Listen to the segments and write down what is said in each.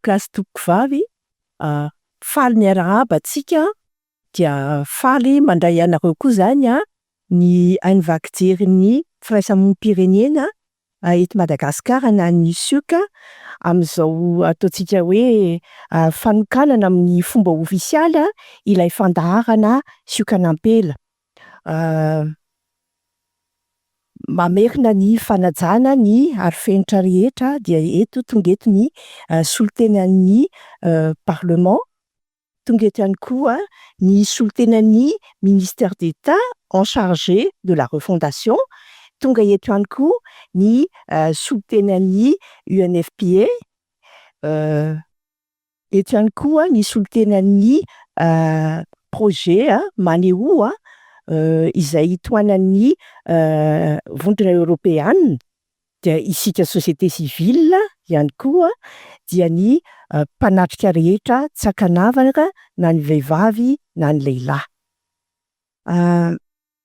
Tompokolahy sy tompokovavy, faly miarahaba antsika, dia faly mandray anareo koa zany an ny haino vaky jerin'ny firaisamonim-pirenena eto Madagasikara na ny SIOC amin'izao ataontsika hoe fanokanana amin'ny fomba ofisialy ilay fandaharana Siokan'ampela. Mamerina ny fanajana ny arofenitra rehetra dia eto tonga eto ny solontenan'ny parlement, tonga eto ihany koa ny solontenan'ny ministère d'Etat en chargé de la refondation, tonga eto ihany koa ny solontenan'ny UNFPA, eto ihany koa ny solontenan'ny projet Manehoa izay tohanan'ny vondrona eoropeana, dia isika société civile ihany koa dia ny mpanatrika rehetra tsy ankanavaka na ny vehivavy na ny lehilahy.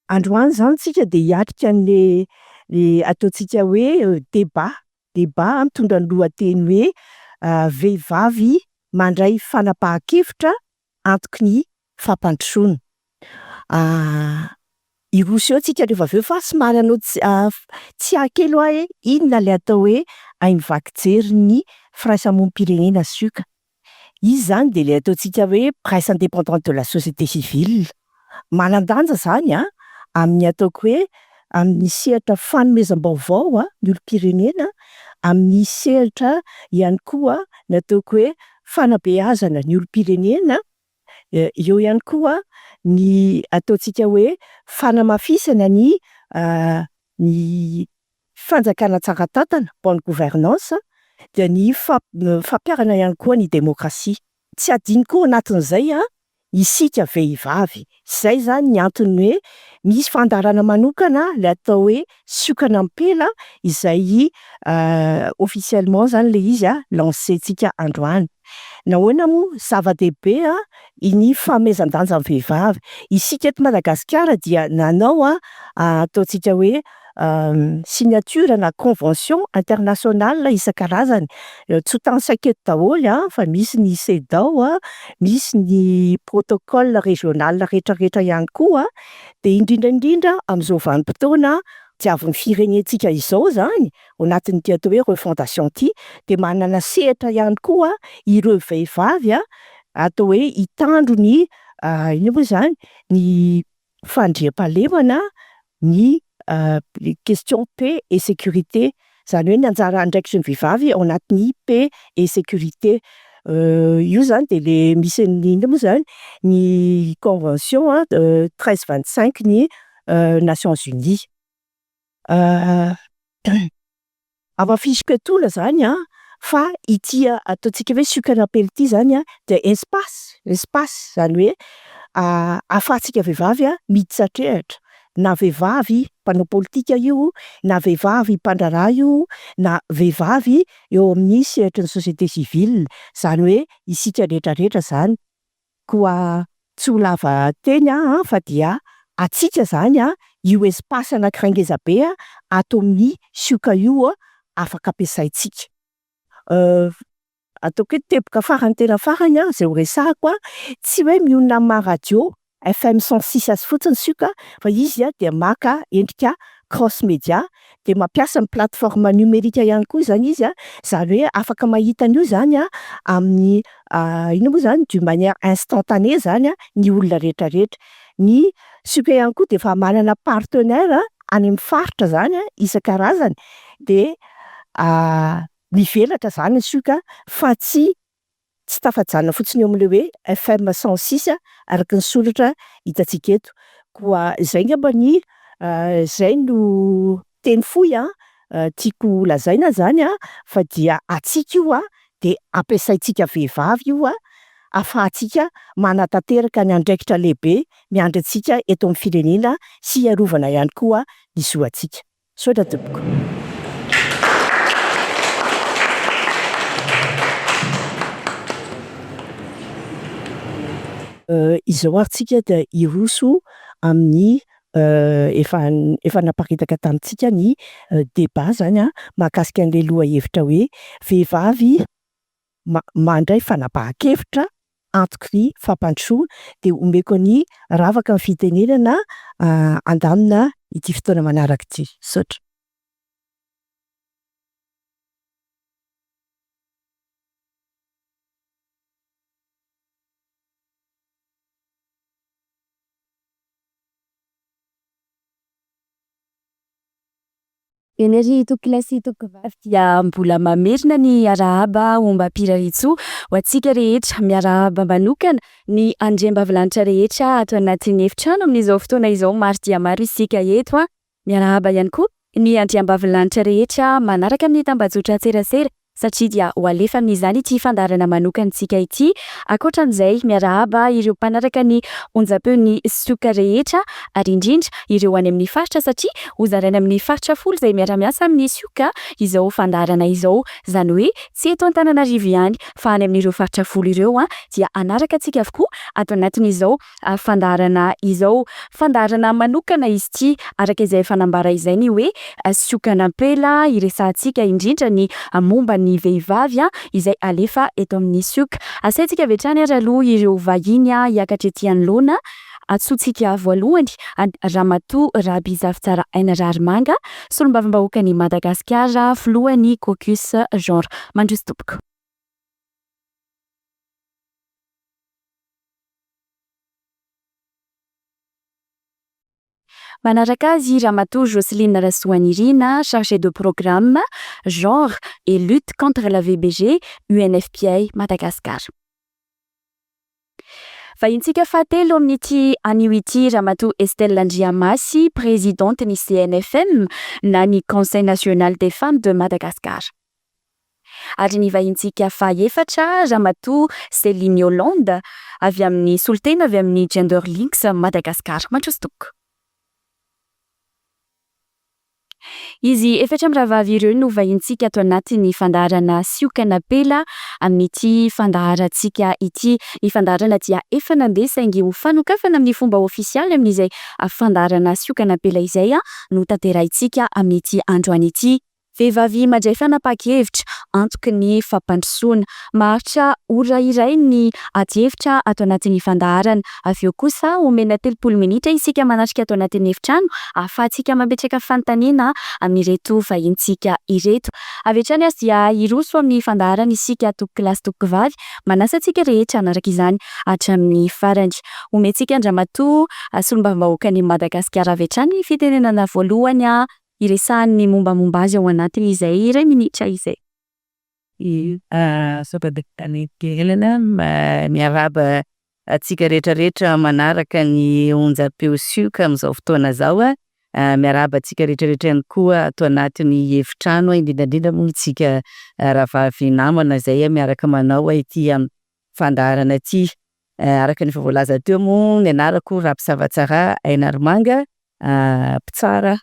Androany izany tsika dia hiatrika an'le ataontsika hoe débat, débat mitondra ny lohateny hoe vehivavy mandray fanapahan-kevitra antoky ny fampandrosoana. Hiroso eo tsika rehefa avy eo fa somary hanao tsiahy kely hoa hoe inona ilay atao hoe haino vaky jerin'ny firaisamonim-pirenena sioka. Izy izany dia ilay ataontsika hoe presse indépendante de la société civile. Manan-danja izany an amin'ny ataoko hoe amin'ny sehatra fanomezam-baovao ny olom-pirenena, amin'ny sehatra ihany koa ny ataoko hoe fanabeazana ny olom-pirenena, eo ihany koa ny ataontsika hoe fanamafisana ny ny fanjakana tsara tantana, bonne gouvernance, dia ny fampiharana ihany koa ny demokrasia. Tsy adino koa ao anatin'izay isika vehivavy, izay izany ny antony hoe misy fandaharana manokana ilay atao hoe siokan'ampela izay officiellement izany ilay izy lancer-ntsika androany. Nahoana moa? Zava-dehibe ny fanomezan-danja ny vehivavy. Isika eto Madagasikara dia nanao ataontsika hoe signature na convention internationale isan-karazany. Tsy ho tanisaiko eto daholo fa misy ny CEDAO, misy ny protocole régional rehetrarehetra ihany koa. Dia indrindra indrindra amin'izao vanim-potoana diavin'ny firenentsika izao izany, ao anatin'ity atao hoe refondation ity, dia manana sehatra ihany koa ireo vehivavy atao hoe hitandro ny inona moa izany, ny fandriampahalemana, ny question paix et sécurité, izany hoe ny anjara andraikitry ny vehivavy ao anatin'ny paix et sécurité. Io izany dia le misy ny inona moa izany, ny convention 1325 ny Nations Unies. Hamafisiko etoana izany an, fa ity ataontsika hoe siokan'ampela ity izany an, dia espace, espace izany hoe ahafahantsika vehivavy miditra an-tsehatra, na vehivavy mpanao politika io, na vehivavy mpandraharaha io, na vehivavy eo amin'ny sehatry ny société civile, izany hoe isika rehetra rehetra izany. Koa tsy ho lava teny aho fa dia antsika izany io espace anankiray ngeza be ato amin'ny sioka io afaka ampiasaintsika. Ataoko hoe teboka farany tena farany izay ho resahako, tsy hoe mionona amin'ny maha radio FM 106 azy fotsiny sioka fa izy dia maka endrika cross media, dia mampiasa ny plateforme numérique ihany koa izany izy, izany hoe afaka mahita an'io izany amin'ny inona moa izany, d'une manière instantanée izany ny olona rehetra rehetra. Ny sioka ihany koa dia efa manana partenaire any amin'ny faritra izany isan-karazany, dia mivelatra izany ny sioka fa tsy tsy tafajanona fotsiny eo amin'ilay hoe FM 106 araka ny soratra hitantsika eto. Koa izay angamba ny izay no teny fohy tiako ho lazaina izany fa dia antsika io dia ampiasaintsika vehivavy io ahafahantsika manatanteraka ny andraikitra lehibe miandry antsika eto amin'ny firenena sy hiarovana ihany koa ny zo antsika. Misaotra tompoko. Izao ary tsika dia hiroso amin'ny efa efa naparitaka tamintsika ny débat zany mahakasika an'ilay lohahevitra hoe vehivavy. mandray fanapahan-kevitra antoky ny fampandrosoana. Dia omeko an'i Ravaka ny fitenenana handamina ity fotoana manaraka ity. Misaotra. Eny ary tompokolahy sy tompokovavy dia mbola mamerina ny arahaba ombam-pirariantsoa ho antsika rehetra. Miarahaba manokana ny andriambavilanitra rehetra ato anatin'ny efitrano amin'izao fotoana izao. Maro dia maro isika eto. Miarahaba ihany koa ny andriambavilanitra rehetra manaraka amin'ny tambajotran-tserasera satria dia ho alefa amin'izany ity fandaharana manokantsika ity. Ankoatran'izay, miarahaba ireo mpanaraka ny onjam-peon'ny sioka rehetra ary indrindra ireo any amin'ny faritra satria hozaraina amin'ny faritra folo izay miara-miasa amin'ny sioka izao fandaharana izao. Izany hoe tsy eto Antananarivo ihany fa any amin'ireo faritra folo ireo dia hanaraka antsika avokoa ato anatin'izao fandaharana izao. Fandaharana manokana izy ity, araka izay efa nambara izay ny hoe siokan'ampela, iresahantsika indrindra ny momba ny vehivavy izay alefa eto amin'ny sioka. Asaintsika avy hatrany ary aloha ireo vahiny hiakatra ety anoloana. Antsointsika voalohany Ramatoa Rabizafitsara Aina Raharimanga, Solombavambahoakan'i Madagasikara, Filohan'ny Caucus Genre. Mandroso tompoko. Manaraka azy Ramatoa Jocelyne Rasoanirina, chargée de programme Genre et lutte contre la VBG, UNFPA Madagascar. Vahintsika fahatelo amin'ity anio ity Ramatoa Estelle Andriamasy, Présidente ny CNFM na ny Conseil National des Femmes de Madagascar. Ary ny vahintsika fahaefatra, Ramatoa Céline Yolande, avy amin'ny solontena avy amin'ny Gender Links Madagascar. Mandroso tompoko. Izy efatra mirahavavy ireo no vahintsika ato anatin'ny fandaharana Siokan'Ampela amin'ity fandaharantsika ity. Ny fandaharana dia efa nandeha saingy ho fanokafana amin'ny fomba ofisialy amin'izay fandaharana Siokan'Ampela izay no tanterahintsika amin'ity androany ity. Vehivavy mandray fanapahan-kevitra, antoky ny fampandrosoana. Maharitra ora iray ny adihevitra ato anatin'ny fandaharana. Avy eo kosa, omena 30 minitra isika manatrika ato anatin'ny efitrano ahafahantsika mametraka fanontaniana amin'ireto vahintsika ireto. Avy hatrany aza dia hiroso amin'ny fandaharana isika tompokolahy sy tompokovavy. Manasa antsika rehetra hanaraka izany hatramin'ny farany. Omentsika an-dRamatoa Solombavambahoakan'i Madagasikara avy hatrany ny fitenenana voalohany. Hiresahany ny mombamomba azy ao anatin'izay iray minitra izay. Miarahaba antsika rehetra rehetra manaraka ny onjam-peo sioka amin'izao fotoana izao. Miarahaba antsika rehetra rehetra ihany koa ato anatin'ny efitrano, indrindra indrindra moa isika rahavavy namana izay miaraka manao ity fandaharana ity. Araka ny efa voalaza teo moa ny anarako Rabisavatsara Ainarimanga, mpitsara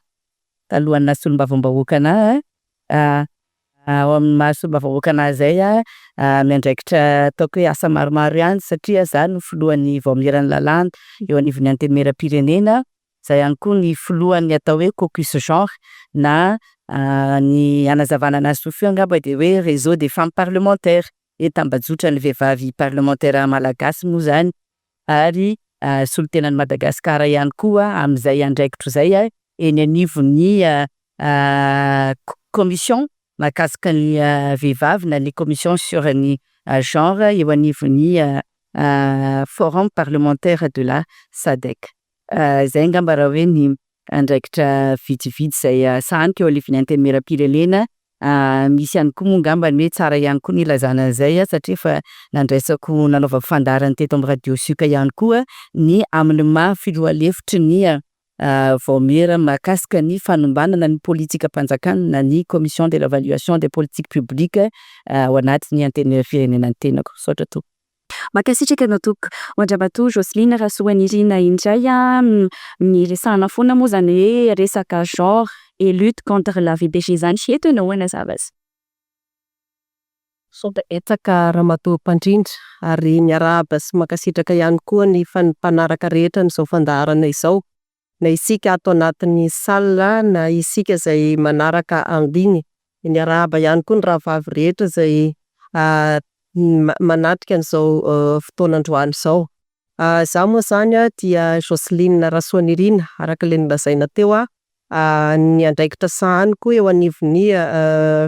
talohan'ny naha solombavambahoaka anahy. Ao amin'ny maha solombavambahoaka anahy izay miandraikitra ataoko hoe asa maromaro ihany satria izaho no filohan'ny vaomieran'ny lalàna eo anivon'ny antenimieram-pirenena. Izaho ihany koa ny filohan'ny atao hoe caucus genre na ny hanazavana anazy fohifohy angamba dia hoe réseau des femmes parlementaires, hoe tambajotran'ny vehivavy parlementaire malagasy moa izany ary solontenan'i Madagasikara ihany koa amin'izay andraikitro izay eny anivon'ny commission mahakasika ny vehivavy na ny commission sur ny genre eo anivon'ny forum parlementaire de la SADC. Izay angamba raha hoe ny andraikitra vitsivitsy izay sahaniko eo anivon'ny antenimieram-pirenena. Misy ihany koa moa angamba ny hoe tsara ihany koa ny ilazana an'izay satria efa nandraisako nanaovako fandaharana teto amin'ny radio sioka ihany koa ny amin'ny maha filoha lefitry ny vaomiera mahakasika ny fanombanana ny politikam-panjakana na ny commission de l'évaluation des politiques publiques ao anatin'ny antenimieram-pirenena ny tenako. Misaotra tompoko. Mankasitraka anao tompoko. Ho an-dRamatoa Jocelyne Rasoanirina indray, niresahana foana moa izany hoe resaka genre et lutte contre la VBG izany. Eto ianao hanazava azy. Misaotra betsaka Ramatoa Mpandrindra ary miarahaba sy mankasitraka ihany koa ny mpanaraka rehetra an'izao fandaharana izao. Na isika ato anatin'ny salle na isika izay manaraka en ligne. Miarahaba ihany koa ny rahavavy rehetra izay manatrika an'izao fotoana androany izao. Zaho moa zany dia Jocelyne Rasoanirina, araka ilay nolazaina teo an, ny andraikitra sahaniko eo anivon'ny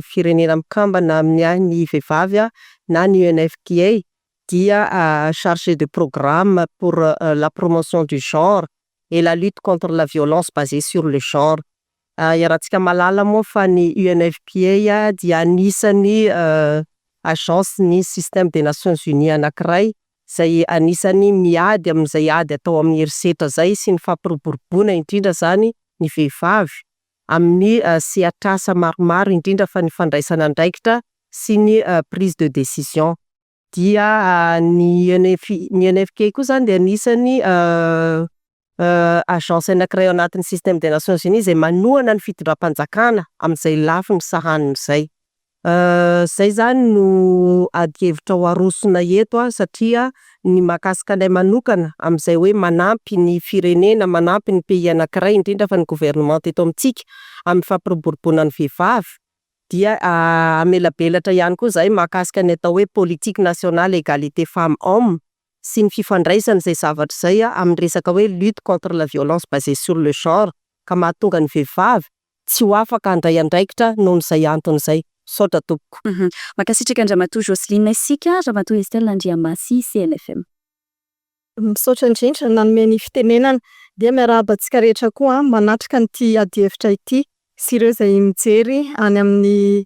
Firenena Mikambana miahy ny vehivavy na ny UNFPA dia chargé de programme pour la promotion du genre et la lutte contre la violence basée sur le genre. Iarahantsika mahalala moa fa ny UNFPA dia anisan'ny agence-n'ny système des Nations Unies anakiray izay anisany miady amin'izay ady atao amin'ny herisetra zay sy ny fampiroboroboana indrindra zany ny vehivavy amin'ny sehatr'asa maromaro indrindra fa ny fandraisana andraikitra sy ny prise de décision. Dia ny UNFPA koa zany dia anisany agence anakiray ao anatin'ny système des Nations Unies izay manohana ny fitondram-panjakana amin'izay lafiny sahaniny izay. Zay zany no adihevitra ho arosonay eto an, satria ny mahakasika anay manokana amin'izay hoe manampy ny firenena, manampy ny pays anakiray indrindra fa ny gouvernement teto amintsika amin'ny fampiroboroboana ny vehivavy dia hamelabelatra ihany koa zahay mahakasika ny atao hoe politique nationale égalité femme homme sy ny fifandraisan'izay zavatra izay amin'ny resaka hoe lutte contre la violence basée sur le genre ka mahatonga ny vehivavy tsy ho afaka handray andraikitra nohon'izay antony izay. Misaotra tompoko. Mankasitraka an-dRamatoa Jocelyne isika, Ramatoa Estelle Andriamasy CNFM. Misaotra indrindra nanome ny fitenenana. Dia miarahaba antsika rehetra koa manatrika an'ity adihevitra ity sy ireo izay mijery any amin'ny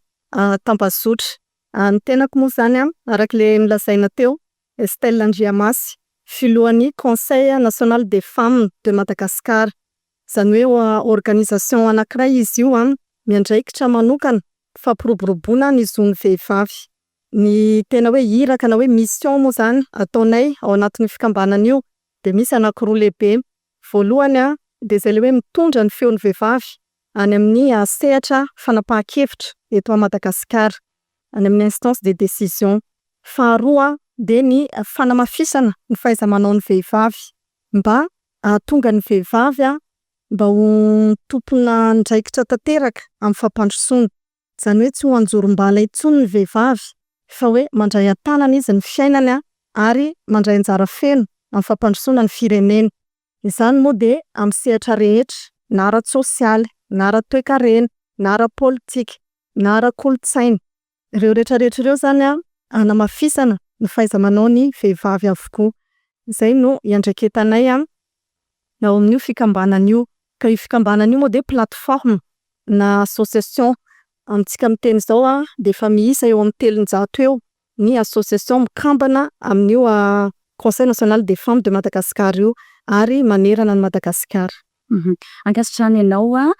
tambazotra. Ny tenako moa zany an, araka ilay nolazaina teo, Estelle Andriamasy, filohan'ny Conseil national des femmes de Madagascar. Izany hoe organisation anankiray izy io an, miandraikitra manokana fampiroboroboana ny zon'ny vehivavy. Ny tena hoe iraka na hoe mission moa zany ataonay ao anatin'io fikambanana io de misy anankiroa lehibe. Voalohany an de zay le hoe mitondra ny feon'ny vehivavy any amin'ny sehatra fanapahan-kevitra eto Madagasikara, any amin'ny instance de décision. Faharoa de ny fanamafisana ny fahaiza-manao ny vehivavy mba hahatonga ny vehivavy an mba ho tompon'andraikitra tanteraka amin'ny fampandrosoana. Zany hoe tsy ho anjorom-bala intsony ny vehivavy fa hoe mandray an-tanana izy ny fiainany an ary mandray anjara feno amin'ny fampandrosoana ny firenena. Izany moa de amin'ny sehatra rehetra na ara-tsosialy na ara-toekarena na ara-politika na ara-kolontsaina. Ireo rehetrarehetra ireo zany an hanamafisana ny fahaiza-manao ny vehivavy avokoa. Zay no iandraiketanay an ao amin'io fikambanana io. Ka io fikambanana io moa de plateforme na association. Amintsika miteny zao an de efa miisa eo amin'ny 300 eo ny association mikambana amin'io Conseil national des femmes de Madagascar io ary manerana an'i Madagasikara. Ankasitrahana ianao a,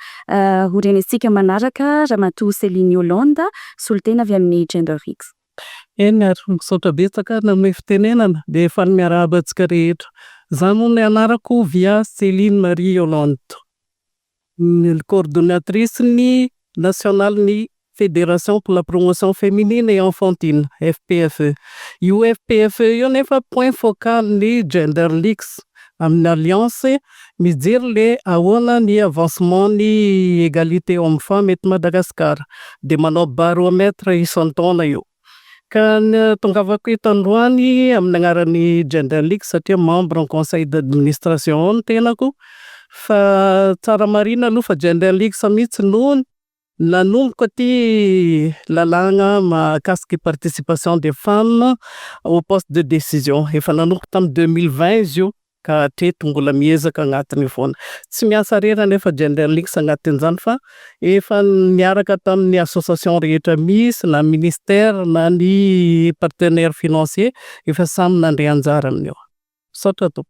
ho renesintsika manaraka Ramatoa Céline Yolande, solontena avy amin'ny Gender X. Eny ary, misaotra betsaka nanome fitenenana dia efa miarahaba antsika rehetra. Izaho moa ny anarako Via Céline Marie Yolande, coordonnatrice ny nationale ny Fédération pour la promotion féminine et enfantine, FPFE. Io FPFE io nefa point focal ny Gender Links amin'ny alliance mijery le ahoana ny avancement ny égalité homme femme eto Madagasikara. Dia manao baromètre isan-taona io. Ka ny tongavako eto androany amin'ny agnaran'ny Gender Links satria membre en conseil d'administration ao ny tenako fa tsara marihina aloha fa Gender Links mihitsy no nanomboka ty lalàna mahakasiky participation des femmes au poste de décision. Efa nanomboka tamin'ny 2020 izy io ka hatreto mbola miezaka agnatiny foana. Tsy miasa irery anefa Gender Links agnatin'izany fa efa niaraka tamin'ny association rehetra misy na ministère na ny partenaire financier efa samy nandray anjara amin'io. Misaotra tompoko.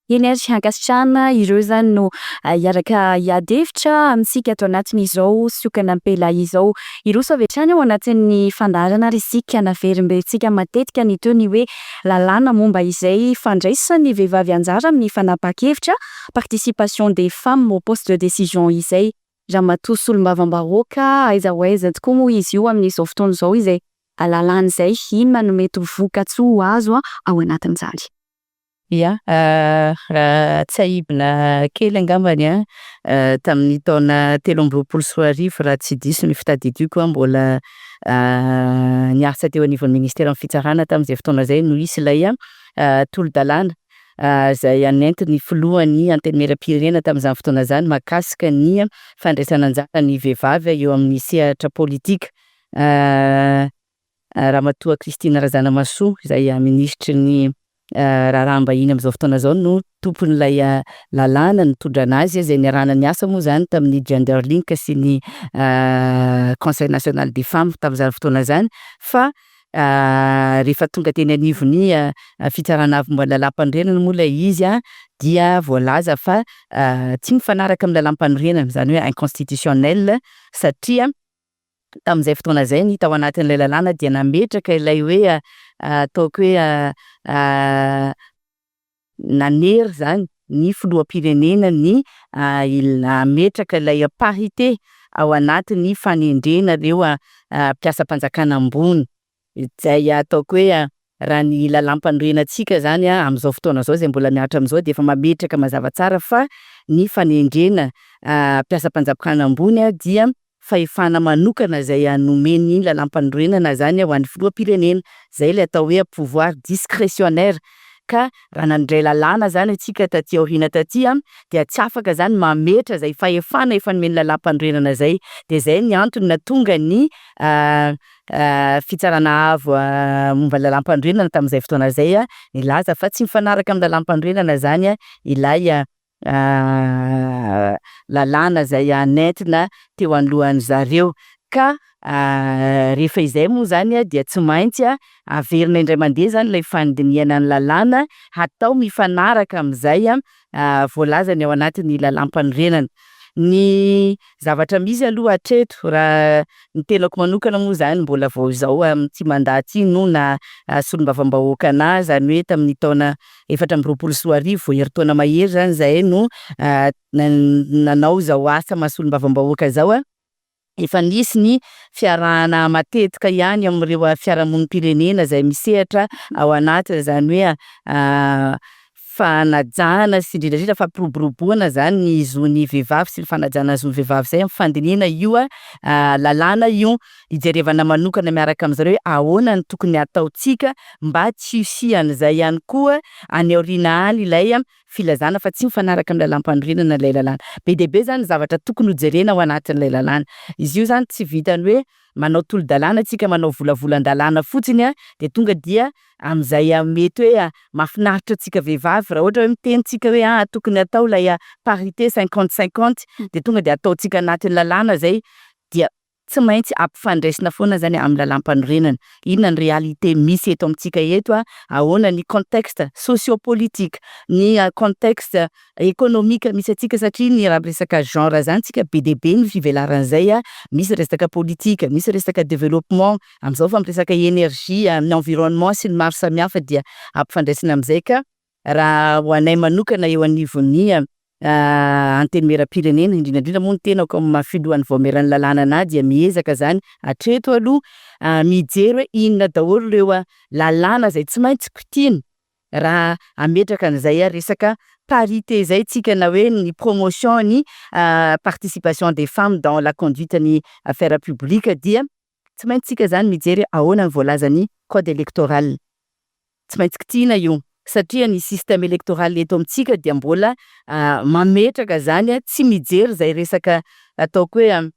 Eny ary, ankasitrahana ireo zany no hiaraka hiady hevitra amintsika ato anatin'izao siokan'ampela izao. Hiroso avy hatrany ao anatin'ny fandaharana ary isika naverimberitsika matetika ny teo ny hoe lalàna momba izay fandraisan'ny vehivavy anjara amin'ny fanapahan-kevitra, participation des femmes au poste de décision izay. Ramatoa solombavambahoaka, aiza ho aiza tokoa moa izy io amin'izao fotoana izao izay lalàna izay, inona no mety ho vokatsoa azo ao anatin'izany? Ia, raha tsiahivina kely angambany a, tamin'ny taona 2023 raha tsy diso ny fitadidiako mbola niasa teo anivon'ny ministeran'ny fitsarana tamin'izay fotoana izay no nisy ilay tolo-dalàna izay nentin'ny filohan'ny antenimieram-pirenena tamin'izany fotoana izany mahakasika ny fandraisana anjara ny vehivavy eo amin'ny sehatra politika. Ramatoa Christine Razanamahasoa izay minisitry ny raharaham-bahiny amin'izao fotoana izao no tompon'ilay lalàna nitondra anazy izay niarahana niasa moa izany tamin'ny Gender Link sy ny Conseil national des femmes tamin'izany fotoana izany fa rehefa tonga teny anivon'ny fitsarana avo momba ny lalàm-panorenana moa ilay izy dia voalaza fa tsy mifanaraka amin'ny lalàm-panorenana, izany hoe inconstitutionnel, satria tamin'izay fotoana izay ny tao anatin'ilay lalàna dia nametraka ilay hoe ataoko hoe nanery izany ny filoham-pirenena ny hametraka ilay parité ao anatin'ny fanendrena ireo mpiasam-panjakana ambony izay ataoko hoe raha ny lalàm-panorenantsika izany amin'izao fotoana izao izay mbola mihatra amin'izao dia efa mametraka mazava tsara fa ny fanendrena mpiasam-panjakana ambony dia fahefana manokana izay nomen'ny lalàm-panorenana izany ho an'ny filoham-pirenena. Izay ilay atao hoe pouvoir discrétionnaire ka raha nandray lalàna izany antsika taty aoriana taty dia tsy afaka izany mametra izay fahefana efa nomen'ny lalàm-panorenana izay. Dia izay ny antony nahatonga ny fitsarana avo momba ny lalàm-panorenana tamin'izay fotoana izay nilaza fa tsy mifanaraka amin'ny lalàm-panorenana izany ilay lalàna izay nentina teo anoloan'ny zareo ka rehefa izay moa izany dia tsy maintsy averina indray mandeha izany ilay fandinihana ny lalàna hatao mifanaraka amin'izay voalazany ao anatin'ny lalàm-panorenana. Ny zavatra misy aloha hatreto raha ny tenako manokana moa izany mbola vao izao amin'ity mandat ity no na solombavambahoaka anahy, izany hoe tamin'ny taona 2024, vao herintaona mahery izany zahay no nanao izao asa maha solombavambahoaka izao. Efa nisy ny fiarahana matetika ihany amin'ireo fiarahamonim-pirenena izay misehatra ao anatin'izany hoe fanajana sy indrindra indrindra fampiroboroboana izany ny zon'ny vehivavy sy ny fanajana ny zon'ny vehivavy izay amin'ny fandinihana io lalàna io. Hijerevana manokana miaraka amin'izareo hoe ahoana no tokony hataontsika mba tsy hisian'izay ihany koa any aoriana any ilay filazana fa tsy mifanaraka amin'ny lalàm-panorenana ilay lalàna. Be dia be izany ny zavatra tokony hojerena ao anatin'ilay lalàna. Izy io izany tsy vitan'ny hoe manao tolo-dalàna tsika, manao volavolan-dalàna fotsiny dia tonga dia amin'izay mety hoe mahafinaritra antsika vehivavy raha ohatra hoe miteny tsika hoe ah tokony atao ilay parité 50-50 dia tonga dia ataontsika anatin'ny lalàna izay dia tsy maintsy ampifandraisina foana izany amin'ny lalàm-panorenana. Inona ny réalité misy eto amintsika eto, ahoana ny contexte socio-politique, ny contexte économique misy antsika satria ny raha miresaka genre zany tsika be dia be ny fivelaran'izay, misy resaka politique, misy resaka développement, amin'izao fa miresaka énergie, amin'ny environnement sy ny maro samihafa dia ampifandraisina amin'izay ka raha ho anay manokana eo anivon'ny antenimieram-pirenena, indrindra indrindra moa ny tenako amin'ny maha filohan'ny vaomieran'ny lalàna anahy dia miezaka izany hatreto aloha mijery hoe inona daholo ireo lalàna izay tsy maintsy kitihina raha hametraka an'izay resaka parité izay tsika na hoe ny promotion ny participation des femmes dans la conduite ny affaire publique dia tsy maintsy tsika izany mijery ahoana ny voalazan'ny code électoral. Tsy maintsy kitihina io satria ny système électoral eto amintsika dia mbola mametraka zany tsy mijery izay resaka ataoko hoe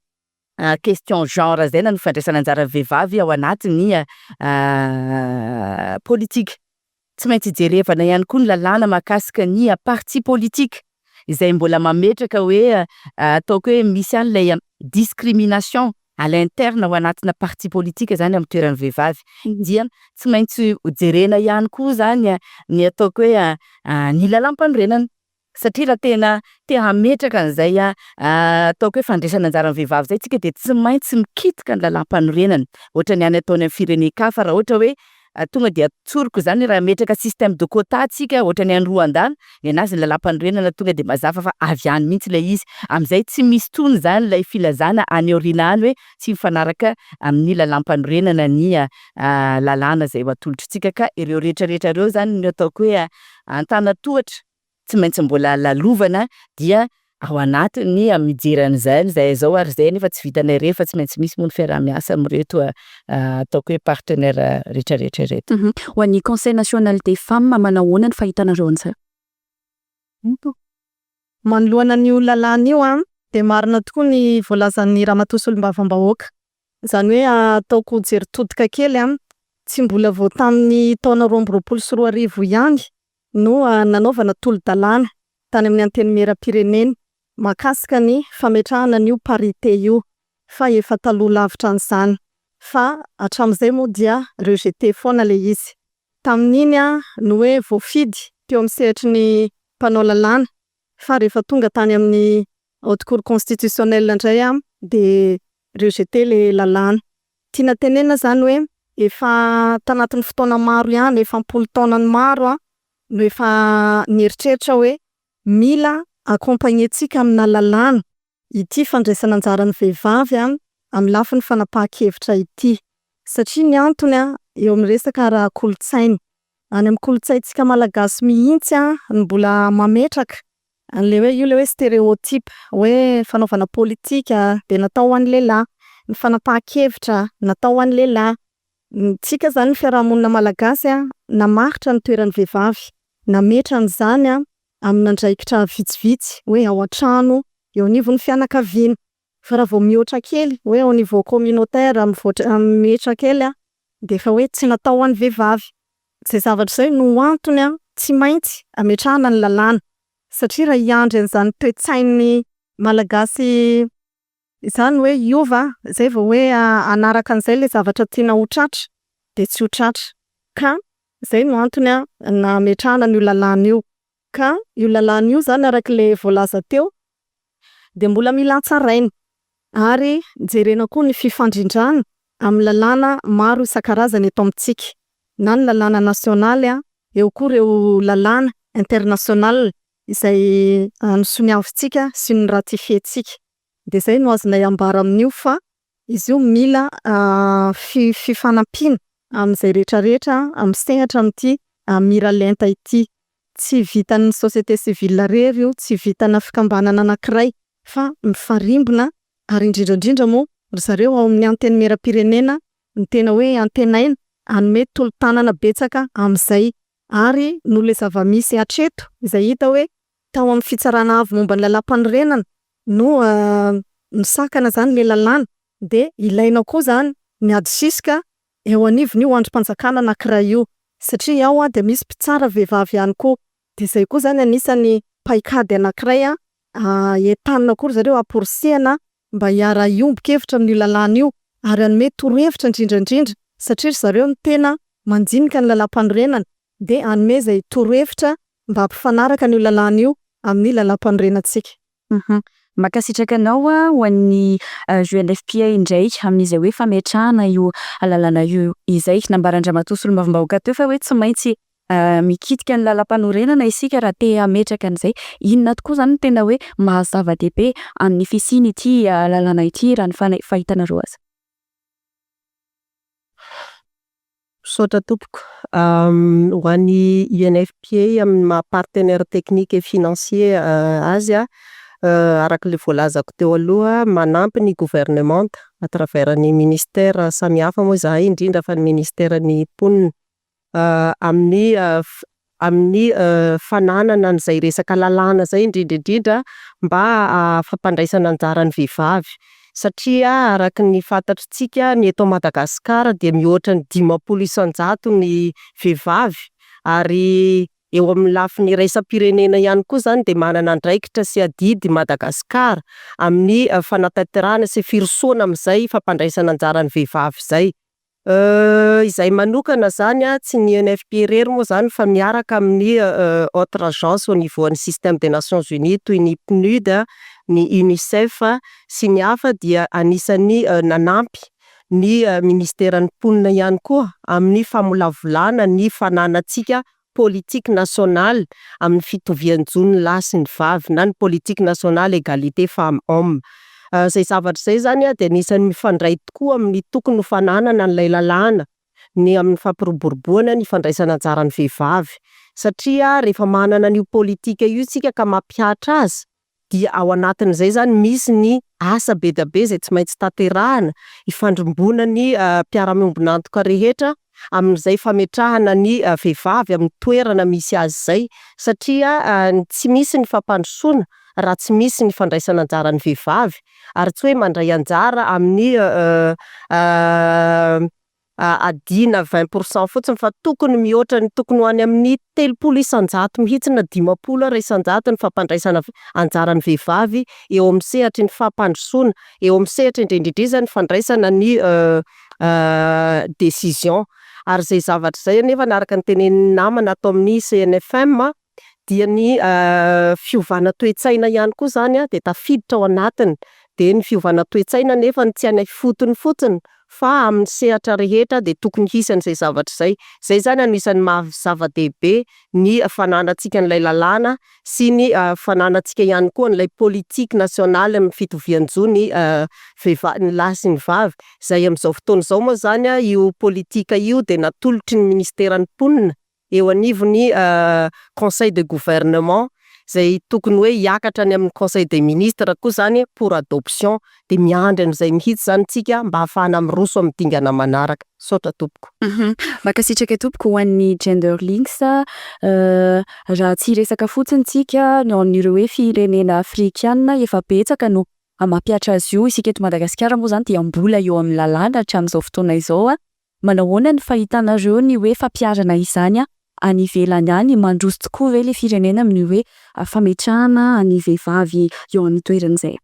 question genre zay na ny fandraisana anjara vehivavy ao anatin'ny politique. Tsy maintsy jerevana ihany koa ny lalàna mahakasika ny parti politique izay mbola mametraka hoe ataoko hoe misy any ilay discrimination à l'interne ao anatina parti politique zany amin'ny toeran'ny vehivavy dia tsy maintsy jerena ihany koa zany ny ataoko hoe ny lalàm-panorenana satria raha tena te hametraka an'izay ataoko hoe fandraisana anjara vehivavy zay tsika dia tsy maintsy mikitika ny lalàm-panorenana ohatra ny any ataony amin'ny firenen-kafa raha ohatra hoe tonga dia tsoriko zany raha hametraka système de quota tsika ohatra ny any Rwanda, ny anazy ny lalàm-panorenana tonga dia mazava fa avy any mihitsy ilay izy, amin'izay tsy misy intsony zany ilay filazana any aoriana any hoe tsy mifanaraka amin'ny lalàm-panorenana ny lalàna izay ho atolotritsika ka ireo rehetrarehetra ireo zany no ataoko hoe antanan-tohatra tsy maintsy mbola lalovana dia ao anatiny mijery an'izany zahay zao ary zay nefa tsy vitanay irery fa tsy maintsy misy moa ny fiaraha-miasa amin'ireto ataoko hoe partenaire rehetrarehetra ireto. Ho an'ny Conseil national des femmes, manao ahoana ny fahitanareo an'izay? Manoloana an'io lalàna io a de marina tokoa ny voalazan'ny ramatoa solombavambahoaka, zany hoe ataoko jery todika kely a, tsy mbola vao tamin'ny taona 2022 ihany no nanaovana tolo-dalàna tany amin'ny antenimieram-pirenena mahakasika ny fametrahana an'io parité io fa efa taloha lavitra an'izany, fa hatramin'izay moa dia rejeté foana le izy. Tamin'iny a no hoe voafidy teo amin'ny sehatry ny mpanao lalàna, fa rehefa tonga tany amin'ny haute cour constitutionnelle indray a de rejeté le lalàna. Tiana tenenina zany hoe efa tanatin'ny fotoana maro ihany, efa am-polo taonany maro a no efa nieritreritra hoe mila accompagner-ntsika amina lalàna ity fandraisana anjaran'ny vehivavy a amin'ny lafiny fanapahan-kevitra ity, satria ny antony a eo amin'ny resaka ara-kolontsaina, any amin'ny kolontsaintsika malagasy mihitsy a no mbola mametraka an'le hoe io le hoe stéréotype hoe fanaovana politika de natao ho an'ny lehilahy, ny fanapahan-kevitra natao ho an'ny lehilahy. Tsika zany ny fiarahamonina malagasy a namaritra ny toeran'ny vehivavy, nametra an'izany a amina andraikitra vitsivitsy hoe ao an-trano, eo anivon'ny fianakaviana, fa raha vao mihoatra kely hoe au niveau communautaire mivoatra mihoatra kely a de efa hoe tsy natao ho an'ny vehivavy. Zay zavatra zay no antony a tsy maintsy ametrahana ny lalàna, satria raha hiandry an'izany toe-tsain'ny malagasy zany hoe hiova zay vao hoe hanaraka an'izay le zavatra tiana ho tratra de tsy ho tratra, ka zay no antony a nametrahana an'io lalàna io, ka io lalàna io zany arak'le voalaza teo de mbola mila hatsaraina ary jerena koa ny fifandrindrana amin'ny lalàna maro isan-karazany eto amintsika, na ny lalàna nasionaly a, eo koa reo lalàna international izay nosoniavintsika sy noratifientsika, de zay no azonay ambara amin'io fa izy io mila fi- fifanampiana amin'izay rehetrarehetra misehatra amin'ity miralenta ity, tsy vitan'ny société civile irery io, tsy vitana fikambanana anankiray fa mifarimbona ary indrindrandrindra moa ry zareo ao amin'ny antenimieram-pirenena no tena hoe antenaina hanome tolo-tanana betsaka amin'izay, ary noho le zava-misy hatreto izay hita hoe tao amin'ny fitsarana avo momba ny lalàm-panorenana no misakana zany le lalàna de ilaina koa zany ny ady sisika eo anivon'io andrim-panjakana anankiray io, satria ao a de misy mpitsara vehivavy ihany koa, de zay koa zany anisan'ny paikady anankiray a entanina koa ry zareo amporisihana mba hiara hiombon-kevitra amin'io lalàna io ary hanome torohevitra indrindrandrindra satria ry zareo no tena mandinika ny lalàm-panorenana de hanome zay torohevitra mba hampifanaraka an'io lalàna io amin'ny lalàm-panorenantsika. Mankasitraka anao a ho an'ny UNFPA indray amin'izay hoe fametrahana io lalàna io izay. Nambaran-dramatoa solombavambahoaka teo fa hoe tsy maintsy mikitika ny lalàm-panorenana isika raha te hametraka an'izay. Inona tokoa zany no tena hoe mahazava-dehibe amin'ny fisian'ity lalàna ity raha ny fahitanareo azy? Misaotra tompoko. Ho an'ny UNFPA amin'ny maha partenaire technique et financier azy a, araka le voalazako teo aloha, manampy ny gouvernement à travers ny ministère samihafa moa izahay, indrindra fa ny ministeran'ny mponina amin'ny fananana an'izay resaka lalàna zay indrindraindrindra mba fampandraisana anjara ny vehivavy, satria araka ny fantatritsika ny eto Madagasikara dia mihoatra ny 50% ny vehivavy, ary eo amin'ny lafiny iraisam-pirenena ihany koa zany dia manana andraikitra sy adidy Madagasikara amin'ny fanatanterahana sy firosoana amin'izay fampandraisana anjara ny vehivavy zay. Izay manokana zany a, tsy ny UNFPA irery moa zany fa miaraka amin'ny autre agence au niveau an'ny système des Nations Unies toy ny PNUD, ny UNICEF sy ny hafa dia anisan'ny nanampy ny ministeran'ny mponina ihany koa amin'ny famolavolana ny fananantsika politique nationale amin'ny fitovian-jon'ny lahy sy ny vavy na ny politique nationale égalité femme homme. Zay zavatra zay zany a dia anisan'ny mifandray tokoa amin'ny tokony ho fananana an'ilay lalàna ny amin'ny fampiroboroboana ny fandraisana anjara ny vehivavy, satria rehefa manana an'io politika io isika ka mampihatra azy Dia ao anatin'izay izany misy ny asa be dia be izay tsy maintsy tanterahana ifandrimbonan'ny mpiara-miombon'antoka rehetra amin'izay fametrahana ny vehivavy amin'ny toerana misy azy izay, satria tsy misy ny fampandrosoana raha tsy misy ny fandraisana anjaran'ny vehivavy, ary tsy hoe mandray anjara amin'ny adina 20 % fotsiny fa tokony mihoatra ny tokony ho any amin'ny 30% mihitsy na 50 ara isan-jato ny fampandraisana anjaran'ny vehivavy eo amin'ny sehatry ny fampandrosoana, eo amin'ny sehatra indrindra indrindra ny fandraisana ny décision. Ary izay zavatra izay anefa araka ny tenenin'ny namana ato amin'ny CNFM dia ny fiovana toe-tsaina ihany koa izany dia tafiditra ao anatiny. Dia ny fiovana toe-tsaina nefa tsy any ifotony fotsiny fa amin'ny sehatra rehetra dia tokony hisy an'izay zavatra izay. Izay izany anisan'ny maha zava-dehibe ny fananantsika an'ilay lalàna sy ny fananantsika ihany koa an'ilay politique nationale amin'ny fitovian-jo ny vehivavy, ny lahy sy ny vavy. Izay amin'izao fotoana izao moa izany io politika io dia natolotry ny ministeran'ny mponina eo anivon'ny conseil de gouvernement izay tokony hoe hiakatra any amin'ny conseil des ministres koa izany pour adoption. Dia miandry an'izay mihitsy izany tsika mba ahafahana miroso amin'ny dingana manaraka. Misaotra tompoko. Mankasitraka tompoko ho an'ny Gender Links. Raha tsy resaka fotsiny tsika ny ao amin'ireo hoe firenena afrikanina efa betsaka no mampihatra azy io. Isika eto Madagasikara moa izany dia mbola eo amin'ny lalàna hatramin'izao fotoana izao. Manao ahoana ny fahitanareo ny hoe fampiharana izany any ivelany any? Mandroso tokoa ve ilay firenena amin'ny hoe fametrahana ny vehivavy eo amin'ny toerana izay?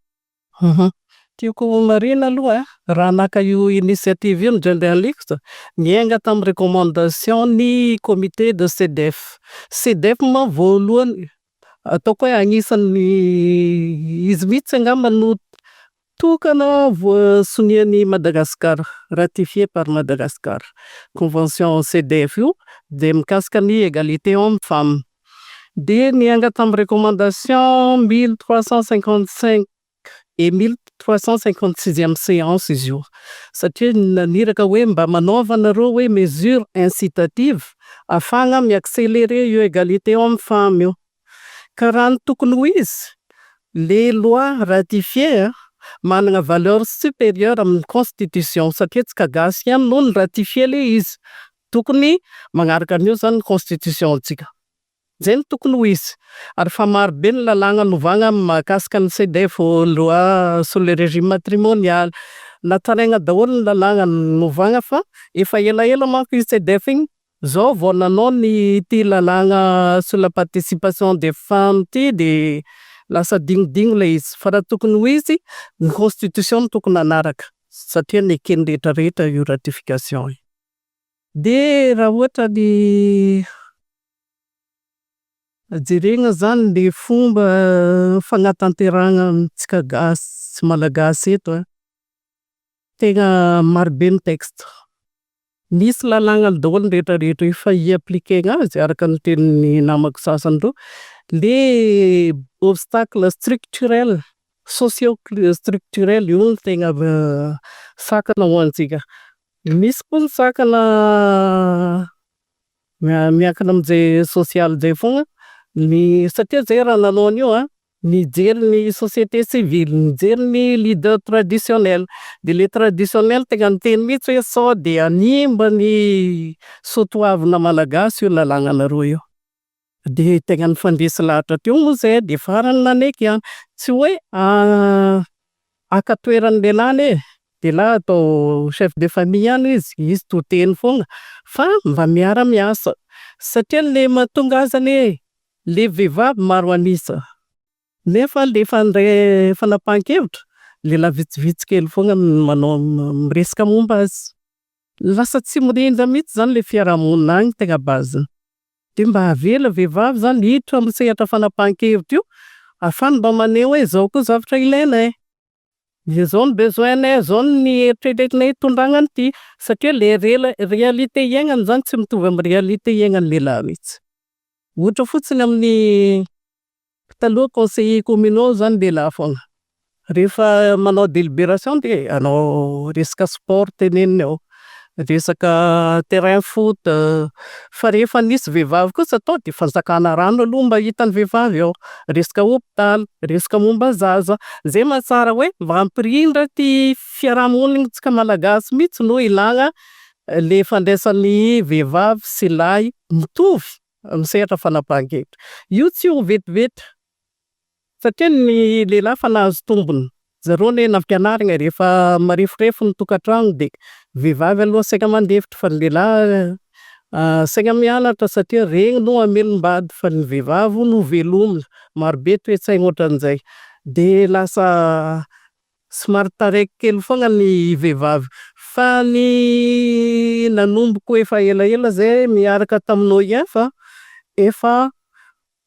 Tiako marihina aloha raha naka io initiative io ny Gender Links, niainga tamin'ny recommandation ny comité de CDF. CDF moa voalohany ataoko hoe anisan'ny izy mihitsy angamba no tokana voasonian'i Madagasikara, ratifié par Madagascar. Convention CDF io dia mikasika ny égalité homme femme. Dia niainga tamin'ny recommandation 1355 et 1356e séance izy io, satria naniraka hoe mba manaovanareo hoe mesure incitative ahafahana mi-accélérer io égalité homme femme io. Ka raha ny tokony ho izy, les lois ratifiées manana valeur supérieure amin'ny constitution, satria tsika gasy ihany no ni-ratifier le izy. Tokony magnaraka an'io zany ny constitution antsika. Zay no tokony ho izy. Ary fa marobe ny lalàna novana mahakasika ny CDF, loi sur le régime matrimonial. Nataraina daholo ny lalàna novana fa efa elaela manko io CDF igny zao vao nanao ny ty lalàna sur la participation des femmes ty, de lasa dignodigno le izy. Fa raha tokony ho izy, ny constitution no tokony hanaraka satria neken'ny rehetrarehetra io ratification io. De raha ohatra ny jerena zany le fomba fanatanterahana amintsika gasy malagasy eto a, tegna marobe ny texte. Misy lalàna daholo ny rehetrarehetra io fa i-appliquer azy araka ny tenin'ny namako sasany reo, le obstacle structurel, socio-structurel io no tegna sakana ho antsika. Misy koa ny sakana miankina amin'izay sosialy zay foagna ny satria zay raha nanao an'io a, nijery ny société civile, nijery ny leader traditionnel, de le traditionnel tegna niteny mihitsy hoe sao de hanimba ny soatoavina malagasy io lalànanareo io. De tegna nifandresy lahatra teo moa zahay de farany naneky ihany. Tsy hoe haka toeran'ny lehilahy anie, lehilahy atao chef de famille ihany izy, izy to teny foagna fa mba miara-miasa satria le mahatonga azy anie le vehivavy maro an'isa nefa le fandray fanapahan-kevitra lehilahy vitsivitsy kely foagna no manao miresaka momba azy. Lasa tsy mirindra mihitsy zany le fiarahamonina agny tegna base. De mba avela vehivavy zany hiditra amin'ny sehatra fanapahan-kevitra io ahafahany mba maneho hoe zao koa zavatra ilainay, zao ny besoin-nay, zao ny eritreretinay hitondrana an'ity, satria le réalité iainana zany tsy mitovy amin'ny réalité iainan'ny lehilahy mihitsy. Ohatra fotsiny amin'ny taloha conseillers communaux zany lehilahy foagna. Rehefa manao délibération de hanao resaka sport teneniny ao. Resaka terrain foot, fa rehefa nisy vehivavy kosa tao dia fantsakana rano aloha mba hitan'ny vehivavy ao, resaka hopitaly, resaka momba zaza, zay mahatsara hoe mba hampirindra ty fiarahamonitsika malagasy mihitsy no ilana le fandraisan'ny vehivavy sy lahy mitovy amin'ny sehatra fanapahan-kevitra. Io tsy ho vetivety satria ny lehilahy efa nahazo tombony, zareo anie nampianarina rehefa mareforefo ny tokantrano dia vehivavy aloha asaina mandefitra fa ny lehilahy asaina mianatra satria regny no hamelom-bady fa ny vehivavy hono velomina. Marobe toe-tsaina ohatran'izay. Dia lasa somary taraiky kely foana ny vehivavy. Fa ny nanomboko efa elaela zay niaraka tamin'ny OIF efa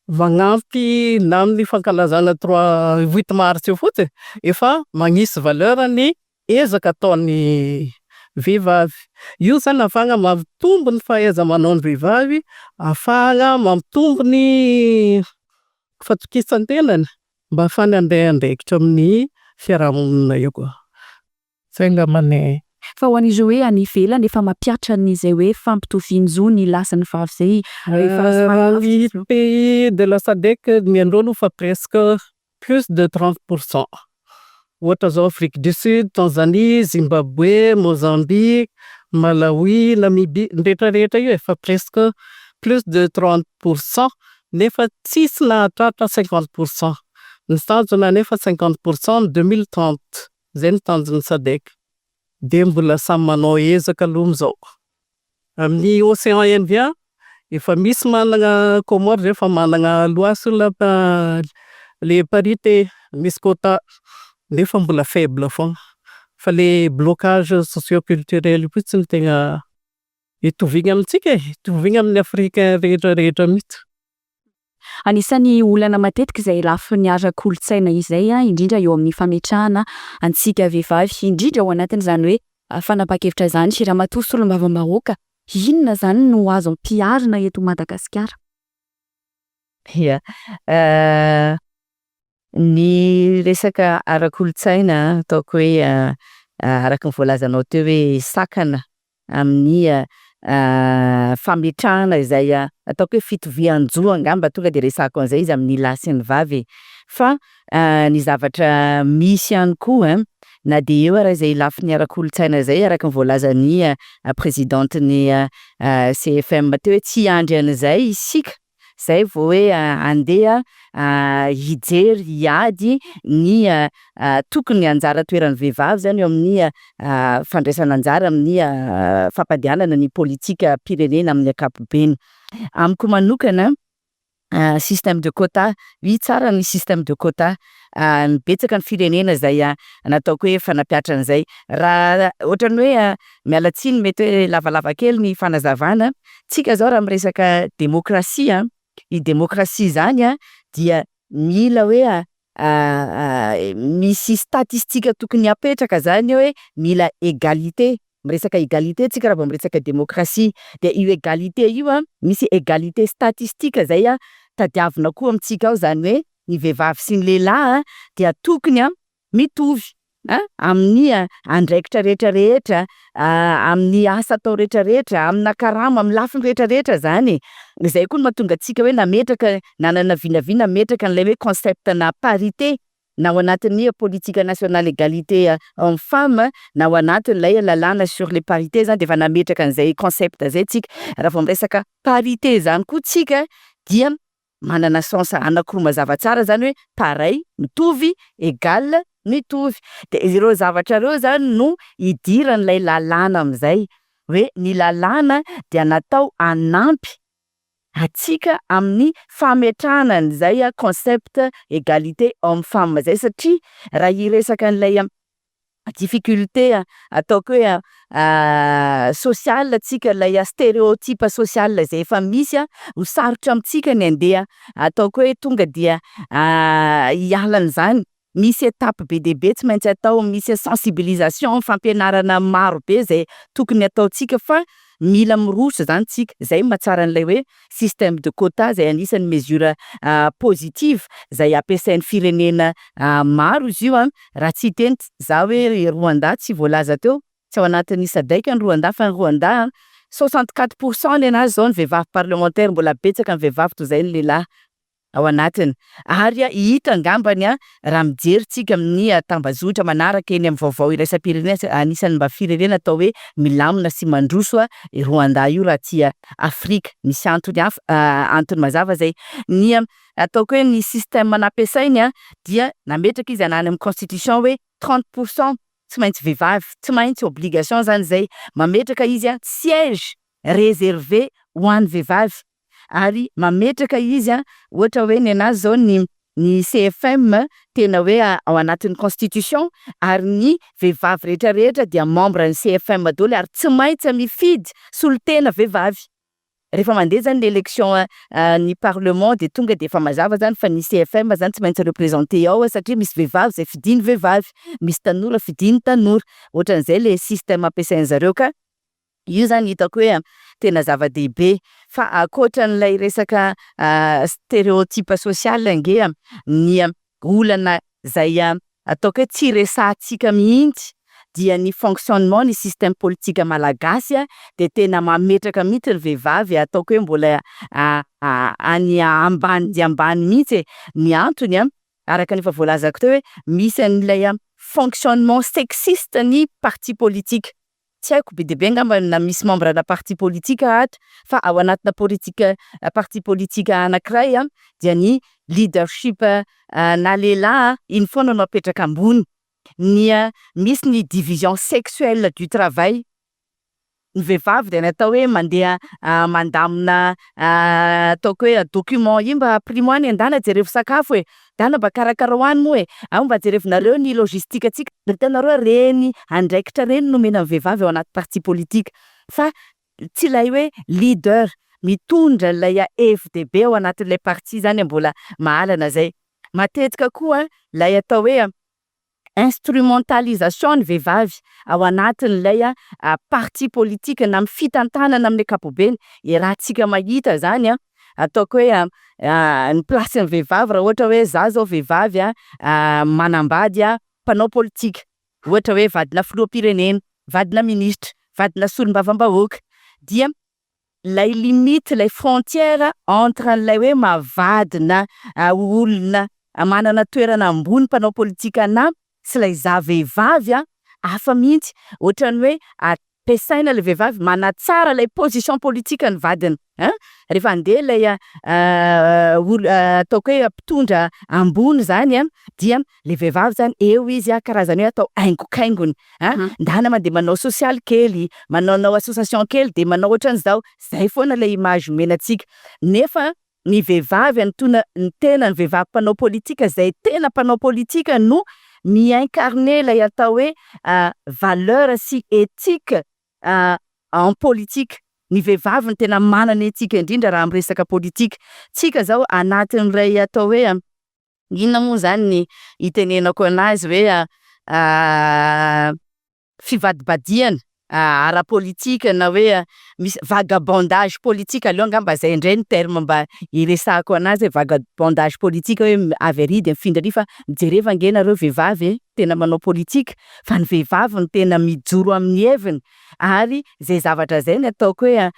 magnampy na amin'ny fankalazana trois huit mars io fotsiny efa magnisy valeur ny ezaka ataon'ny vehivavy. Io zany ahafahana mampitombo ny fahaiza-manaon'ny vehivavy, ahafahana mampitombo ny fahatokisan-tenany mba ahafahany handray andraikitra amin'ny fiarahamonina eo koa. Zay angambany e. Fa ho an'ireo hoe any ivelany efa mampihatra an'izay hoe fampitovian-jo ny lahy sy ny vavy izay efa Ny pays de la SADC ny andreo aloha fa presque plus de 30%. Ohatra zao Afrique du Sud, Tanzanie, Zimbabwe, Mozambique, Malawi, Namibie, ny rehetrarehetra io efa presque plus de 30% nefa tsisy nahatratra 50%. Ny tanjona nefa 50% 2030. Zay ny tanjon'ny SADC. Dia mbola samy manao ezaka aloha amizao. Amin'ny océan Indien efa misy manana Comores zao efa manana loi sur la le parité, misy quota nefa mbola faible foagna. Fa le blocage socio-culturel fotsiny tegna itoviana amintsika e, itoviana amin'ny africain rehetrarehetra mihitsy. Anisan'ny olana matetika izay lafiny ara-kolontsaina izay, indrindra eo amin'ny fametrahana antsika vehivavy, indrindra ao anatin'izany hoe fanapahan-kevitra izany. Ramatoa solombavambahoaka, inona izany no azo ampiharina eto Madagasikara? Ia, ny resaka ara-kolontsaina ataoko hoe araka ny voalazanao teo hoe sakana amin'ny fametrahana izay ataoko hoe fitovian-jo angamba tonga de resahako an'izay izy amin'ny lahy sy ny vavy. Fa ny zavatra misy ihany koa na de eo ara izay lafiny ara-kolontsaina izay araka ny voalazan'ny présidente-n'ny CFM teo hoe tsy hiandry an'izay isika zay vao hoe andeha hijery hiady ny tokony anjara toeran'ny vehivavy zany eo amin'ny fandraisana anjara amin'ny fampandehanana ny politikam-pirenena amin'ny ankapobeny. Amiko manokana, système de quota, oui tsara ny système de quota, betsaka ny firenena izay nataoko hoe efa nampihatra an'izay. Raha ohatran'ny hoe miala tsiny mety hoe lavalava kely ny fanazavana, tsika zao raha miresaka demokrasia, io demokrasia zany a dia mila hoe misy statistique tokony hapetraka zany hoe mila égalité, miresaka égalité tsika raha vao miresaka demokrasia de io égalité io a misy égalité statistique zay a tadiavina koa amintsika ao zany hoe ny vehivavy sy ny lehilahy a dia tokony a mitovy a amin'ny andraikitra rehetrarehetra, amin'ny asa atao rehetrarehetra, amina karama, amin'ny lafiny rehetrarehetra zany e. Zay koa no mahatonga antsika hoe nametraka nanana vinavina nametraka an'ilay hoe concept na parité na ao anatin'ny politique nationale égalité homme femme na ao anatin'ilay lalàna sur les parité zany de efa nametraka an'izay concept zay tsika. Raha vao miresaka parité zany koa tsika dia manana sens anankiroa mazava tsara zany hoe pareil mitovy, égal mitovy. De ireo zavatra reo zany no idiran'ilay lalàna am'izay hoe ny lalàna dia natao hanampy antsika amin'ny fametrahana an'izay concept égalité homme femme zay satria raha hiresaka an'ilay difficulté ataoko hoe social tsika lay stéréotype social zay efa misy a ho sarotra amintsika ny andeha ataoko hoe tonga dia hiala an'izany. Misy étape be dia be tsy maintsy atao, misy sensibilisation, fampianarana maro be zay tokony ataontsika fa mila miroso zany tsika, zay mahatsara an'ilay hoe système de quota zay anisan'ny mesure positive zay ampiasain'ny firenena maro izy io a raha tsy hiteny za hoe Rwanda tsy voalaza teo. Tsy ao anatin'ny SADC ny Rwanda, fa ny Rwanda 64% ny anazy zao ny vehivavy parlementaire, mbola betsaka ny vehivavy toy izay ny lehilahy ao anatiny. Ary hita angambany raha mijery tsika amin'ny tambazotra manaraka eny amin'ny vaovao iraisam-pirenena, anisan'ny mba firenena atao hoe milamina sy mandroso i Rwanda io raha aty Afrika. Misy antony hafa, antony mazava zay. Ny ataoko hoe ny système nampiasainy dia nametraka izy any amin'ny constitution hoe 30% tsy maintsy vehivavy, tsy maintsy obligation zany zay. Mametraka izy siège réservé ho an'ny vehivavy, ary mametraka izy ohatra hoe ny anazy zao ny CFM tena hoe ao anatin'ny constitution, ary ny vehivavy rehetrarehetra dia membre ny CFM daholo, ary tsy maintsy mifidy solontena vehivavy. Rehefa mandeha zany ny élection ny parlement de tonga de efa mazava zany fa ny CFM zany tsy maintsy représenté ao, satria misy vehivavy zay fidiny vehivavy, misy tanora fidiny tanora, ohatran'izay le système ampiasain'zareo. Ka io zany hitako hoe tena zava-dehibe. Fa ankoatran'ilay resaka stéréotype social nge, ny olana zay ataoko hoe tsy resahantsika mihitsy dia ny fonctionnement ny système politique malagasy de tena mametraka mihitsy ny vehivavy ataoko hoe mbola any ambany dia ambany mihitsy e. Ny antony, araka ny efa voalazako teo, hoe misy an'ilay fonctionnement sexiste ny parti politique. Tsy haiko, be dia be angamba na misy membre na parti politique ato, fa ao anatina politique, parti politique anankiray dia ny leadership na lehilahy iny foana no apetraka ambony. Ny misy ny division sexuelle du travail. Ny vehivavy de natao hoe mandeha mandamina, ataoko hoe document io mba ampirimo any, andana jerevo sakafo e, ndana mba karakara hoany moa e, ao mba jerevinareo ny logistique atsika. Hitanareo reny andraikitra reny nomena ny vehivavy ao anaty parti politique, fa tsy ilay hoe leader mitondra ilay hevi-dehibe ao anatin'ilay parti zany mbola mahalana zay. Matetika koa lay atao hoe instrumentalisation ny vehivavy ao anatin'ilay parti politique na amin'ny fitantanana amin'ny ankapobeny. Raha mahita zany, ataoko hoe ny place-n'ny vehivavy, raha ohatra hoe za zao vehivavy manambady mpanao politika, ohatra hoe vadina filoham-pirenena, vadina ministra, vadina solombavambahoaka, dia lay limite, lay frontière entre an'ilay hoe mahavadina olona manana toerana ambony mpanao politika anahy sy lay za vehivavy hafa mihitsy. Ohatran'ny hoe ampiasaina le vehivavy manatsara lay position politique ny vadiny ein. Rehefa andeha lay olo ataoko hoe mpitondra ambony zany dia le vehivavy zany eo izy karazany hoe atao haingokaingony ein, ndana mandeha manao sosialy kely, manaonao association kely, de manao ohatran'izao, zay foana lay image omena antsika. Nefa ny vehivavy antona ny tena ny vehivavy mpanao politika zay tena mpanao politika no mi-incarner lay atao hoe valeur sy éthique en politique. Ny vehivavy no tena manana éthique indrindra raha miresaka politika. Tsika zao anatin'ilay atao hoe inona moa zany ny itenenako anazy hoe fivadibadihana ara-politika na hoe misy vagabondage politique, aleo angamba zay indray ny terme mba iresahako anazy, hoe vagabondage politique, hoe avy ary de mifindra ary. Fa mijereva ange nareo vehivavy e, tena manao politika, fa ny vehivavy no tena mijoro amin'ny heviny. Ary zay zavatra zay ny ataoko hoe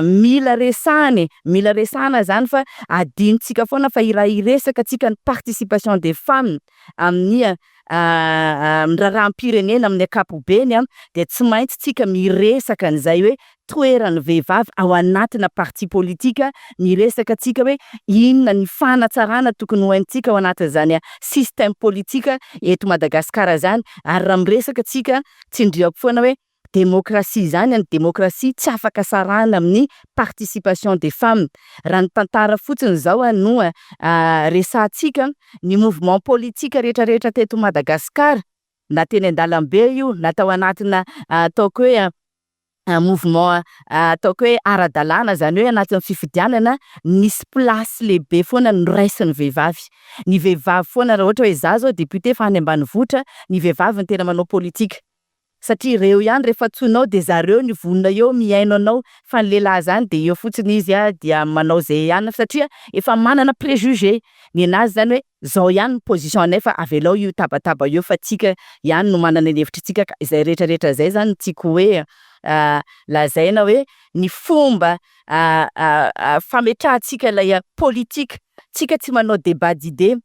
mila resahana e, mila resahana zany, fa adinontsika foana fa raha hiresaka atsika ny participation des femmes amin'ny raharaham-pirenena amin'ny ankapobeny de tsy maintsy tsika miresaka an'izay hoe toeran'ny vehivavy ao anatina parti politika, miresaka atsika hoe inona ny fanatsarana tokony ho haintsika ao anatin'izany système politika eto Madagasikara zany. Ary raha miresaka atsika, tsindriako foana hoe démocratie zany, ny démocratie tsy afaka sarahana amin'ny participation des femmes. Raha ny tantara fotsiny zao no resahantsika, ny mouvement politique rehetrarehetra teto Madagasikara, na teny an-dalambe io na tao anatina ataoko hoe mouvement ataoko hoe ara-dalàna, zany hoe anatin'ny fifidianana, nisy place lehibe foana noraisin'ny vehivavy. Ny vehivavy foana, raha ohatra hoe za zao député fa any ambanivohitra, ny vehivavy no tena manao politika. Satria reo ihany rehefa antsoinao de zareo no vonona eo mihaino anao, fa ny lehilahy zany de eo fotsiny izy a dia manao zay ihany satria efa manana préjugé, ny anazy zany hoe zao ihany ny position nay fa avelao io tabataba io fa tsika ihany no manana ny hevitritsika ka zay rehetrarehetra zay zany no tiako hoe lazaina hoe ny fomba fametrahantsika lay politika, tsika tsy manao débat d'idée,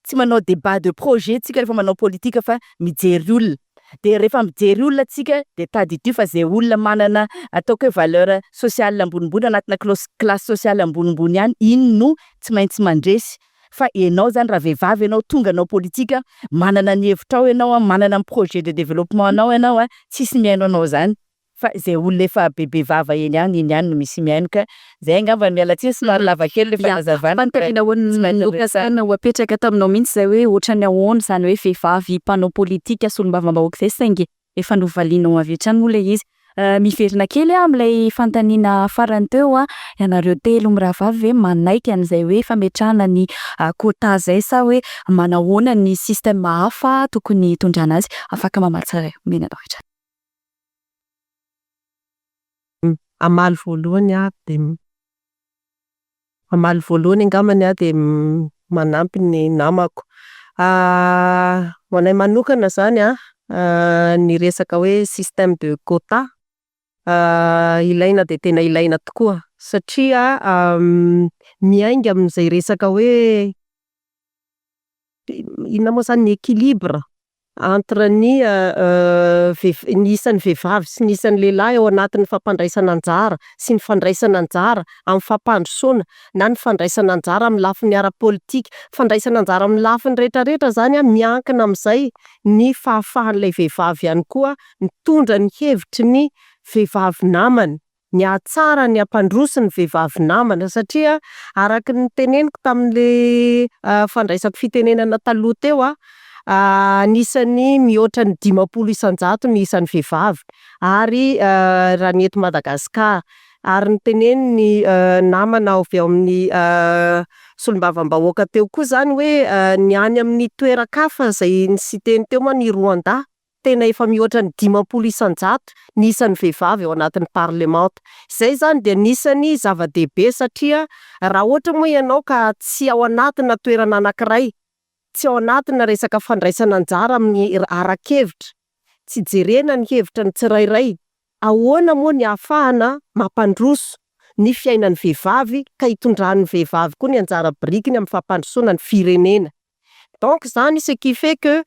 tsy manao débat de projet tsika rehefa manao politika fa mijery olona, de rehefa mijery olona tsika de tadidio fa zay olona manana ataoko hoe valeur sociale ambonimbony anatina classe sociale ambonimbony ihany iny no tsy maintsy mandresy fa ianao zany raha vehivavy ianao tonga hanao politika manana ny hevitrao ianao a, manana ny projet de développement anao ianao a, tsisy mihaino anao zany fa zay olona efa bebe vava eny ihany iny ihany no misy mihaino ka zay angamba miala tsiny somary lava kely le fanazavana. Fanontaniana ho ho apetraka taminao mihitsy zay hoe ohatrany ahoana zany hoe vehivavy mpanao politika solombavambahoaka zay saingy efa novalianao avy hatrany moa ilay izy. Miverina kely aho amin'ilay fanontaniana farany teo a, ianareo telo mirahavavy ve manaiky an'izay hoe fametrahana ny quota zay sa hoe manahoana ny système hafa tokony hitondrana azy? Afaka mamaly tsara omena anao hatrany. Hamaly voalohany aho de hamaly voalohany angambany aho de manampy ny namako. Ho anahy manokana zany an, ny resaka hoe système de quota ilaina dia tena ilaina tokoa satria miainga amin'izay resaka hoe inona moa zany, ny équilibre entre ny vehiv- ny isan'ny vehivavy sy ny isan'ny lehilahy ao anatin'ny fampandraisana anjara sy ny fandraisana anjara amin'ny fampandrosoana na ny fandraisana anjara amin'ny lafiny ara-politika. Fandraisana anjara amin'ny lafiny rehetrarehetra zany an, miankina amin'izay ny fahafahan'ilay vehivavy ihany koa mitondra ny hevitry ny vehivavy namany, ny hahatsara ny hampandroso ny vehivavy namana satria araka ny noteneniko tamin'le fandraisako fitenenana taloha teo an, anisan'ny mihoatra ny 50% ny isan'ny vehivavy ary raha ny eto Madagasikara, ary notenenin'ny namana avy ao amin'ny solombavambahoaka teo koa zany hoe ny any amin'ny toeran-kafa zay nociteny teo moa ny Rwanda, tena efa mihoatra ny 50% ny isan'ny vehivavy ao anatin'ny parlemanta. Zay zany de anisan'ny zava-dehibe satria raha ohatra moa ianao ka tsy ao anatina toerana anankiray, tsy ao anatina resaka fandraisana anjara amin'ny ara-kevitra, tsy jerena ny hevitra ny tsirairay, ahoana moa ny ahafahana mampandroso ny fiainan'ny vehivavy ka hitondran'ny vehivavy koa ny anjara birikiny amin'ny fampandrosoana ny firenena. Donc zany ce qui fait que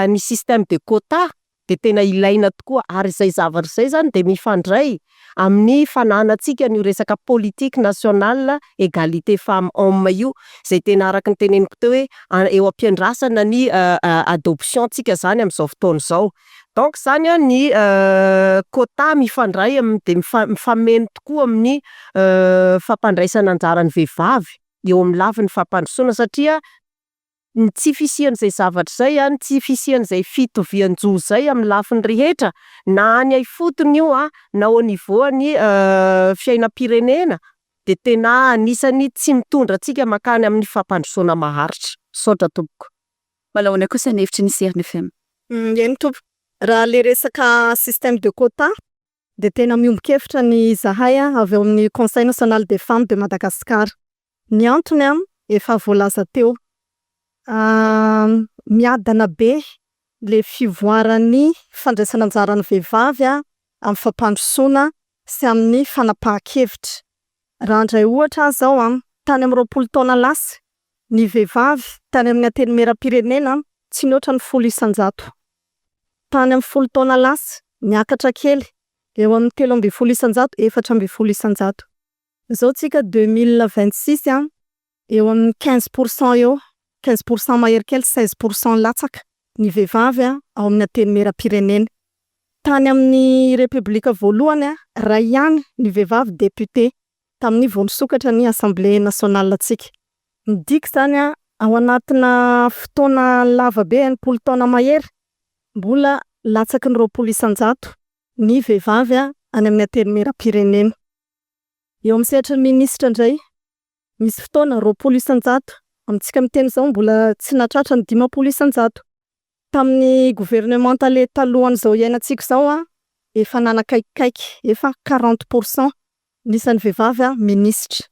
ny système de quota de tena ilaina tokoa ary izay zavatra izay zany de mifandray amin'ny fananantsika an'io resaka politique nationale égalité femme homme io, zay tena araka ny teneniko teo hoe eo am-piandrasana ny adoption tsika zany amin'izao fotoana izao. Donc zany an ny quota mifandray am- de mifameno tokoa amin'ny fampandraisana anjara ny vehivavy eo amin'ny lafiny fampandrosoana satria ny tsy fisian'izay zavatra zay an, ny tsy fisian'izay fitovian-jo zay amin'ny lafiny rehetra na any ifotony io an, na au niveau ny fiainam-pirenena de tena anisan'ny tsy mitondra antsika mankany amin'ny fampandrosoana maharitra. Misaotra tompoko. Mbola ahoana kosa ny hevitry ny CRNFM? Eny tompoko, raha le resaka système de quota de tena miombon-kevitra ny zahay a avy ao amin'ny conseil national des femmes de Madagascar. Ny antony a efa voalaza teo, miadana be le fivoaran'ny fandraisana anjaran'ny vehivavy a amin'ny fampandrosoana sy amin'ny fanapahan-kevitra. Raha handray ohatra aho zao a, tany amin'ny 20 taona lasa, ny vehivavy tany amin'ny antenimieram-pirenena tsy nihoatra ny 10%. Tany amin'ny 10 taona lasa, niakatra kely eo amin'ny 13%, 14%. Zao tsika 2026 a, eo amin'ny 15% eo, 15% mahery kely 16% latsaka ny vehivavy a ao amin'ny antenimieram-pirenena. Tany amin'ny repoblika voalohany a, ray ihany ny vehivavy député tamin'ny vao nisokatra ny assemblée nationale antsika. Midika zany a ao anatina fotoana lava be 60 taona mahery mbola latsaky ny 20% ny vehivavy a any amin'ny antenimieram-pirenena. Eo amin'ny sehatry ny minisitra indray, misy fotoana 20%, amintsika miteny zao mbola tsy nahatratra ny 50%. Tamin'ny governemanta le talohan'izao iainantsika izao a, efa nanakaikikaiky, efa 40 % ny isan'ny vehivavy a minisitra.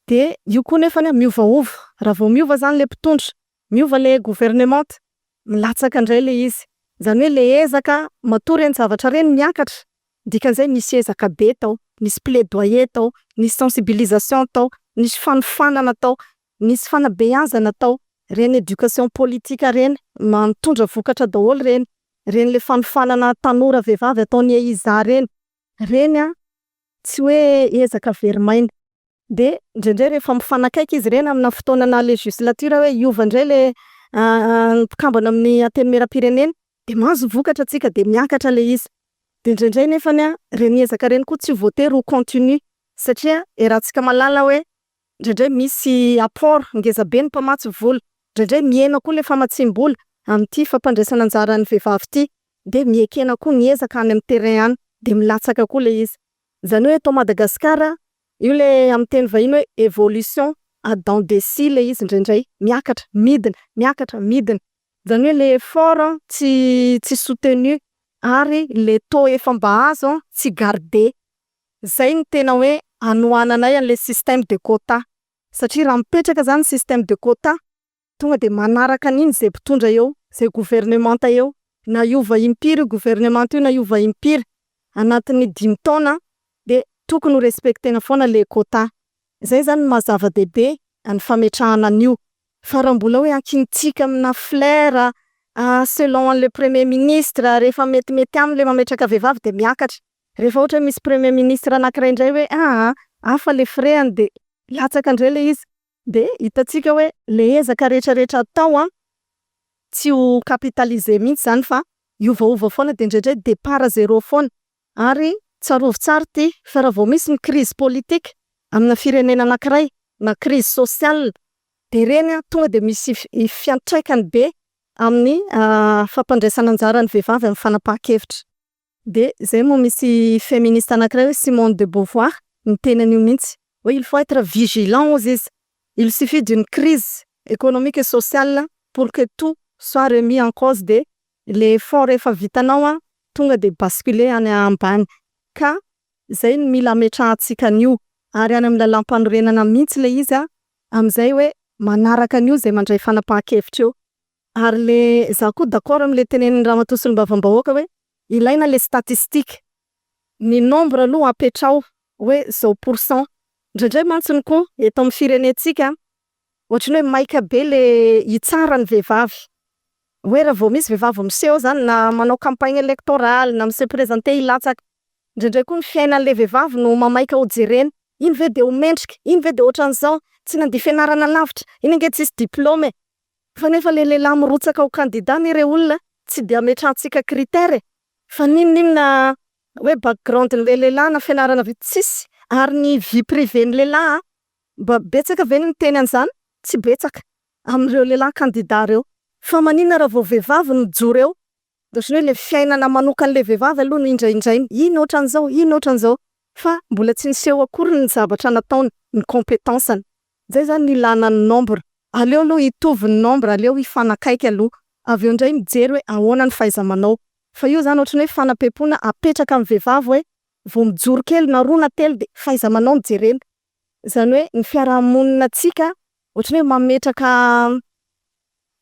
De io koa nefany a miovaova, raha vao miova zany le mpitondra, miova le governemanta, milatsaka indray le izy. Zany hoe le ezaka matoa reny zavatra reny miakatra, dikan'izay nisy ezaka be tao, nisy plaidoyer tao, nisy sensibilisation tao, nisy fanofanana tao, nisy fanabeazana tao, reny éducation politique reny mitondra vokatra daholo reny, reny le fanofanana tanora vehivavy ataon'ny EISA reny, reny a tsy hoe ezaka very maina. De indraindray rehefa mifanakaiky izy reny amina fotoana na législature hoe hiova indray le mpikambana amin'ny antenimieram-pirenena, de mahazo vokatra antsika de miakatra le izy. De indraindray nefany a reny ezaka reny koa tsy voatery ho continu, satria iarahantsika mahalala hoe indraindray misy apport ngeza be ny mpamatsy vola, indraindray mihena koa le famatsiam-bola amin'ity fampandraisana anjaran'ny vehivavy ity, de mihekena koa ny ezaka any amin'ny terrain any, de milatsaka koa le izy. Zany hoe eto Madagasikara io le amin'ny teny vahiny hoe évolution à dents de scie le izy indraindray, miakatra, midina, miakatra, midina. Zany hoe le effort tsy soutenu ary le taux efa mba azo tsy gardé. Zay no tena hoe anohananay an'le système de quota, satria raha mipetraka zany système de quota, tonga de manaraka an'iny zay mpitondra eo, zay governemanta eo, na hiova impiry io governemanta io na hiova impiry anatin'ny 5 taona, de tokony ho respectena foana le quota. Zay zany no maha zava-dehibe ny fametrahana an'io, fa raha mbola hoe ankinitsika amina flair selon an'le premier ministre, rehefa metimety aminy le mametraka vehivavy de miakatra, rehefa ohatra hoe misy premier ministre anankiray indray hoe aa hafa le firehany de latsaka indray le izy, de hitantsika hoe le ezaka rehetrarehetra atao a tsy ho capitalisé mihitsy zany fa hiovaova foana, de indraindray départ zéro foana. Ary tsarovy tsara ty, fa raha vao misy ny crise politique amina firenena anankiray na crise sociale, de reny a tonga de misy fiantraikany be amin'ny fampandraisana anjaran'ny vehivavy amin'ny fanapahan-kevitra. De zay moa misy féministe anankiray hoe Simone de Beauvoir niteny an'io mihitsy hoe il faut être vigilant hozy izy, il suffit d'une crise économique et sociale pour que tout soit remis en cause, de le effort efa vitanao a tonga de basculer any ambany. Ka zay no mila ametrahantsika an'io, ary any amin'ny lalam-panorenana mihitsy le izy a am'izay hoe manaraka an'io zay mandray fanapahan-kevitra eo. Ary le za koa d'accord am'le tenenin'ny ramatoa solombavambahoaka hoe ilaina le statistique, ny nombre aloha apetrao hoe zao pourcent. Indraindray mantsiny koa eto amin'ny firenentsika ohatran'ny hoe maika be le hitsara ny vehivavy, hoe raha vao misy vehivavy miseho zany na manao campagne électorale na mi-se présenter hilatsaka, indraindray koa ny fiainan'le vehivavy no mamaika ho jerena, iny ve de ho mendrika, iny ve de ohatran'izao, tsy nandia fianarana lavitra, iny ange tsisy diplôme e. Fa nefa le lehilahy mirotsaka ho candidat anie re olona tsy de ametrahantsika critère e, fa n'inon'inona hoe background-n'le lehilahy na fianarana vita tsisy, ary ny vie privée ny lehilahy mba betsaka ve ny miteny an'izany? Tsy betsaka amin'ireo lehilahy candidat reo. Fa maninona raha vao vehivavy no mijoro eo, de ohatran'ny hoe le fiainana manokan'le vehivavy aloha no indraindraina, iny ohatran'izao, iny ohatran'izao, fa mbola tsy niseho akory ny zavatra nataony, ny compétence-ny. Zay zany no ilana ny nombre, aleo aloha hitovy ny nombre, aleo hifanakaiky aloha, avy eo indray mijery hoe ahoana ny fahaiza-manao. Fa io zany ohatran'ny hoe fanapempoana apetraka amin'ny vehivavy hoe vao mijoro kely na roa na telo de fahaiza-manao no jerena. Zany hoe ny fiarahamonina antsika ohatran'ny hoe mametraka,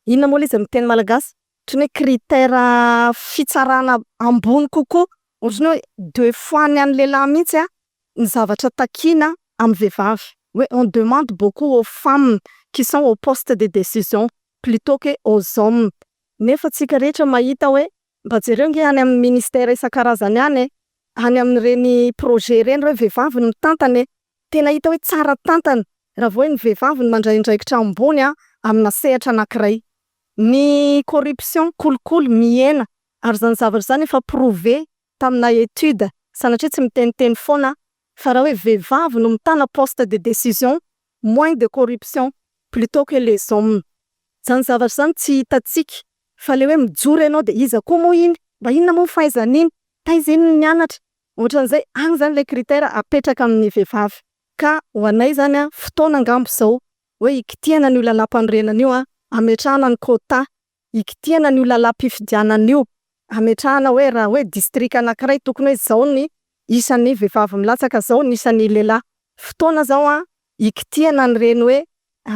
inona moa le izy amin'ny teny malagasy, ohatran'ny hoe critère fitsarana ambony kokoa, ohatran'ny hoe deux fois ny an'ny lehilahy mihitsy a ny zavatra takiana amin'ny vehivavy, hoe on demande beaucoup aux femmes qui sont au poste de décision plutôt que aux hommes. Nefa antsika rehetra mahita hoe mba jereo nge any amin'ny ministère isan-karazany any e, any amin'ireny projet reny reo vehivavy no mitantana e, tena hita hoe tsara tantana raha vao hoe ny vehivavy no mandray andraikitra ambony a amina sehatra anankiray. Ny corruption, kolikoly mihena, ary zany zavatra zany efa prouvé tamina étude, sanatria tsy miteniteny foana fa raha hoe vehivavy no mitana poste de décision, moins de corruption plutôt que les hommes. Zany zavatra zany tsy hitantsika fa le hoe mijoro ianao de iza koa moa iny, mba inona moa ny fahaizany iny, taiza iny no nianatra, ohatran'izay any zany le critère apetraka amin'ny vehivavy. Ka ho anay zany a fotoana angamba izao hoe hikitiana an'io lalam-panorenana io a, ametrahana ny quota. hikitihana an'io lalam-pifidianana io, hametrahana hoe raha hoe distrika anankiray tokony hoe zao ny isan'ny vehivavy milatsaka, zao ny isan'ny lehilahy. Fotoana zao an hikitihana an'ireny hoe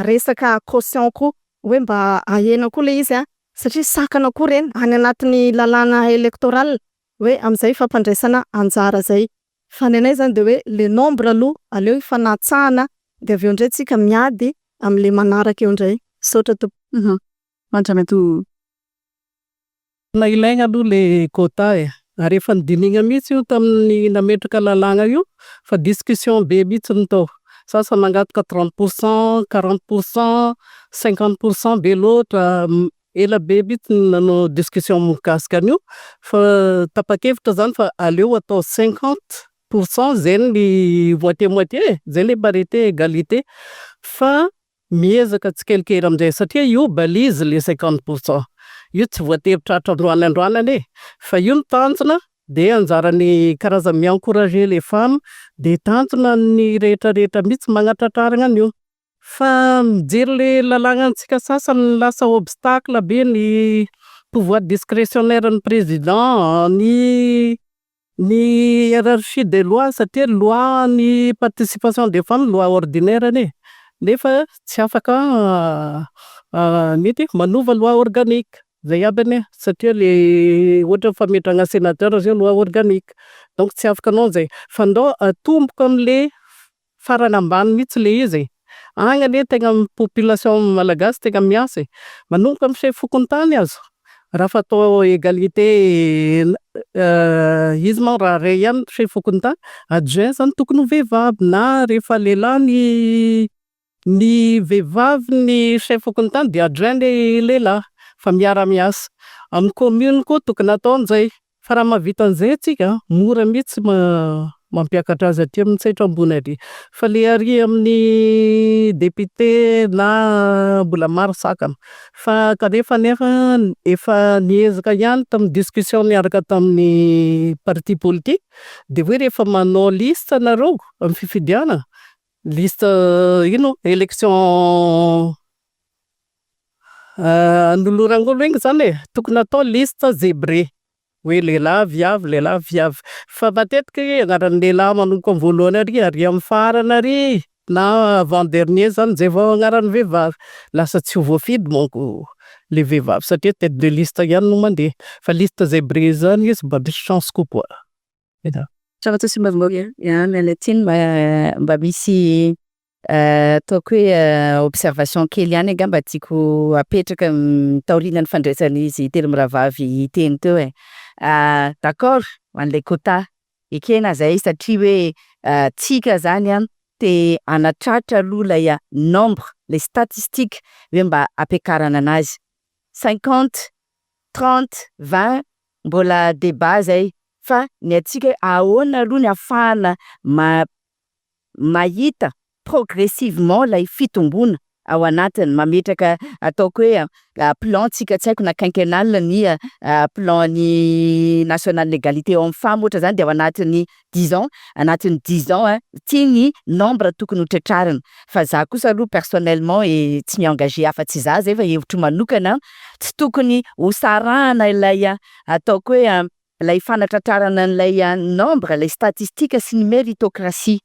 resaka caution koa hoe mba ahena koa le izy an satria sakana koa reny any anatin'ny lalàna électoral hoe am'zay fampandraisana anjara zay, fa ny anay zany de hoe le nombre aloha aleo hifanatsahana de avy eo ndray tsika miady am'le manaraka eo ndray. Misaotra tompoko. Andriamatoa. Tena ilaigna aloha le quota e ary efa nodinihina mihitsy io tamin'ny nametraka lalàna io fa discussion be mihitsy no tao. Sasany nangataka 30 %, 40 %, 50 % be loatra. Ela be mihitsy no nanao discussion mikasika an'io fa tapa-kevitra zany fa aleo atao 50 % zay ny moitié moitié e, zay le parité égalité fa miezaka tsikelikely amin'izay satria io balise le 50 %, io tsy voatery tratra androany androany anie fa io no tanjona dia anjaran'ny karazany mi-encourager les femmes dia tanjona ny rehetrarehetra mihitsy magnatratrarana an'io. Fa mijery le lalànantsika sasany lasa obstacle be ny pouvoir discrétionnaire ny président, ny hiérarchie des lois satria loi ny participation des femmes loi ordinaire anie nefa tsy afaka mety manova loi organique zay aby anie satria le ohatra fametrahana sénateur zao loi organique donc tsy afaka anao zay fa ndao atomboka am'le farany ambany mihitsy le izy e. Agny anie tegna population malagasy tegna miasa e, manomboka amin'ny chef fokontany aza raha fa atao égalité izy moa raha ray ihany chef fokontany, adjoint zany tokony ho vehivavy na rehefa lehilahy ny vehivavy ny chef fokontany dia adjoint le lehilahy fa miara-miasa. Amin'ny commune koa tokony atao an'izay fa raha mahavita an'izay antsika mora mihitsy mampiakatra azy aty amin'ny sehatra ambony ary fa le ary amin'ny député na mbola maro sakana fa kanefa nefa efa niezaka ihany tamin'ny discussion niaraka tamin'ny parti politique dia hoe rehefa manao liste nareo amin'ny fifidianana, liste ino élection anoloran'olo igny zany e, tokony atao liste zébré hoe lehilahy viavy lehilahy viavy fa matetiky anaran'ny lehilahy manomboka amin'ny voalohany ary ary amin'ny farany ary na avant dernier zany zay vao anaran'ny vehivavy, lasa tsy ho voafidy manko le vehivavy satria tête de liste ihany no mandeha fa liste zébré zany izy mba misy chance kokoa. Ya, miala tsiny mba misy ataoko hoe observation kely ihany angamba tiako apetraka taorian'ny fandraisan'izy telo mirahavavy teny teo e. D'accord ho an'ilay quota, ekena zay satria hoe tsika zany a te hanatratra aloha ilay nombre, le statistique hoe mba hampiakarana anazy, 50, 30, 20 mbola débat zay fa ny antsika hoe ahoana aloha ny ahafahana mahita progressivement lay fitomboana ao anatiny mametraka ataoko hoe plan tsika tsy haiko na quinquennal ny plan ny national égalité homme femme ohatra zany de ao anatin'ny 10 ans, anatin'ny 10 ans a ty ny nombre tokony ho tratrarina fa za kosa aloha personnellement e tsy mi-engager afa-tsy za zay fa hevitro manokana tsy tokony ho sarahana ilay ataoko hoe ilay fanatratrarana an'ilay nombre, lay statistique sy ny méritocratie.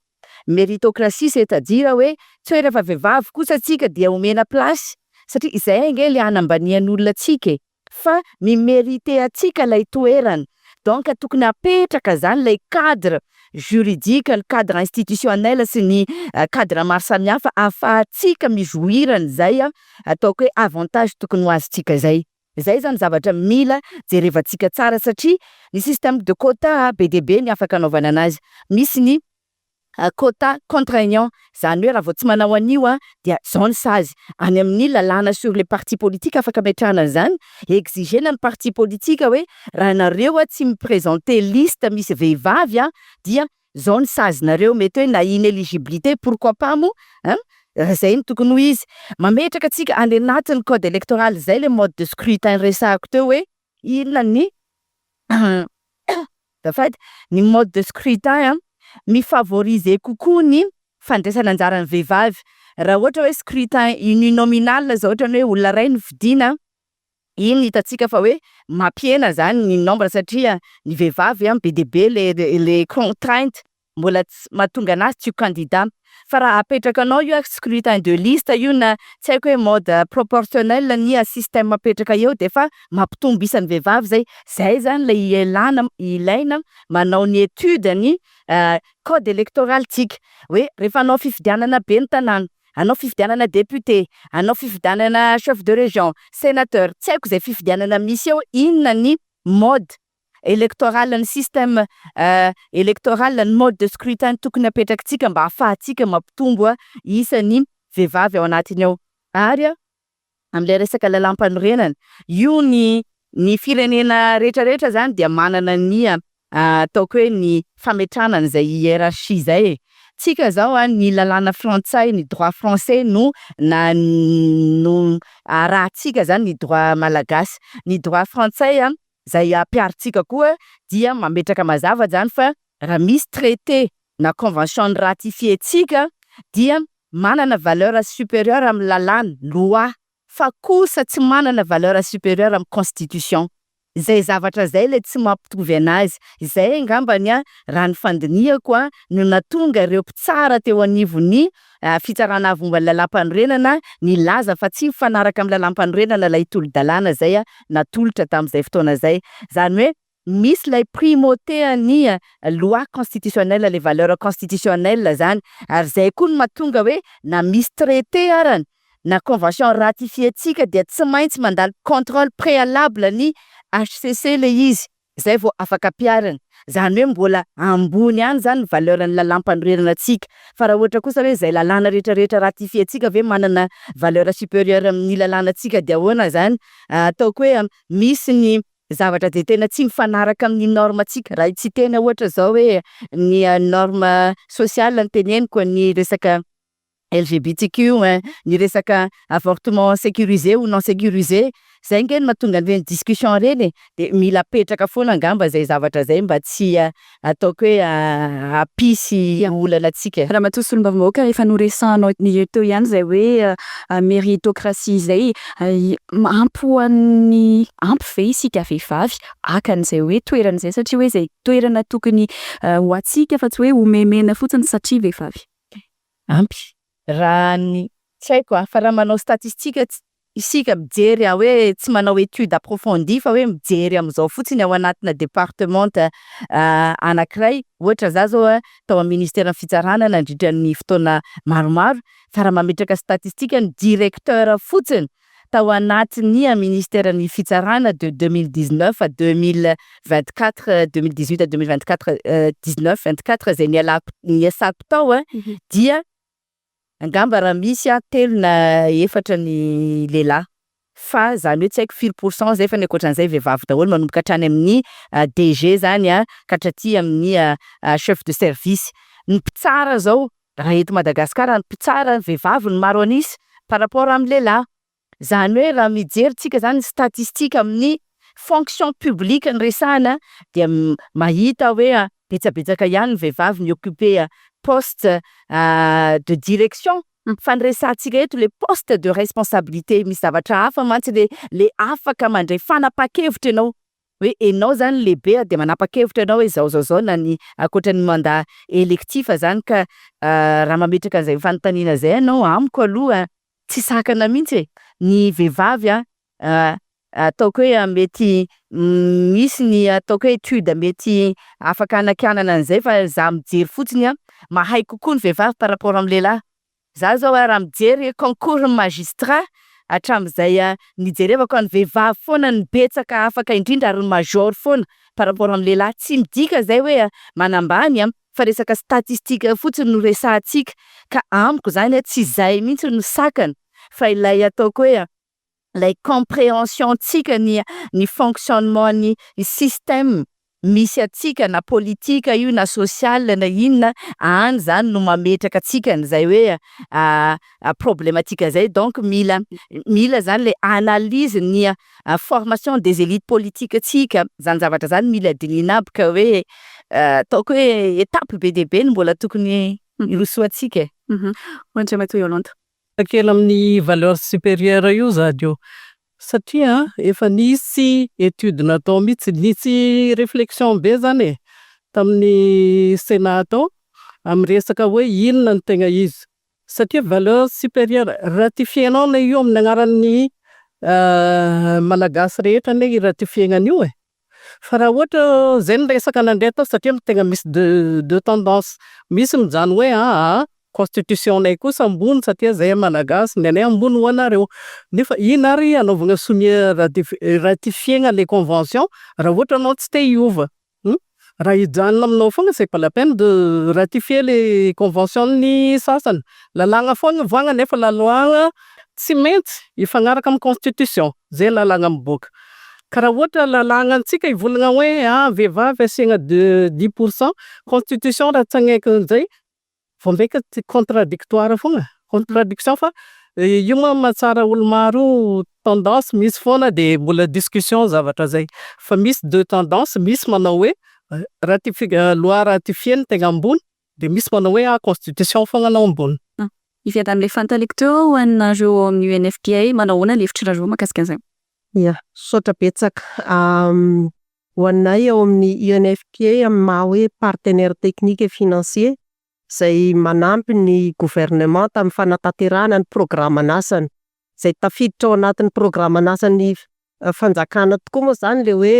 Méritocratie c'est-à-dire hoe tsy hoe rehefa vehivavy kosa tsika dia omena place satria izay ange le hanambanian'olona antsika e fa mi-mériter antsika lay toerana donc tokony apetraka zany lay cadre juridique, ny cadre institutionnel sy ny cadre maro samihafa ahafahantsika mi-jouir an'izay ataoko hoe avantage tokony ho azontsika zay. Zay zany zavatra mila jerevantsika tsara satria ny système de quota be dia be ny afaka anaovana anazy, misy ny quota contraignant zany hoe raha vao tsy manao an'io a dia zao ny sazy, any amin'ny lalàna sur les partis politiques afaka ametrahana an'izany, exigena ny parti politique hoe raha nareo a tsy mi-présenter liste misy vehivavy a dia zao ny sazinareo mety hoe na inéligibilité pourquoi pas moa ein zay no tokony ho izy. Mametraka antsika any anatin'ny code électoral zay le mode de scrutin resahako teo hoe inona ny azafady ny mode de scrutin a mi-favoriser kokoa ny fandraisana anjaran'ny vehivavy raha ohatra hoe scrutin uninominal zao ohatra ny hoe olona ray no fidiana. Iny hitantsika fa hoe mampihena zany ny nombre, satria ny vehivavy a be dia be le contrainte mbola tsy mahatonga anazy tsy ho candidat. Fa raha apetraka anao io scrutin de liste io, na tsy haiko hoe mode proportionnel ny système apetraka eo, de efa mampitombo isan'ny vehivavy zay. Zay zany le ialana, ilaina manao ny étude ny code électoral tsika, hoe rehefa hanao fifidianana ben'ny tanàna, hanao fifidianana député, hanao fifidianana chef de région, sénateur, tsy haiko zay fifidianana misy eo, inona ny mode électoral, ny système électoral, ny mode de scrutin tokony apetrakitsika mba ahafahantsika mampitombo isan'ny vehivavy ao anatiny ao. Ary am'le resaka lalàm-panorenana io, ny firenena rehetrarehetra zany dia manana ny ataoko hoe ny fametrahana an'izay hiérarchie zay e. Tsika zao a, ny lalàna frantsay, ny droit français no na no arahantsika zany ny droit malagasy. Ny droit frantsay a zay ampiharintsika koa dia mametraka mazava zany fa raha misy traité na convention ratifier-tsika dia manana valeur supérieure amin'ny lalàna, loi, fa kosa tsy manana valeur supérieure amin'ny constitution. Zay zavatra zay le tsy mampitovy anazy. Zay angambany a, raha ny fandinihako a, no nahatonga ireo mpitsara teo anivon'ny fitsarana avo momba ny lalàm-panorenana nilaza fa tsy mifanaraka amin'ny lalàm-panorenana ilay tolo-dalàna zay a natolotra tamin'izay fotoana zay. Zany hoe misy lay primauté ny loi constitutionnelle, le valeur constitutionnelle zany, ary zay koa no mahatonga hoe na misy traité arany na convention ratifier-tsika dia tsy maintsy mandalo contrôle préalable ny HCC le izy zay vao afaka ampiharina. Zany hoe mbola ambony ihany zany ny valeur ny lalàm-panorenana antsika. Fa raha ohatra kosa hoe zay lalàna rehetrarehetra ratifier-tsika ve manana valeur supérieure amin'ny lalànantsika, de ahoana zany? Ataoko hoe misy ny zavatra de tena tsy mifanaraka amin'ny norme-ntsika, raha tsy hiteny ohatra zao hoe ny norme sociale no teneniko, ny resaka LGBTQ, ny resaka avortement sécurisé ou non sécurisé, zay ange no mahatonga an'ireny discussion reny e. De mila apetraka foana angamba zay zavatra zay mba tsy ataoko hoe hampisy olana antsika. Ramatoa solombavambahoaka, efa noresahanao ny teo ihany zay hoe méritocratie zay, ampy ho an'ny, ampy ve isika vehivavy haka an'izay hoe toerana izay, satria hoe zay toerana tokony ho antsika fa tsy hoe omemena fotsiny satria vehivavy? Ampy raha ny tsy haiko a, fa raha manao statistika isika, mijery a hoe tsy manao étude approfondie fa hoe mijery am'izao fotsiny ao anatina département anankiray, ohatra za zao a tao amin'ny ministeran'ny fitsarana nandritra ny fotoana maromaro, fa raha mametraka statistika, ny directeur fotsiny tao anatin'ny ministeran'ny fitsarana de 2019 à 2024, 2018 à 2024, 19 24 zay nialako, niasako tao a, dia angamba raha misy a telo na efatra ny lehilahy, fa zany hoe tsy haiko firy pourcent zay, fa ny ankoatran'izay vehivavy daholo, manomboka hatrany amin'ny DG zany a ka hatraty amin'ny chef de service. Ny mpitsara zao, raha eto Madagasikara, ny mpitsara vehivavy no maro an'isa par rapport amin'ny lehilahy. Zany hoe raha mijery tsika zany statistique amin'ny fonction publique ny resahana, dia mahita hoe betsabetsaka ihany ny vehivavy mi-occuper poste de direction. Fa ny resahantsika eto le poste de responsabilité, misy zavatra hafa mantsy le afaka mandray fanapahan-kevitra ianao, hoe ianao zany lehibe de manapa-kevitra ianao hoe zao zao zao, na ny ankoatran'ny mandat électif zany. Ka raha mametraka an'izay fanontaniana zay ianao, amiko aloha tsy sakana mihitsy e ny vehivavy a. Ataoko hoe mety misy ny ataoko hoe étude mety afaka hanakianana an'izay, fa za mijery fotsiny a, mahay kokoa ny vehivavy par rapport amin'ny lehilahy. Za zao a, raha mijery concours magistrat hatramin'izay a nijerevako, ny vehivavy foana ny betsaka afaka indrindra, ary ny major foana par rapport amin'ny lehilahy. Tsy midika zay hoe manambany a, fa resaka statistique fotsiny no resahantsika. Ka amiko zany a, tsy zay mihitsy no sakana, fa ilay ataoko hoe lay compréhension ntsika ny fonctionnement ny système misy atsika, na politika io na social na inona any zany no mametraka atsika an'izay hoe problématique zay. Donc mila zany le analyse ny formation des élites politiques atsika zany zavatra zany mila dinihina aby, ka hoe ataoko hoe étape be dia be no mbola tokony hirosoantsika e. Andriamatoa Yolande. Kely amin'ny valeur supérieure io zany io. Satria efa nisy étude natao mihitsy, nisy réflexion be zany e tamin'ny sénat tao amin'ny resaka hoe inona no tegna izy, satria valeur supérieure ratifienao anie io amin'ny agnaran'ny Malagasy rehetra anie io ratifiena an'io e. Fa raha ohatra zay no resaka nandeha tao satria tegna misy deux tendances, misy mijano hoe aa constitution-nay kosa ambony satria zahay Malagasy ny anay ambony noho anareo, nefa ino ary anaovana sonia ratifiena le convention raha ohatra anao tsy te hiova, raha hijanona aminao foagna c'est pas la peine de ratifier le convention-n'ny sasany, lalàgna foagna ivoahana nefa lalàgna tsy maintsy hifagnaraka amin'ny constitution, zay lalàgna miboaka. Ka raha ohatra lalàgnantsika hivolagna hoe ah vehivavy asiagna de 10 %, constitution raha tsy hagnaiky an'izay vao maika contradictoire foagna, contradiction fa io moa mahatsara olo maro io tendance misy foana de mbola discussion zavatra zay, fa misy deux tendances, misy manao hoe loi ratifier no tegna ambony de misy manao hoe ah constitution foagna no ambony. Hiverina amin'ilay fanontaniako teo ho anareo ao amin'ny UNFPA, manao ahoana ny hevitrareo mahakasika an'izay? Ia, misaotra betsaka. Ho anay ao amin'ny UNFPA amin'ny maha hoe partenaire technique et financier izay manampy ny gouvernement tamin'ny fanatanterahana ny programan'asany, izay tafiditra ao anatin'ny programan'asan'ny fanjakana tokoa moa zany le hoe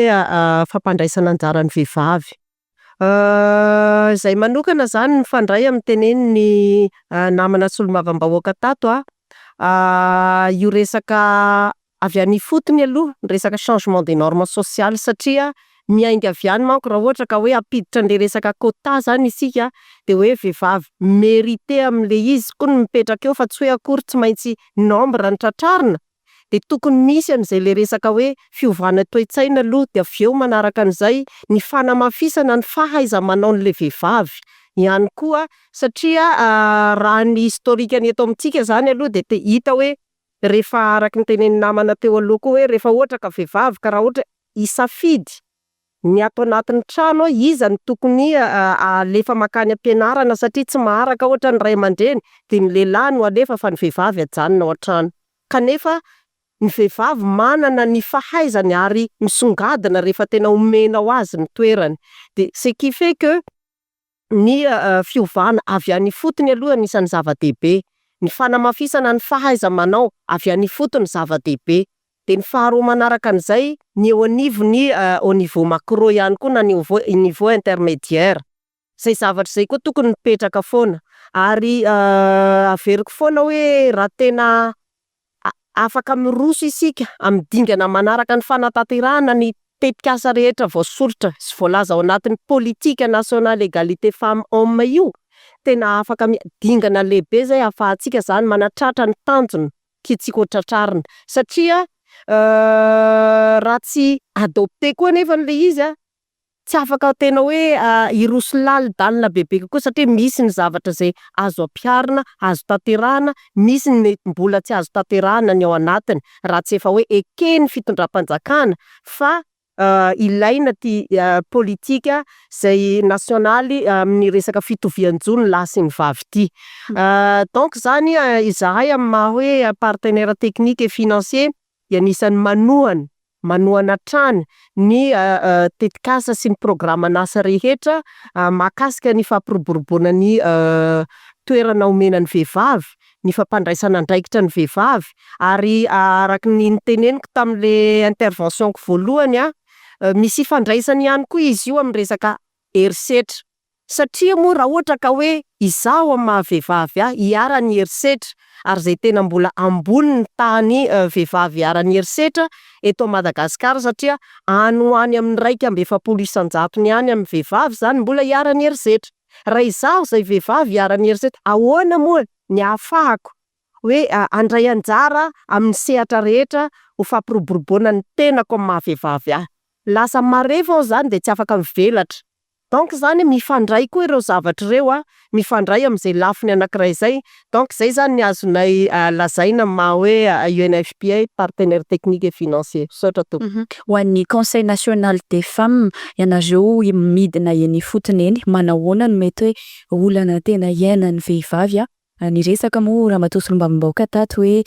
fampandraisana anjara ny vehivavy. Zahay manokana zany mifandray amin'ny tenenin'ny namana solombavambahoaka tato a, io resaka avy any ifotony aloha ny resaka changement des normes sociales, satria miainga avy any manko raha ohatra ka hoe hampiditra an'le resaka quota zany isika, de hoe vehivavy mérité am'le izy koa no mipetraka eo fa tsy hoe akory tsy maintsy nombre no tratrarina, de tokony misy an'izay le resaka hoe fiovana toe-tsaina aloha, de avy eo manaraka an'izay ny fanamafisana ny fahaiza-manaon'le vehivavy ihany koa, satria raha ny historique ny eto amintsika zany aloha de te- hita hoe rehefa araky ny tenenin'ny namana teo aloha koa hoe rehefa ohatra ka vehivavy ka raha ohatra hisafidy ny ato anatin'ny trano iza no tokony alefa mankany am-pianarana satria tsy maharaka ohatra ny ray aman-dreny, de ny lehilahy no alefa fa ny vehivavy ajanona ao an-trano, kanefa ny vehivavy manana ny fahaizany ary misongadina rehefa tena omenao azy ny toerany, de ce qui fait que ny fiovana avy any ifotony aloha anisan'ny zava-dehibe, ny fanamafisana ny fahaiza-manao avy any ifotony zava-dehibe, de ny faharoa manaraka an'izay ny eo anivon'ny au niveau macro ihany koa na niveau intermédiaire, zay zavatra zay koa tokony mipetraka foana, ary averiko foana hoe raha tena afaka miroso isika amin'ny dingana manaraka ny fanatanterahana ny tetikasa rehetra voasoritra sy voalaza ao anatin'ny politique nationale égalité femme homme io, tena afaka dingana lehibe zay ahafahantsika zany manatratra ny tanjona tiantsika ho tratrarina, satria raha tsy adopté koa anefa le izy a, tsy afaka tena hoe hiroso lalindalina bebe kokoa satria misy ny zavatra zay azo ampiharina, azo tanterahana, misy ny mety mbola tsy azo tanterahana ny ao anatiny raha tsy efa hoe eken'ny fitondram-panjakana fa ilaina ty politika zay nasionaly amin'ny resaka fitovian-jo ny lahy sy ny vavy ty. Donc zany izahay amin'ny maha hoe partenaire technique et financier de anisan'ny manohana, manohana hatrany ny tetikasa sy ny programan'asa rehetra mahakasika ny fampiroboroboana ny toerana omena ny vehivavy, ny fampandraisana andraikitra ny vehivavy, ary araky ny noteneniko tam'le intervention-ko voalohany a, misy ifandraisany ihany koa izy io amin'ny resaka herisetra, satria moa raha ohatra ka hoe izaho amin'ny maha vehivavy ahy iharan'ny herisetra, ary zay tena mbola ambony ny tahan'ny vehivavy iharan'ny herisetra eto Madagasikara, satria any ho any amin'ny 41%-ny ihany amin'ny vehivavy zany mbola iharan'ny herisetra, raha izaho zay vehivavy iharan'ny herisetra, ahoana moa ny ahafahako hoe handray anjara amin'ny sehatra rehetra ho fampiroboroboana ny tenako amin'ny maha vehivavy ahy, lasa marefo aho zany de tsy afaka mivelatra, donc zany mifandray koa ireo zavatra ireo a, mifandray am'izay lafiny anankiray zay, donc zay zany ny azonay lazaina amin'ny maha hoe UNFPA partenaire technique et financier, misaotra tompoko. Ho an'ny Conseil national des femmes, ianareo midina eny ifotony eny, manao ahoana no mety hoe olana tena iainan'ny vehivavy a? Niresaka moa ramatoa solombavambahoaka tato hoe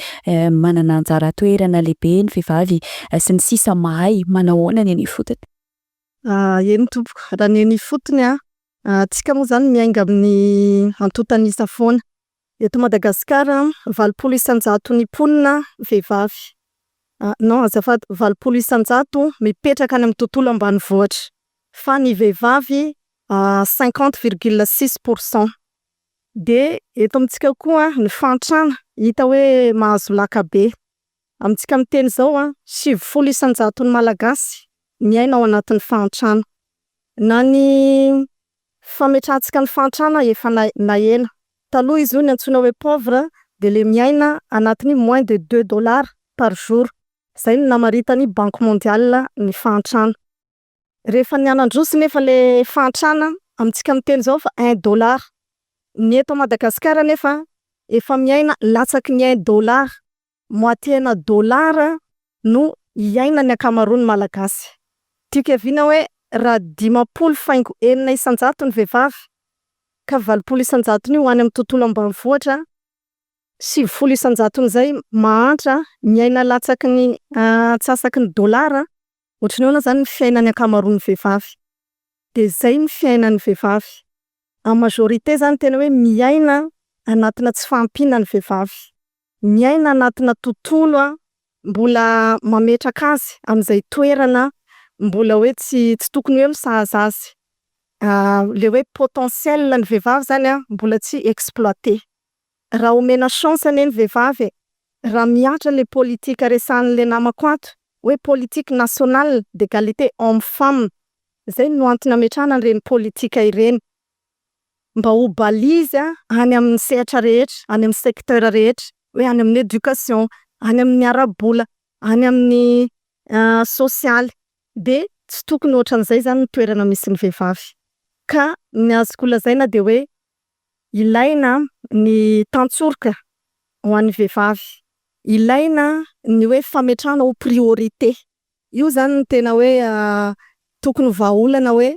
manana anjara toerana lehibe ny vehivavy sy ny sisa mahay manao ahoana ny eny ifotony? Eny tompoko, raha ny eny ifotony an, antsika moa zany miainga amin'ny antontanisa foana. Eto Madagasikara 80 isan-jaton'ny mponina vehivavy, non azafady 80 isan-jato mipetraka any amin'ny tontolo ambanivohitra fa ny vehivavy 50,6 %. De eto amintsika koa ny fahantrana hita hoe mahazo laka be, amintsika miteny zao a 90 isan-jaton'ny Malagasy miaina ao anatin'ny fahantrana, na ny fametrahantsika ny fahantrana efa nahena, taloha izy io niantsoana hoe pauvre de le miaina anatin'ny moins de 2 dollars par jour, zay no namaritan'ny Banque mondiale ny fahantrana. Rehefa nianandroso nefa le fahantrana amintsika miteny zao fa 1 dollar, ny eto Madagasikara nefa efa miaina latsaky ny 1 dollar, moitié-na dollar no iainan'ny ankamaroan'ny Malagasy. Tiako hiaviana hoe raha 50,6 % ny vehivavy ka 80 isan-jatony io any amin'ny tontolo ambanivohitra, 90 isan-jaton'izay mahantra miaina latsaky ny antsasaky ny dollara, ohatran'ny ahoana zany ny fiainan'ny ankamaroan'ny vehivavy? De zay ny fiainan'ny vehivavy, en majorité zany tena hoe miaina anatina tsy fahampiana ny vehivavy, miaina anatina tontolo a mbola mametraka azy am'zay toerana mbola hoe tsy tokony hoe misahaza azy, le hoe potentiel ny vehivavy zany a mbola tsy exploité. Raha omena chance anie ny vehivavy e, raha mihatra le politika resahan'le namako ato hoe politique nationale d'égalité homme femme, zay no antony ametrahana an'ireny politika ireny, mba ho balise any amin'ny sehatra rehetra, any amin'ny secteur rehetra hoe any amin'ny éducation, any amin'ny ara-bola, any amin'ny sosialy, de tsy tokony ohatran'izay zany ny toerana misy ny vehivavy. Ka ny azoko lazaina de hoe ilaina ny tantsoroka ho an'ny vehivavy, ilaina ny hoe fametrahana ho priorité, io zany no tena hoe tokony ho vahaolana hoe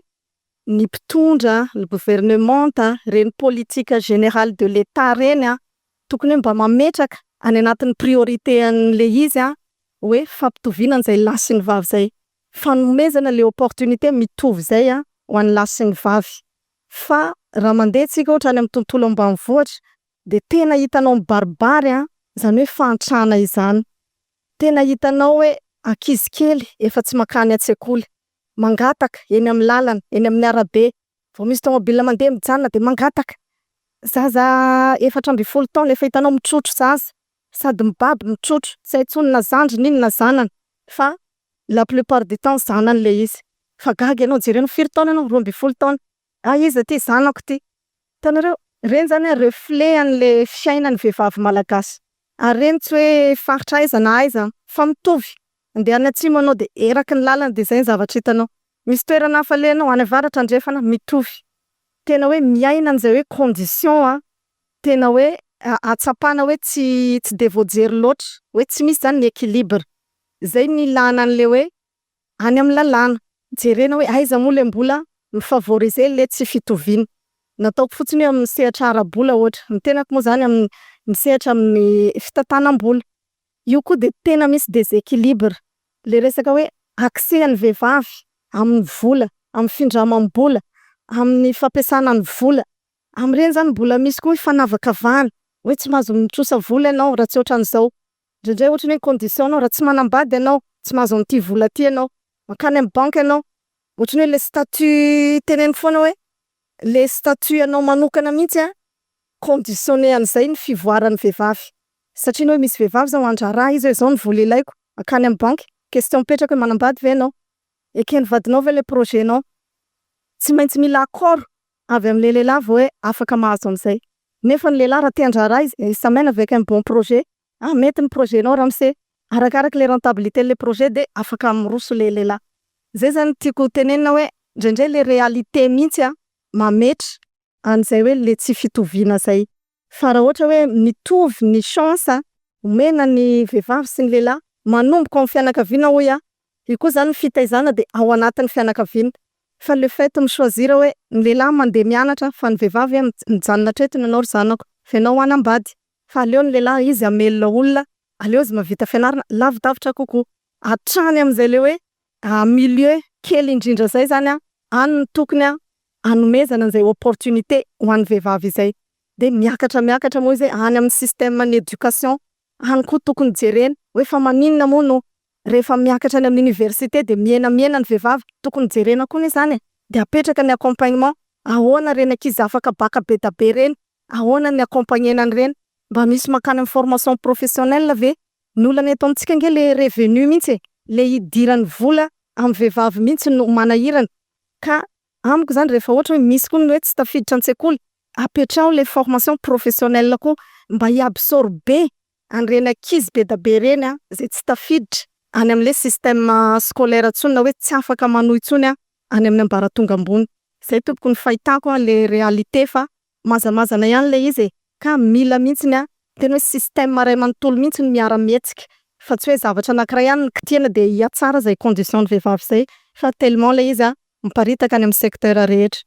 ny mpitondra, ny gouvernemanta, reny politique générale de l'Etat reny a tokony hoe mba mametraka any anatin'ny priorité an'le izy a hoe fampitoviana an'izay lahy sy ny vavy zay, fanomezana le opportunité mitovy zay a ho an'ny lahy sy ny vavy. Fa raha mandeha tsika ohatra any amin'ny tontolo ambanivohitra de tena hitanao mibaribary a zany hoe fahantrana izany, tena hitanao hoe ankizy kely efa tsy mankany an-tsekoly, mangataka eny amin'ny lalana, eny amin'ny arabe, vao misy tomobile mandeha mijanona de mangataka, zaza 14 taona efa hitanao mitrotro zaza sady mibaby mitrotro, tsy hay intsony na zandriny iny na zanany fa la plupart du temps zanany le izy, fa gaga ianao jerena firy taona anao? 12 taona, ah iza ty? Zanako ty, hitanareo reny zany a reflet an'le fiainan'ny vehivavy malagasy ary reny tsy hoe faritra aiza na aiza fa mitovy, andeha any atsimo anao de eraky ny lalana de zay ny zavatra hitanao, misy toerana hafa alehanao any avaratra andrefana mitovy, tena hoe miaina an'izay hoe condition a tena hoe ahatsapana hoe tsy de voajery loatra hoe tsy misy zany ny équilibre, zay ny ilana an'le hoe any amin'ny lalàna jerena hoe aiza moa le mbola mi-favoriser le tsy fitoviana, nataoko fotsiny hoe amin'ny sehatra ara-bola ohatra, ny tenako moa zany amin'ny misehatra amin'ny fitantanam-bola, io koa de tena misy déséquilibre, le resaka hoe accès an'ny vehivavy amin'ny vola, amin'ny findramam-bola, amin'ny fampiasana ny vola, am'ireny zany mbola misy koa fanavakavahana hoe tsy mahazo mitrosa vola ianao raha tsy ohatran'izao, indraindray ohatra hoe condition nao raha tsy manambady ianao tsy mahazo an'ity vola ty ianao, mankany amin'ny banky ianao ohatran'ny hoe le statut teneniko foana hoe le statut anao manokana mihitsy a conditionné an'izay ny fivoaran'ny vehivavy satria ny hoe misy vehivavy zao andraharaha izy hoe zao ny vola ilaiko mankany amin'ny banky, question mipetraka hoe manambady ve ianao? Eken'ny vadinao ve le projet nao? Tsy maintsy mila accord avy am'le lehilahy vao hoe afaka mahazo an'izay, nefa ny lehilahy raha te handraharaha izy il s'amène avec un bon projet, ah mety ny projet nao ramose, arakaraka le rentabilité an'le projet de afaka miroso le lehilahy, zay zany tiako tenenina hoe indraindray le réalité mihitsy a mametra an'izay hoe le tsy fitoviana zay, fa raha ohatra hoe mitovy ny chance omena ny vehivavy sy ny lehilahy manomboka ao amin'ny fianakaviana hoy aho, io koa zany ny fitaizana de ao anatin'ny fianakaviana fa le fait mi-choisir hoe ny lehilahy mandeha mianatra fa ny vehivavy mijanona hatreto ny anao ry zanako. fa ianao hanambady fa aleo ny lehilahy izy hamelona olona, aleo izy mahavita fianarana lavidavitra kokoa, hatrany am'zay le hoe milieu kely indrindra zay zany a, any no tokony a hanomezana an'izay opportunité ho an'ny vehivavy izay, de miakatra miakatra moa izy hoe any amin'ny système ny éducation any koa tokony jerena hoe fa maninona moa no rehefa miakatra any amin'ny université de mihenamihena ny vehivavy, tokony jerena koa anie zany e, de apetraka ny accompagnement ahoana reny ankizy afaka bacc be da be reny, ahoana ny accompagner-na an'ireny, mba misy mankany amin'ny formation professionnelle ve? Ny olana eto amintsika ange le revenu mihitsy e, le idiran'ny vola amin'ny vehivavy mihitsy no manahirana ka amiko zany rehefa ohatra hoe misy koa ny hoe tsy tafiditra an-tsekoly, apetraho le formation professionnelle koa mba hi-absorber an'ireny ankizy be da be reny a zay tsy tafiditra any am'le système scolaire intsony na hoe tsy afaka manohy intsony a any amin'ny ambaratonga ambony, zay tompoko ny fahitako a le réalité fa mazamazana ihany le izy e, ka mila mihitsiny a tena hoe système ray manontolo mihitsy no miara-mihetsika fa tsy hoe zavatra anankiray ihany no kitihana de hihatsara zay condition ny vehivavy zay fa tellement le izy a miparitaka any amin'ny secteur rehetra.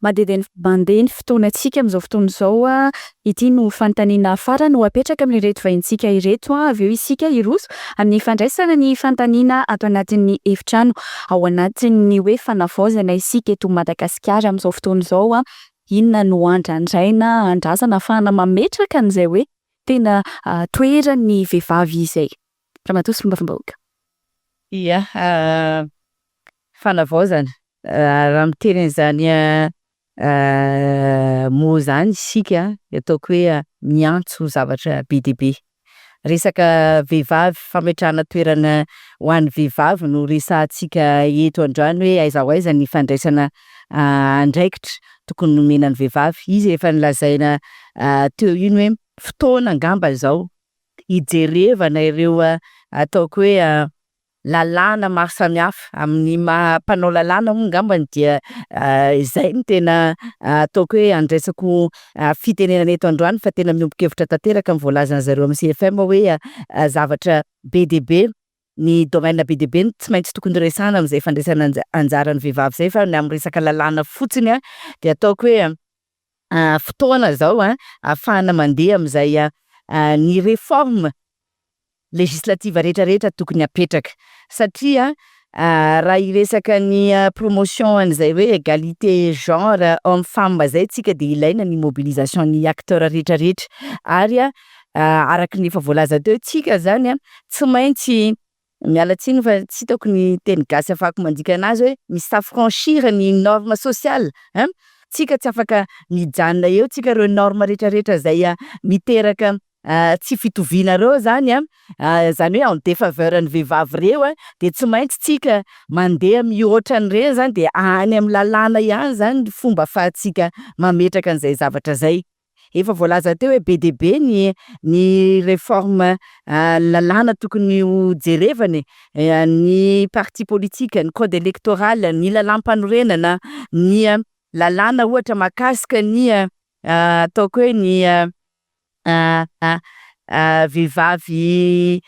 Mandeha de mandeha ny fotoanantsika amin'izao fotoana izao a, ity no fanontaniana farany ho apetraka amin'ireto vahintsika ireto a, avy eo isika hiroso amin'ny fandraisana ny fanontaniana ato anatin'ny efitrano ao anatin'ny hoe fanavaozana isika eto Madagasikara amin'izao fotoana izao a, inona no andrandraina andrasana ahafahana mametraka an'izay hoe tena toeran'ny vehivavy izay. Ramatoa solombavambahoaka. Ia, fanavaozana raha miteny an'izany mot zany isika de ataoko hoe miantso zavatra be dia be, resaka vehivavy fametrahana toerana ho an'ny vehivavy no resahantsika eto androany hoe aiza ho aiza ny fandraisana andraikitra tokony nomena ny vehivavy, izy efa nolazaina teo iny hoe fotoana angamba zao hijerevana ireo ataoko hoe lalàna maro samihafa amin'ny maha mpanao lalàna moa angambany dia izay no tena ataoko hoe andraisako fitenenana eto androany fa tena miombon-kevitra tanteraka amin'ny voalazan'zareo amin'ny CFM hoe zavatra be dia be ny domaine be dia be no tsy maintsy tokony resahana amin'izay fandraisana anjaran'ny vehivavy zay fa ny amin'ny resaka lalàna fotsiny a de ataoko hoe fotoana zao a ahafahana mandeha amin'izay ny réforme législative rehetrarehetra tokony apetraka satria raha hiresaka ny promotion an'izay hoe égalité genre homme femme zay tsika de ilaina ny mobilisation ny acteur rehetrarehetra ary a araky ny efa voalaza teo tsika zany a tsy maintsy miala tsiny fa tsy hitako ny teny gasy ahafahako mandika anazy hoe mi-s'affranchir ny norme sociale ein, tsika tsy afaka mijanona eo tsika reo norme rehetrarehetra zay miteraka tsy fitoviana reo zany a zany hoe en défaveur ny vehivavy reo a de tsy maintsy tsika mandeha mihoatra an'ireny zany de any amin'ny lalàna ihany zany ny fomba ahafahantsika mametraka an'izay zavatra zay. Efa voalaza teo hoe be dia be ny réforme lalàna tokony ho jerevana e, ny parti politique, ny code électoral, ny lalàm-panorenana, ny lalàna ohatra mahakasika ny ataoko hoe ny vehivavy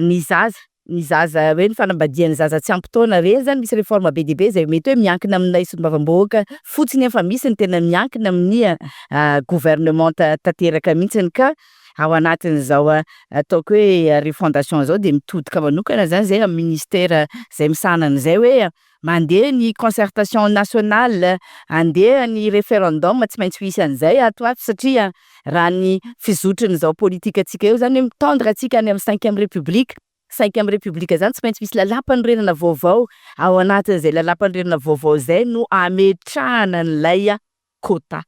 ny zaza ny zaza hoe ny fanambadian'ny zaza tsy ampy taona reny zany misy réforme be dia be zay mety hoe miankina aminay solombavambahoaka fotsiny fa misy ny tena miankina amin'ny gouvernement tanteraka mihitsiny ka ao anatin'izao ataoko hoe refondation zao de mitodika manokana zany zay amin'ny ministère zay misahana an'izay hoe mandeha ny concertation nationale, andeha ny référendum tsy maintsy ho hisy an'izay ato ato satria raha ny fizotran'izao politikantsika io zany hoe mi-tendre antsika any amin'ny cinquième république, cinquième république zany tsy maintsy misy lalàm-panorenana vaovao ao anatin'izay lalàm-panorenana vaovao zay no ametrahana an'ilay quota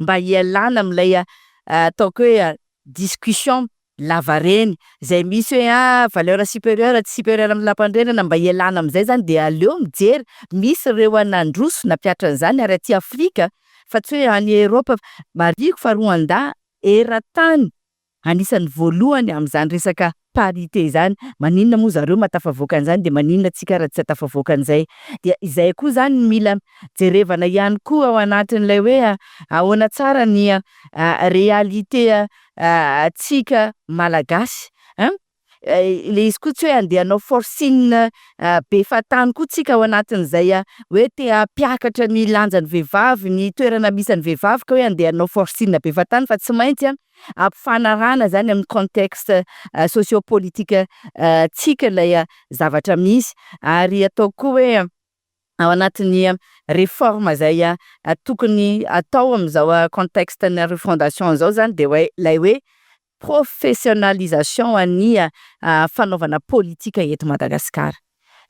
mba hialana amin'ilay ataoko hoe discussion lavareny zay misy hoe ah valeur supérieure tsy supérieure amin'ny lalàm-panorenana mba hialana amin'izay zany de aleo mijery misy ireo nandroso nampihatra an'izany ary aty Afrika fa tsy hoe any Eropa. Marihiko fa Rwanda eran-tany anisan'ny voalohany amin'izany resaka parité zany, maninona moa zareo mahatafavoaka an'izany de maninona tsika raha tsy ahatafavoaka an'izay de izay koa zany mila jerevana ihany koa ao anatin'ilay hoe ahoana tsara ny réalité antsika malagasy ein. Le izy koa tsy hoe andeha hanao forcing be fahatany koa tsika ao anatin'izay hoe te hampiakatra ny lanjan'ny vehivavy, ny toerana misy an'ny vehivavy ka hoe andeha hanao forcing be fahatany fa tsy maintsy a ampifanarahana zany amin'ny contexte socio-politique tsika lay zavatra misy. Ary atao koa hoe ao anatin'ny réforme zay tokony atao am'izao contexte na refondation zao zany de hoe lay hoe professionnalisation an'ny fanaovana politika eto Madagasikara,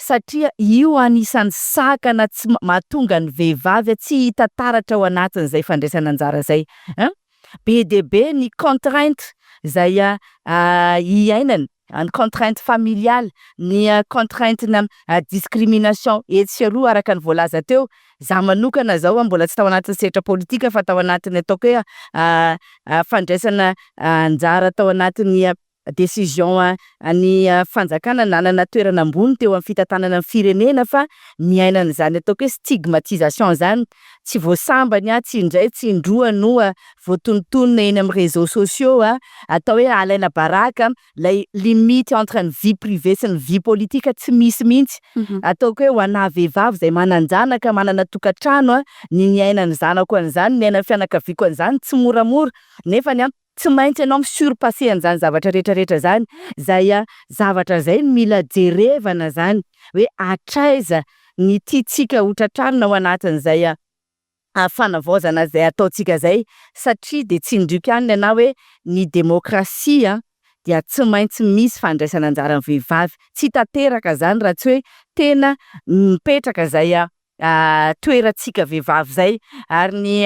satria io anisan'ny sakana tsy mahatonga ny vehivavy tsy hita taratra ao anatin'izay fandraisana anjara zay ein. Be dia be ny contrainte zay iainana, ny contrainte familiale, ny contrainte-na discrimination etsy sy aroa araka ny voalaza teo. Za manokana zao a mbola tsy tao anatin'ny sehatra politika fa tao anatin'ny ataoko hoe fandraisana anjara tao anatin'ny décision ny fanjakana, nanana toerana ambony teo amin'ny fitantanana ny firenena fa niaina an'izany ataoko hoe stigmatisation zany, tsy vao sambany a, tsy indray tsy indroa no voatonontonona eny amin'ny réseaux sociaux a, atao hoe alaina baraka lay limite entre ny vie privée sy ny vie politique tsy misy mihitsy. Ataoko hoe ho anahy vehivavy zay manan-janaka, manana tokantrano a, ny niaina ny zanako an'izany, niaina ny fianakaviako an'izany tsy moramora nefany a tsy maintsy ianao mi-surpasser an'izany zavatra rehetrarehetra zany, zay zavatra zay no mila jerevana zany hoe hatraiza ny tiantsika ho tratrarina ao anatin'izay fanavaozana zay ataontsika zay, satria de tsindrioko ihany ny anahy hoe ny demokrasia dia tsy maintsy misy fandraisana anjaran'ny vehivavy, tsy tanteraka zany raha tsy hoe tena mipetraka zay toerantsika vehivavy zay. Ary ny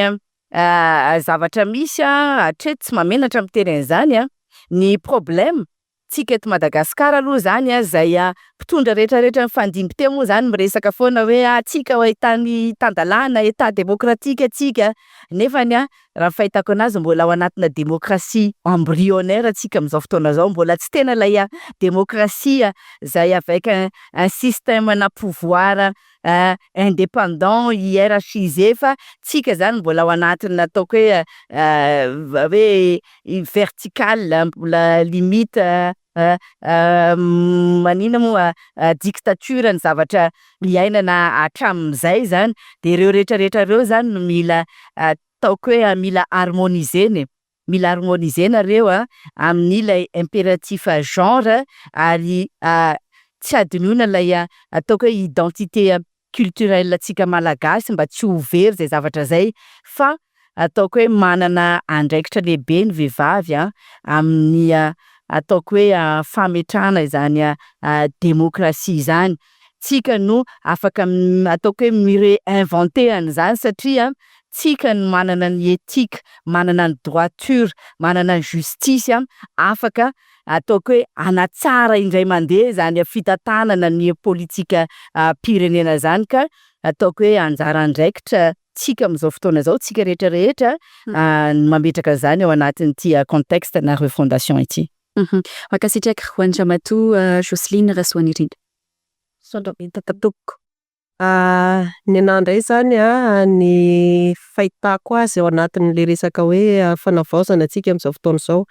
zavatra misy a hatreto tsy mahamenatra miteny an'izany a, ny problème tsika eto Madagasikara aloha zany a zay mpitondra rehetrarehetra nifandimby teo moa zany miresaka foana hoe atsika tany tan-dalàna, état démocratique atsika, nefany a raha ny fahitako anazy mbola ao anatina démocratie embryonnaire atsika am'izao fotoana zao, mbola tsy tena lay démocratie zay avec un système na pouvoir indépendant hiérarchisé fa tsika zany mbola ao anatin'ny ataoko hoe hoe vertical, mbola limite maninona moa dictature ny zavatra iainana hatramin'izay zany, de ireo rehetrarehetra reo zany no mila ataoko hoe mila harmonisena e, mila harmonisena reo a amin'ilay impératif genre ary tsy adinoina lay ataoko hoe identité culturelle antsika malagasy mba tsy ho very zay zavatra zay fa ataoko hoe manana andraikitra lehibe ny vehivavy a amin'ny ataoko hoe fametrahana izany demokrasia zany, tsika no afaka ataoko hoe mi-réinventer an'izany satria tsika no manana ny éthique, manana ny droiture, manana ny justice a afaka ataoko hoe hanatsara indray mandeha zany fitantanana ny politika pirenena zany ka ataoko hoe anjara andraikitra tsika am'izao fotoana zao, tsika rehetrarehetra ny mametraka zany ao anatin'ity contexte na refondation ity. Mankasitraka ho an-dRamatoa Jocelyne Rasoanirina. Misaotra betsaka tompoko. Ny anahy indray zany a, ny fahitako azy ao anatin'le resaka hoe fanavaozana antsika amin'izao fotoana izao,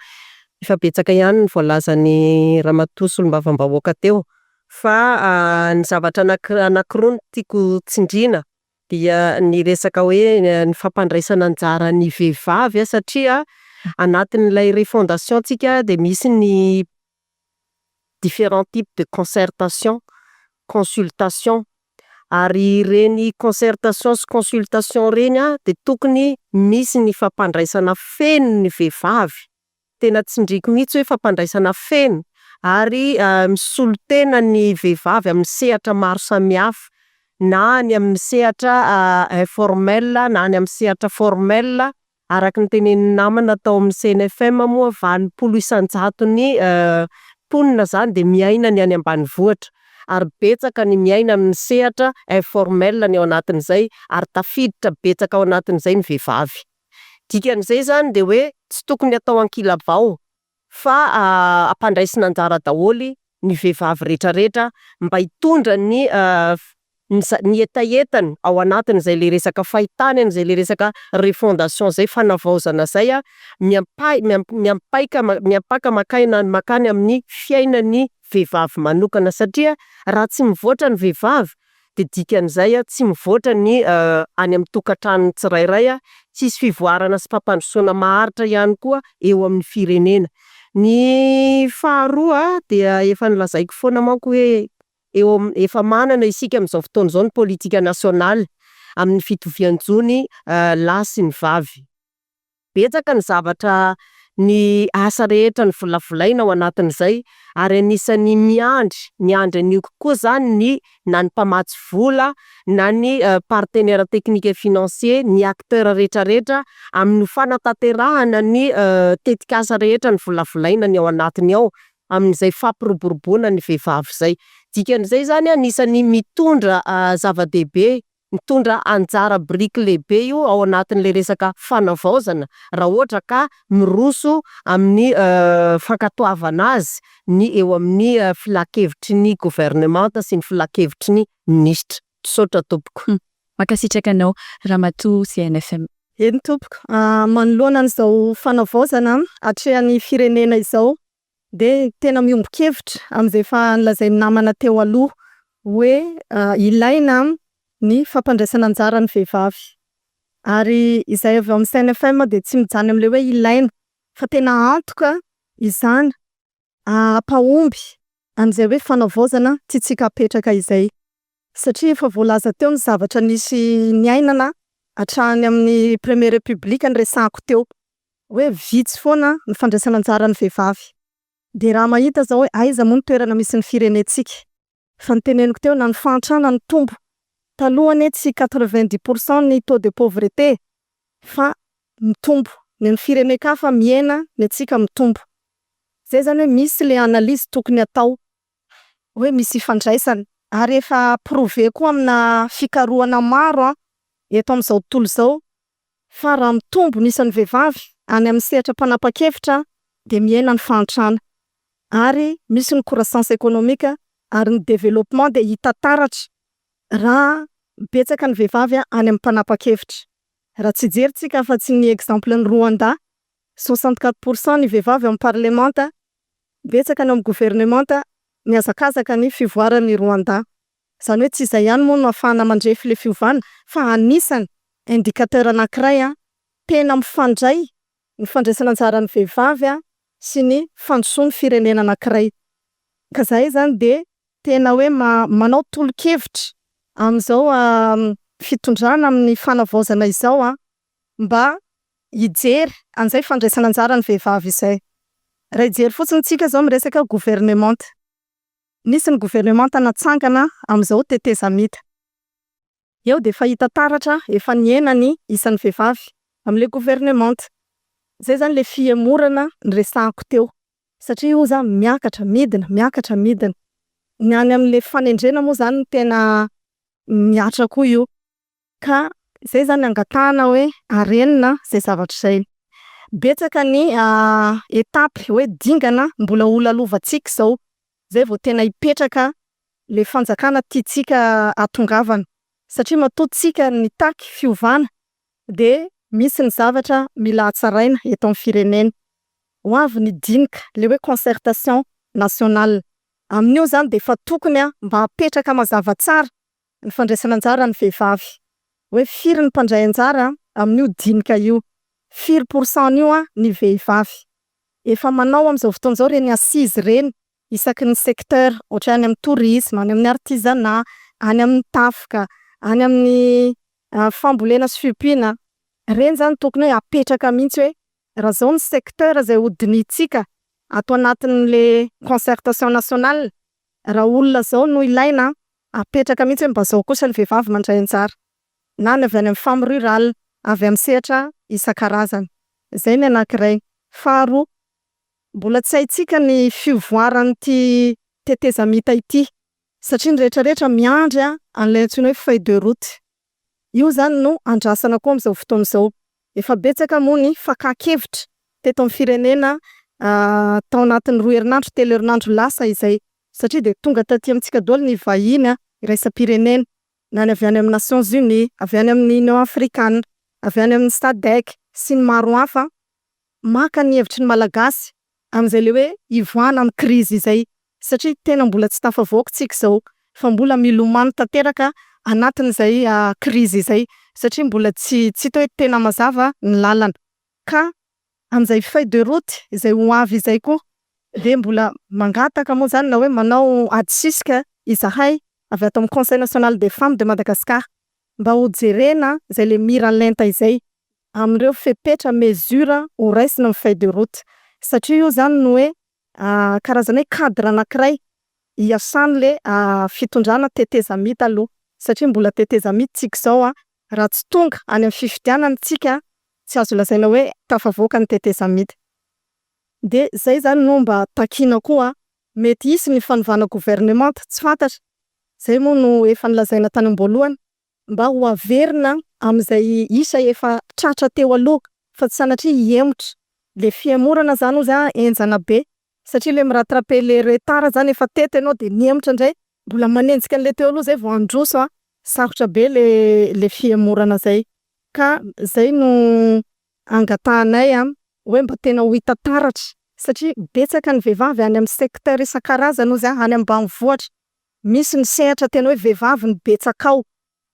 efa betsaka ihany ny voalazan'ny ramatoa solombavambahoaka teo, fa ny zavatra anankiroa no tiako tsindriana dia ny resaka hoe ny fampandraisana anjara ny vehivavy a, satria anatin'ilay refondation tsika dia misy ny différents types de concertation, consultation, ary ireny concertation sy consultation ireny a de tokony misy ny fampandraisana feno ny vehivavy, tena tsindriako mihitsy hoe fampandraisana feno ary misolo tena ny vehivavy amin'ny sehatra maro samihafa, na ny amin'ny sehatra informel na ny amin'ny sehatra formel, araka ny tenenin'ny namana tao amin'ny CNFM moa 80 isan-jaton'ny mponina zany de miaina ny any ambanivohitra, ary betsaka ny miaina amin'ny sehatra informel ny ao anatin'izay ary tafiditra betsaka ao anatin'izay ny vehivavy. Dikan'izay zany de hoe tsy tokony atao ankilabao fa ampandraisina anjara daholo ny vehivavy rehetrarehetra mba hitondra ny. ny za- ny hetahetany ao anatin'izay le resaka fahitany an'izay le resaka refondation zay, fanavaozana zay a, miampa- miampaika miampaka makaina makany amin'ny fiainan'ny vehivavy manokana satria raha tsy mivoatra ny vehivavy de dikan'izay a tsy mivoatra ny any amin'ny tokantranony tsirairay a, tsisy fivoarana sy fampandrosoana maharitra ihany koa eo amin'ny firenena. Ny faharoa dia efa nolazaiko foana manko hoe eo am- efa manana isika am'zao fotoana zao ny politika nasionaly amin'ny fitovian-jony lahy sy ny vavy, betsaka ny zavatra ny asa rehetra novolavolaina ao anatin'izay ary anisan'ny miandry miandry an'io koa zany ny na ny mpamatsy vola na ny partenaire technique et financier, ny acteur rehetrarehetra amin'ny fanatanterahana ny tetikasa rehetra novolavolaina ny ao anatiny ao, amin'izay fampiroboroboana ny vehivavy zay. Dikan'izay zany anisan'ny mitondra zava-dehibe, mitondra anjara biriky lehibe io ao anatin'le resaka fanavaozana raha ohatra ka miroso amin'ny fankatoavana azy ny eo amin'ny filan-kevitry ny gouvernemanta sy ny filan-kevitry ny minisitra. Misaotra tompoko. Mankasitraka anao Ramatoa CNFM. Eny tompoko, manoloana an'izao fanavaozana atrehan'ny firenena izao de tena miombon-kevitra am'zay efa nolazain'ny namana teo aloha hoe ilaina ny fampandraisana anjara ny vehivavy ary izay avy ao amin'ny CNFM de tsy mijanona am'le hoe ilaina fa tena antoka izany hampahomby an'izay hoe fanavaozana tiantsika apetraka izay satria efa voalaza teo ny zavatra nisy niainana hatrany amin'ny première république no resahako teo hoe vitsy foana ny fandraisana anjaran'ny vehivavy de raha mahita zao hoe aiza moa ny toerana misy ny firenentsika fa noteneniko teo na ny fahantrana nitombo taloha anie tsy 90 % ny taux de pauvreté fa mitombo ny an'ny firenen-kafa mihena ny antsika mitombo zay zany hoe misy le analyse tokony atao hoe misy ifandraisany ary efa prouvé koa amina fikarohana maro a eto am'zao tontolo zao fa raha mitombo ny isan'ny vehivavy any amin'ny sehatra mpanapa-kevitra de mihena ny fahantrana ary misy ny croissance économique ary ny développement de hita taratra raha betsaka ny vehivavy any amin'ny mpanapa-kevitra raha tsy hijery tsika afa-tsy ny exemple ny Rwanda 64 % ny vehivavy amin'ny parlemanta betsaka ny ao amin'ny gouvernemanta mihazakazaka ny fivoaran'ny Rwanda zany hoe tsy izay ihany moa no ahafahana mandrefy le fiovana fa anisany indicateur anankiray a tena mifandray ny fandraisana anjaran'ny vehivavy a sy ny fandrosoan'ny firenena anankiray ka zahay zany de tena hoe manao tolo-kevitra am'izao fitondrana amin'ny fanavaozana izao a mba hijery an'izay fandraisana anjaran'ny vehivavy izay. Raha hijery fotsiny tsika zao miresaka gouvernemanta nisy ny gouvernemanta natsangana am'izao tetezamita eo de efa hita taratra efa nihena ny isan'ny vehivavy am'le gouvernemanta zay zany le fihemorana noresahako teo satria io zany miakatra midina miakatra midina ny any am'le fanendrena moa zany no tena mihatra koa io ka zay zany angatahana hoe arenina zay zavatra zay. Betsaka ny étape hoe dingana mbola ho lalovantsika zao zay vao tena hipetraka le fanjakana tiantsika hahatongavana satria matoa tsika mitaky fiovana de misy ny zavatra mila hatsaraina eto amin'ny firenena ho avy ny dinika le hoe concertation nationale amin'io zany de efa tokony a mba hapetraka mazava tsara ny fandraisana anjara ny vehivavy hoe firy ny mpandray anjara amin'io dinika io firy pourcent an'io a ny vehivavy efa manao am'zao fotoana zao reny assise reny isaky ny secteur ohatra any amin'ny tourisme, any amin'ny artisanat, any amin'ny tafika, any amin'ny fambolena sy fiompiana reny zany tokony hoe apetraka mihitsy hoe raha zao ny secteur zay hodinihintsika ato anatin'le concertation nationale raha olona zao no ilaina apetraka mihitsy hoe mba zao kosa ny vehivavy mandray anjara na ny avy any amin'ny femme rurale avy amin'ny sehatra isan-karazany zay ny anankiray. Faharoa mbola tsy haintsika ny fivoaran'ity tetezamita ity satria ny rehetrarehetra miandry a an'ilay antsoina hoe feuille de route io zany no andrasana koa am'zao fotoana izao efa betsaka moa ny fakan-kevitra teto amin'ny firenena tao anatin'ny 2 herinandro 3 herinandro lasa izay satria de tonga taty amintsika daholo ny vahiny a iraisam-pirenena. na ny avy any amin'ny Nations Unies, avy any amin'ny Union Afrikana, avy any amin'ny SADC sy ny maro hafa, maka ny hevitry ny Malagasy amin'izay le hoe hivoahana amin'ny krizy izay satria tena mbola tsy tafavoaka tsika izao fa mbola milomano tanteraka anatin'izay krizy izay satria mbola tsy tsy hita hoe tena mazava ny lalana ka amin'izay feuille de route izay ho avy izay koa de mbola mangataka moa zany na hoe manao adisisika izahay avy ato amin'ny Conseil national des femmes de Madagascar mba ho jerena zay le miralenta izay amin'ireo fepetra mesure ho raisina amin'ny feuille de route satria io zany no hoe karazana hoe cadre anankiray iasan'le fitondrana tetezamita aloha satria mbola tetezamita tsika izao a raha tsy tonga any amin'ny fifidianana tsika tsy azo lazaina hoe tafavoaka ny tetezamita de zay zany no mba takiana koa mety hisy ny fanovana gouvernemanta tsy fantatra zay moa no efa nolazaina tany am-boalohany mba ho averina amin'izay isa efa tratra teo aloha fa tsy sanatria hihemotra le fihemorana zany ozy a henjana be satria le mi-rattraper le retard zany efa teto ianao de mihemotra indray mbola manenjika an'le teo aloha zay vao handroso a sarotra be le le fihemorana zay ka zay no angatahanay a hoe mba tena ho hita taratra satria betsaka ny vehivavy any amin'ny secteur isan-karazany ozy a any ambanivohitra misy ny sehatra tena hoe vehivavy no betsaka ao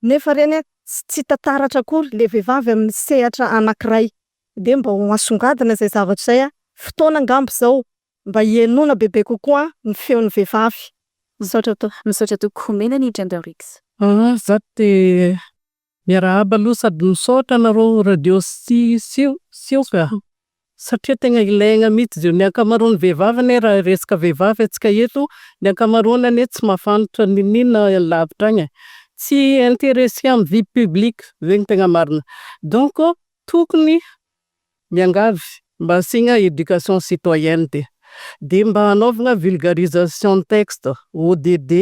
nefa reny a tsy hita taratra akory le vehivavy amin'ny sehatra anankiray de mba ho asongadina zay zavatra zay a fotoana angamba zao mba hihainoana bebe kokoa ny feon'ny vehivavy. Misaotra to misaotra tompoko omena ny Gender Links. Za te miarahaba aloha sady misaotra anareo radio Sioka satria tegna ilaigna mihitsy izy io. Ny ankamaroan'ny vehivavy anie raha resaka vehivavy antsika eto, ny ankamaroany anie tsy mahafantatra n'inon'inona lavitra agny e. Tsy intéressé amin'ny vie publique zegny tegna marina. Donc tokony miangavy mba asiagna éducation citoyenne de mba hanaovagna vulgarisation texte ODD,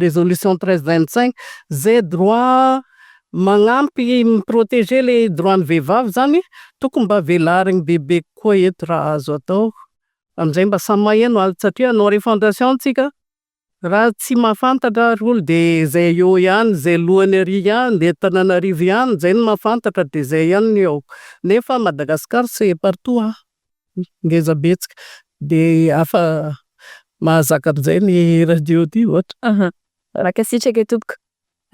résolution 1325 zay droit magnampy mi-protéger le droit-n'ny vehivavy zany tokony mba velarigny bebe kokoa eto raha azo atao amin'izay mba samy maheno azy satria hanao refondation tsika raha tsy mahafantatra ary olo de zay eo ihany zay lohany ary ihany de Antananarivo ihany zay no mahafantatra de zay ihany ny eo nefa Madagascar c'est partout a ngeza be tsika de afa mahazaka an'izay ny radio ty ohatra. Mankasitraka tompoko.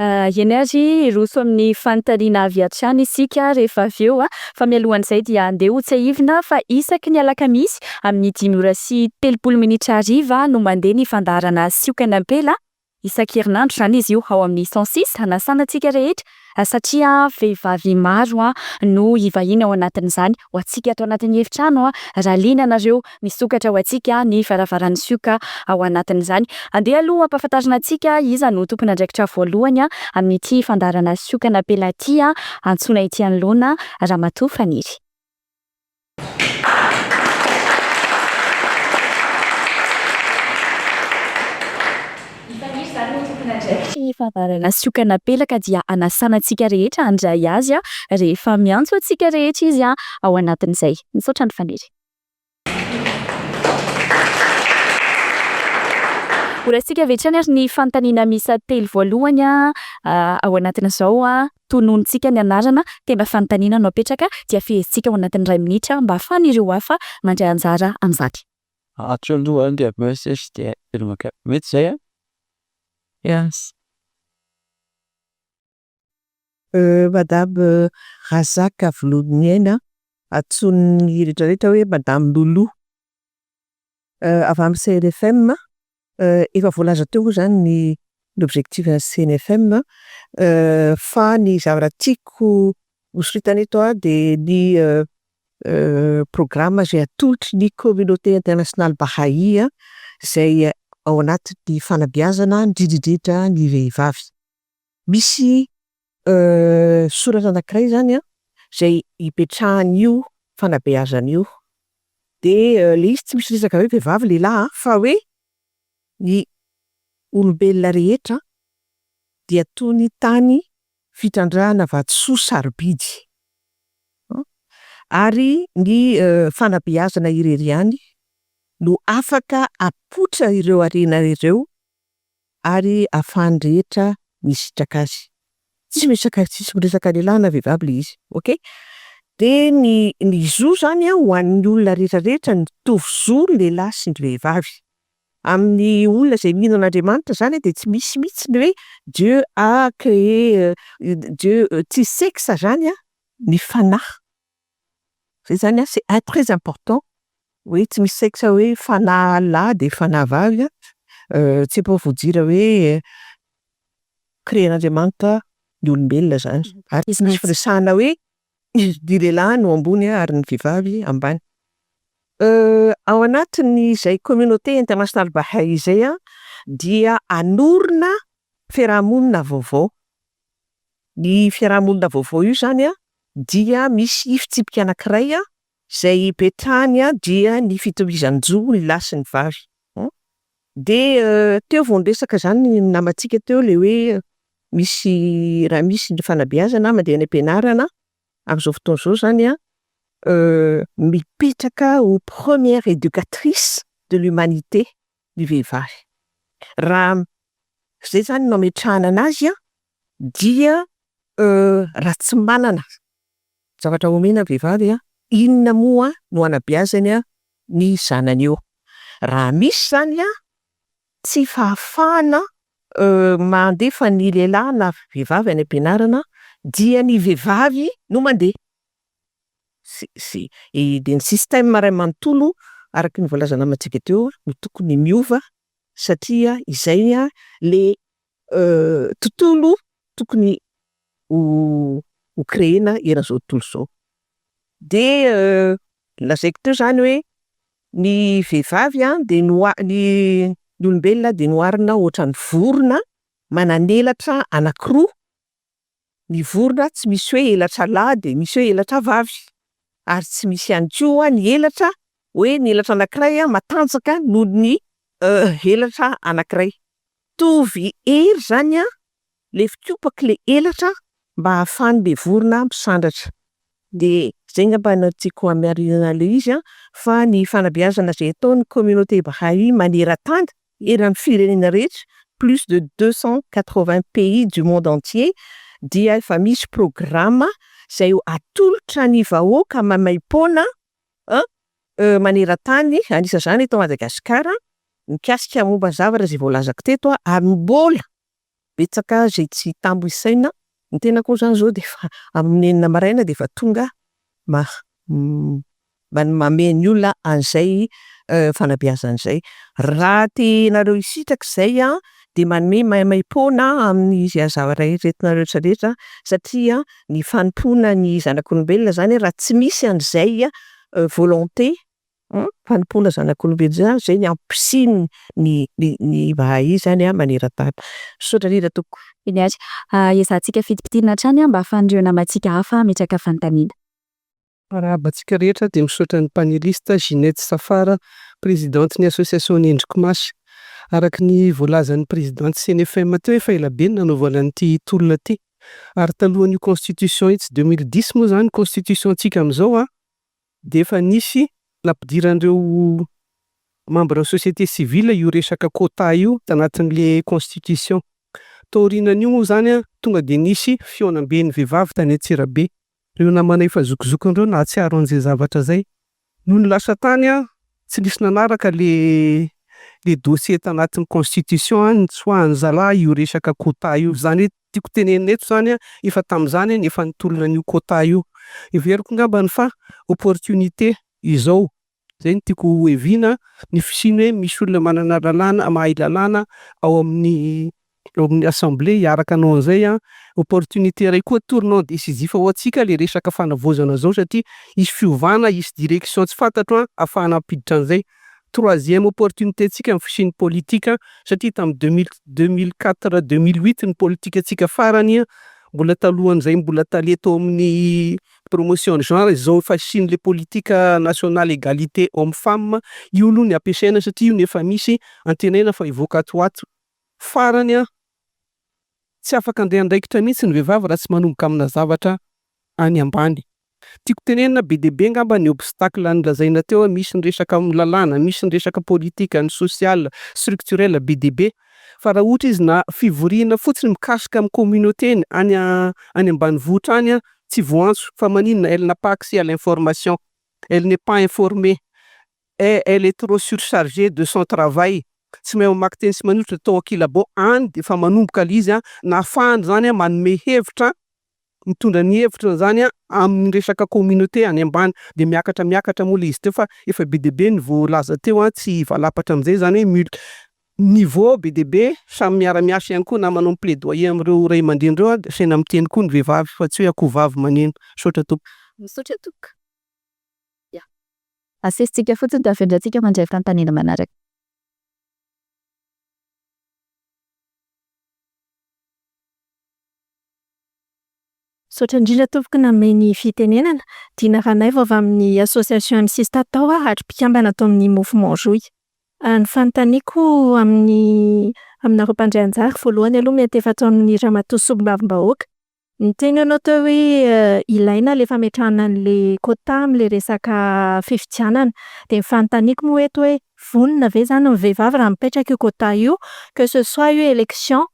Eny ary hiroso amin'ny fanontaniana avy hatrany isika rehefa avy eo a fa mialohan'izay dia andeha ho tsiahivina fa isaky ny alakamisy amin'ny 5 ora sy 30 minitra hariva no mandeha ny fandaharana Siokan'Ampela isan-kerinandro zany izy io ao amin'ny 106 hanasana antsika rehetra satria vehivavy maro a no hivahiny ao anatin'izany ho antsika ato anatin'ny efitrano a raha liana anareo misokatra ho antsika ny varavaran'ny sioka ao anatin'izany. Andeha aloha ampahafantarina antsika iza no tompon'andraikitra voalohany a amin'ity fandaharana Siokan'Ampela ity a antsoina ity anoloana Ramatoa Faniry. Faniry zany no tompon'andraikitry ny fandaharana Siokan'Ampela ka dia hanasana antsika rehetra handray azy a rehefa miantso antsika rehetra izy a ao anatin'izay. Misaotra ny Faniry. Ho raisintsika avy hatrany ary ny fanontaniana miisa telo voalohany a ao anatin'izao a tononontsika ny anarana tena fanontaniana no apetraka dia fehezintsika ao anatin'ny 1 minitra mba ahafahan'ireo hafa mandray anjara amin'izany. Atro aloha de avy eo sesy de mety zay a? Yes. Madame Razaka Voloniaina, antsoin'ny rehetrarehetra hoe Madame Loulou. Avy amin'ny CNFM, efa voalaza teo moa zany ny ny objectif an'ny CNFM fa ny zavatra tiako hosoritana eto a de ny programme zay atolotry ny communauté internationale baha'i zay ao anatin'ny fanabeazana indrindrindrindra ny vehivavy. Misy soratra anankiray zany a zay ipetrahan'io fanabeazana io de le izy tsy misy resaka hoe vehivavy lehilahy fa hoe ny olombelona rehetra dia toy ny tany fitrandrahana vatosoa sarobidy ary ny fanabeazana irery ihany no afaka apoitra ireo harena ireo. ary ahafahan'ny rehetra misitraka azy. Tsisy miresaka, tsisy miresaka lehilahy na vehivavy le izy, ok? De ny zo zany a ho an'ny olona rehetrarehetra, mitovy zo ny lehilahy sy ny vehivavy. Amin'ny olona zay mino an'Andriamanitra zany de tsy misy mihitsy ny hoe Dieu a créé, Dieu tsisy sexe zany a ny fanahy. Zay zany a, c'est très important hoe tsy misy sexe hoe fanahy lahy de fanahy vavy a, c'est pour vous dire hoe créen'Andriamanitra ny olombelona zany, ary tsy misy firesahana hoe ny lehilahy no ambony ary ny vehivavy ambany. Ao anatin'izay communauté internationale baha'i zay a dia hanorina fiarahamonina vaovao. Ny fiarahamonina vaovao io zany a dia misy fitsipika anankiray a zay ipetrahany a dia ny fitovizan-jo ny lahy sy ny vavy. De teo vao niresaka zany ny namantsika teo le hoe misy raha misy ny fanabeazana mandeha any am-pianarana, am'izao fotoana zao zany a mipetraka ho première éducatrice de l'humanité ny vehivavy. Raha zay zany no ametrahana anazy a dia raha tsy manana zavatra omena ny vehivavy a, inona moa no anabeazany a ny zanany eo? Raha misy zany a tsy fahafahana mandefa ny lehilahy na vehivavy any am-pianarana dia ny vehivavy no mandeha. Sy de ny système ray manontolo araky ny voalaza namantsika teo no tokony miova satria izay a le tontolo tokony ho créena eran'izao tontolo zao. De lazaiko teo zany hoe ny vehivavy a de noa- ny ny olombelona de noharina ohatran'ny vorona manan'elatra anankiroa, ny vorona tsy misy hoe elatra lahy de misy hoe elatra vavy, ary tsy misy ihany koa ny elatra hoe ny elatra anankiray a matanjaka noho ny elatra anankiray. Mitovy hery zany a le fikopaky le elatra mba ahafahan'le vorona misandratra. De zay ngamba no tiako hamarinana an'le izy a, fa ny fanabeazana zay ataon'ny communauté baha'i maneran-tany eran'ny firenena rehetra, plus de 280 pays du monde entier, dia efa misy programme zay atolotra ny vahoaka maimaim-poana maneran-tany, anisan'izany eto Madagasikara, mikasika momba ny zavatra zay voalazako teto a, ary mbola betsaka zay tsy tambo isaina. Ny tena koa zany zao de efa amin'ny 6 maraina de efa tonga manome ny olona an'izay fanabeazana izay. Raha tianareo hisitraka izay a de manome maimaim-poana amin'ny zavatra eritreretinareo rehetrarehetra satria ny fanompoana ny zanak'olombelona zany raha tsy misy an'izay volonté fanompoana zanak'olombelona zay zany, zay ny ampisiany ny baha'i zany a maneran-tany. Misaotra indrindra tompoko. Eny ary, ezahantsika fitipitirina hatrany mba ahafahan'ireo namantsika hafa hametraka fanontaniana. Miarahaba antsika rehetra dia misaotra ny panéliste Ginette Safara, présidente ny association ny Endriko Masy. Araka ny voalazan'ny présidente CNFM teo, efa ela be ny nanaovana an'ity tolona ity, ary talohan'io constitution io, tsy 2010 moa zany constitution ntsika amin'izao a, de efa nisy nampidiran'ireo membre société civile io resaka quota io tanatin'le constitution. Taorianan'io moa zany a tonga de nisy fihaonamben'ny vehivavy tany Antsirabe. Ireo namana efa zokizokiny ireo nahatsiaro an'izay zavatra zay. Nony lasa tany a tsy nisy nanaraka le dossier tanatin'ny constitution nitsoahan'ny zalahy io resaka quota io. Zany hoe tiako tenenina eto zany a, efa tamin'izany efa nitolona an'io quota io. Heveriko angambany fa opportunité izao, zay no tiako hevina ny fisiany hoe misy olona manana lalàna, mahay lalàna ao amin'ny assemblée hiaraka hanao an'izay a. Opportunité ray koa tournant décisif ho antsika le resaka fanavaozana zao satria hisy fiovana, hisy direction tsy fantatro a ahafahana mampiditra an'izay. Troisième opportunité ntsika ny fisian'ny politika satria tamin'ny 2004, 2008 ny politika antsika farany a, mbola talohan'izay mbola tale tao amin'ny promotion de genre zao fasian'le politika nationale égalité homme femme io aloha ny ampiasaina satria io no efa misy, antenaina fa hivoaka ato ho ato. Farany a, tsy afaka andeha andraikitra mihitsy ny vehivavy raha tsy manomboka amina zavatra any ambany. Tiako tenenina be dia be angamba ny obstacle nolazaina teo hoe misy ny resaka lalàna, misy ny resaka politika, ny social, structurel be dia be. Fa raha ohatra izy na fivoriana fotsiny mikasika amin'ny communauté-ny any any ambanivohitra any tsy voantso. Fa maninona? Elle n'a pas accès à l'information, elle n'est pas informée et elle est trop surchargée de son travail. Tsy mahay mamaky teny sy manoratra atao ankilabao any de efa manomboka le izy nahafahany zany manome hevitra, mitondra ny hevitra zany amin'ny resaka communauté any ambany de miakatra miakatra moa le izy teo fa efa be dia be ny voalaza teo tsy hivalapatra am'zay zany hoe mul- niveau be dia be samy miara-miasa ihany koa na manao plaidoyer am'ireo ray aman-dreny reo de asaina miteny koa ny vehivavy fa tsy hoe akoho vavy maneno. Misaotra tompoko. Misaotra tompoko. Ya. Asesitsika fotsiny de avy eo indray tsika mandray fanontaniana manaraka. Misaotra indrindra tompoko nanome ny fitenenana. Dina Ranaivo avy amin'ny association M6 Tatao ary mpikambana ato amin'ny mouvement Rohy. Ny fanontaniako amin'ny aminareo mpandray anjara voalohany aloha miantefa ato amin'ny ramatoa solombavambahoaka. Niteny ianao teo hoe ilaina le fametrahana an'le quota am'le resaka fifidianana. De ny fanontaniako moa eto hoe vonona ve zany ny vehivavy raha mipetraka io quota io, que ce soit io élection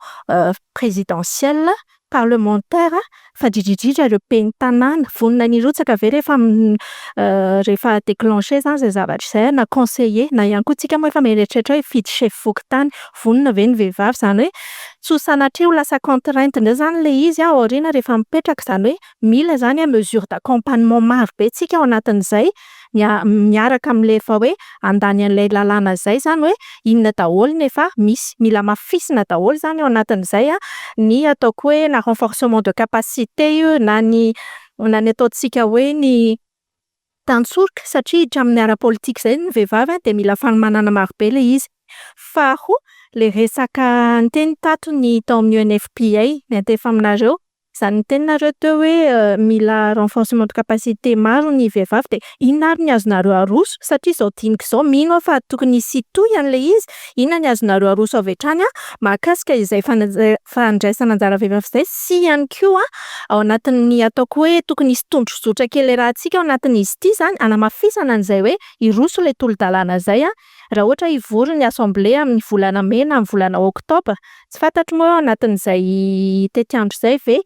présidentielle, parlementaire fa indrindra indrindra ireo ben'ny tanàna, vonona ny hirotsaka ve rehefa rehefa declencher zany zay zavatra zay na conseiller na ihany koa tsika moa efa mieritreritra hoe hifidy chef fokontany, vonona ve ny vehivavy zany hoe tsy ho sanatria ho lasa contrainte ndray zany le izy ao aoriana rehefa mipetraka zany hoe mila zany mesure d'accompagnement maro be tsika ao anatin'izay mia- miaraka am'le efa hoe handany an'ilay lalàna zay zany hoe inona daholo ny efa misy, mila hamafisina daholo zany ao anatin'izay ny ataoko hoe na renforcement de capacité io na ny na ny ataontsika hoe ny tantsoroka satria hiditra amin'ny ara-politika zay ny vehivavy de mila fanomanana marobe le izy. Faharoa, le resaka niteny tato ny tao amin'ny UNFPA miantefa aminareo, zany niteny nareo teo hoe mila renforcement de capacité maro ny vehivavy de inona ary ny azonareo aroso satria zao dinika izao mino aho fa tokony hisy hitohy an'le izy, inona ny azonareo aroso avy hatrany mahakasika izay fanaj- fandraisana anjara vehivavy zay sy ihany koa ao anatin'ny ataoko hoe tokony hisy tondrozotra kely iarahantsika ao anatin'izy ity zany hanamafisana an'izay hoe hiroso le tolo-dalàna zay raha ohatra hivory ny assemblée amin'ny volana mey na amin'ny volana oktobra, tsy fantatro moa ao anatin'izay tetiandro zay ve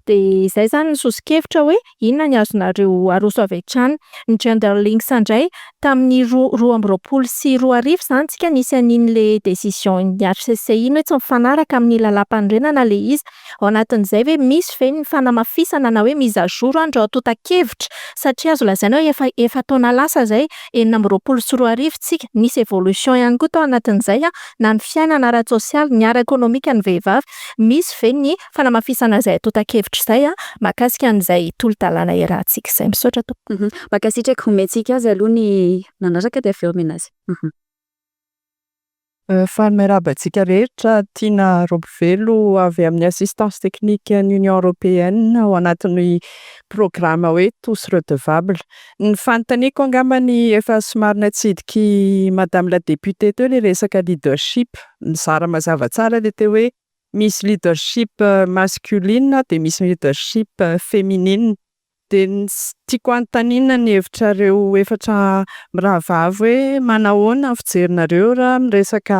de zay zany ny sosokevitra hoe inona ny azonareo aroso avy hatrany. Ny Gender Links ndray tamin'ny ro- 2022 zany tsika nisy an'iny le décision n'ny HCC iny hoe tsy mifanaraka amin'ny lalàm-panorenana le izy, ao anatin'izay ve misy ve ny fanamafisana na hoe mise à jour an'ireo antontan-kevitra satria azo lazaina hoe efa efa-taona lasa zay 2026 tsika, nisy évolution ihany koa tao anatin'izay na ny fiainana ara-tsosialy, ny ara-ekonomika ny vehivavy, misy ve ny fanamafisana zay antontan-kevitra zay mahakasika an'izay tolo-dalàna iarahantsika izay? Misaotra tompoko. Mankasitraka omentsika azy aloha ny manaraka de avy eo omena azy. Faly miarahaba antsika rehetra, Tiana Raobivelo avy amin'ny assistance technique ny Union Européenne ao anatin'ny programme hoe tous redevables. Ny fanontaniako angambany efa somary natsidiky madame la députée teo le resaka leadership, mizara mazava tsara le teo hoe misy leadership masculine de misy leadership féminine. De ny s- tiako anontaniana ny hevitrareo efatra mirahavavy hoe manahoana ny fijerinareo raha miresaka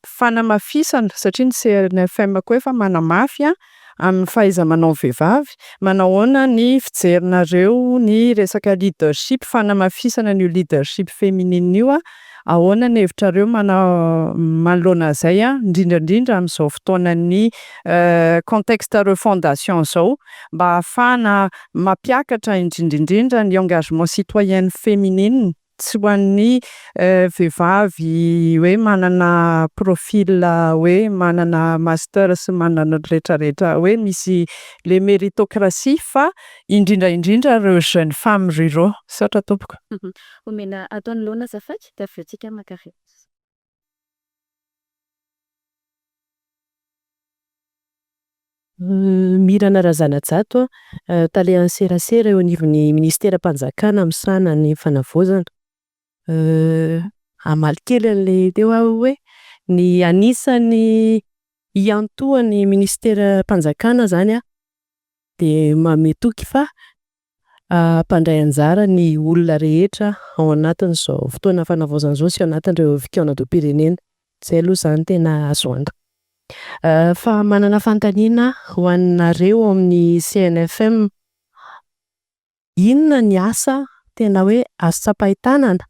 fanamafisana satria ny CNFM koa efa manamafy a amin'ny fahaiza-manao ny vehivavy, manahoana ny fijerinareo ny resaka leadership fanamafisana an'io leadership féminine io a, ahoana ny hevitrareo mana- manoloana an'izay a, indrindrandrindra amin'izao fotoanan'ny contexte refondation zao mba ahafahana mampiakatra indrindraindrindra ny engagement citoyenne féminine tsy ho an'ny vehivavy hoe manana profil hoe manana master sy manana rehetrarehetra hoe misy le méritocratie fa indrindraindrindra ireo jeunes femmes ruraux. Misaotra tompoko. Omena ato anoloana azafady de avy eo tsika maka réponse. Mirana Razanajato, tale serasera eo anivon'ny ministeram-panjakana misahana ny fanavaozana. Hamaly kely an'ilay teo aho hoe ny anisan'ny hiantohan'ny ministeram-panjakana izany dia manome toky fa hampandray anjara ny olona rehetra ao anatin'izao fotoana fanavaozana izao sy ao anatin'ireo fikaonandoham-pirenena. Izay aloha izany tena azo antoka. Fa manana fanontaniana aho ho anareo ao amin'ny CNFM. Inona ny asa tena hoe azo tsapain-tanana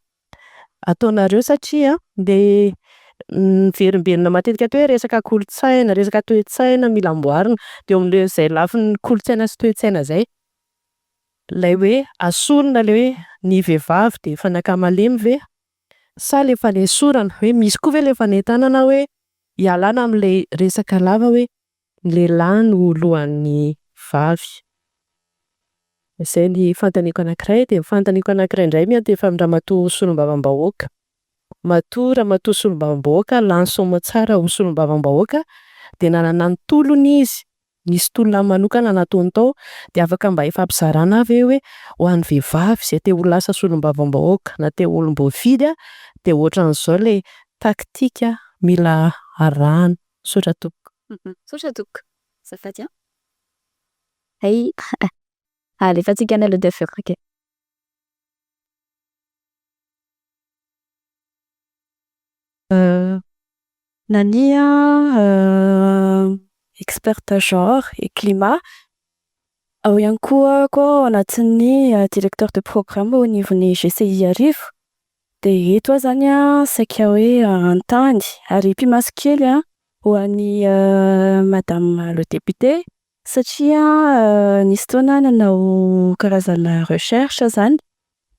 ataonareo satria ilay miverimberina matetika teo hoe resaka kolotsaina, resaka toe-tsaina mila amboarina. Dia eo amin'izay lafiny kolotsaina sy toe-tsaina izay, ilay hoe asorina ilay hoe ny vehivavy dia fanaka malemy ve? Sa ilay fanesorana, hoe misy koa ve ilay fanentanana hoe hialana amin'ilay resaka lava hoe ny lehilahy no lohan'ny vavy? Izay ny fanontaniako anankiray. Dia ny fanontaniako anankiray indray miantefa amin'ny ramatoa solombavambahoaka. Matoa ramatoa solombavambahoaka lany soamantsara ho solombavambahoaka dia nanana ny tolony izy. Nisy tolona manokana nataony tao. Dia afaka mba hifampizarana ve hoe ho an'ny vehivavy izay te ho lasa solombavambahoaka na te ho olom-boafidy dia ohatran'izao ilay taktika mila arahana. Misaotra tompoko. Misaotra tompoko. Azafady an. Hay, alefantsika any aloha dia avy eo. Ok. Nania experte genre et climat. Ao ihany koa aho ao anatin'ny directeur de programme eo anivon'ny GCI Iarivo. Dia eto aho izany an, saika hoe hanontany ary hipi-maso kely an, ho an'i madame le député satria nisy fotoana aho nanao karazana recherche izany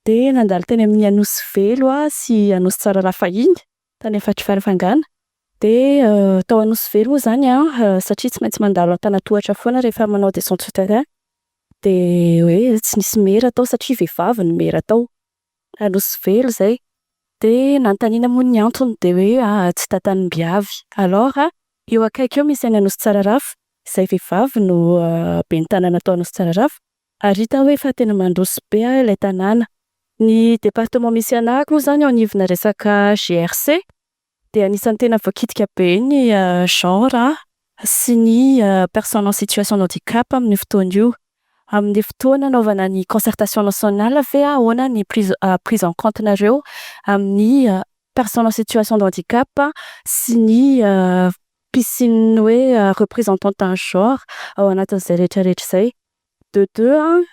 dia nandalo teny amin'ny Anosivelo aho sy Anosy fahiny, tany amin'ny faritry Farafangana. Dia tao Anosivelo moa izany an, satria tsy maintsy mandalo antanatohatra foana rehefa manao descente sur terrain. Dia hoe tsy nisy maire tao satria vehivavy ny maire tao. Anosivelo izay. Dia nanontaniana moa ny antony dia hoe tsy tantanim-biavy. Alors, eo akaiky eo misy an'i Anosy Tsararafo, izay vehivavy no ben'ny tanàna tao Anosy Tsararafo. Ary hita hoe efa tena mandroso be ilay tanàna. Ny département misy anahy moa izany eo anivona resaka GRC dia anisan'ny tena voakitika be ny genre sy ny personne en situation de handicap amin'io fotoana io. Amin'ny fotoana anaovana ny concertation nationale ve ahoana ny prise prise en compte nareo amin'ny personne en situation de handicap sy ny fisian'ny hoe représentante en genre ao anatin'izay rehetrarehetra izay. De deux an,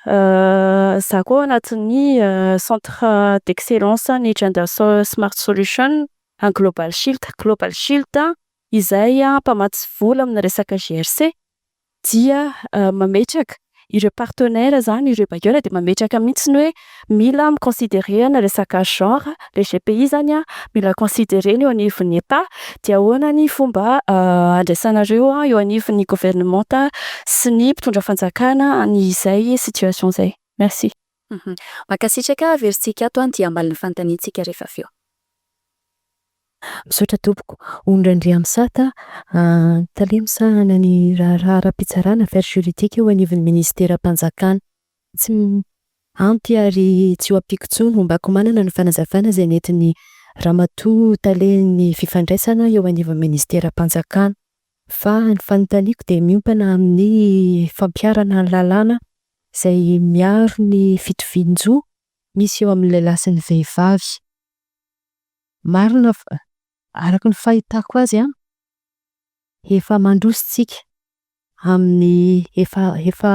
izaho koa ao anatin'ny centre d'excellence ny gender smart solution an'ny Global Shield. Global Shield izay mpamatsy vola amina resaka GRC dia mametraka ireo partenaire izany, ireo bailleurs dia mametraka mihitsy hoe mila mi-considérer resaka genre, le GPI izany an, mila considérena eo anivon'ny État. Dia ahoana ny fomba andraisanareo eo anivon'ny gouvernemanta sy ny mpitondra fanjakana an'izay situation izay. Merci. Mankasitraka averintsika ato dia hamaly ny fanontaniantsika rehefa avy eo. Misaotra tompoko. Ondrandriamisata, tale misahana ny raharaha ara-pitsarana affaires juridiques eo anivon'ny ministeram-panjakana. Tsy ampy ary tsy ho ampiako intsony hombako manana ny fanazavana izay nentin'ny ramatoa talen'ny fifandraisana eo anivon'ny ministeram-panjakana. Fa ny fanontaniako dia miompana amin'ny fampiharana ny lalàna izay miaro ny fitovian-jo misy eo amin'ny lehilahy sy ny vehivavy. Marina fa araka ny fahitako azy an, efa mandroso tsika amin'ny efa efa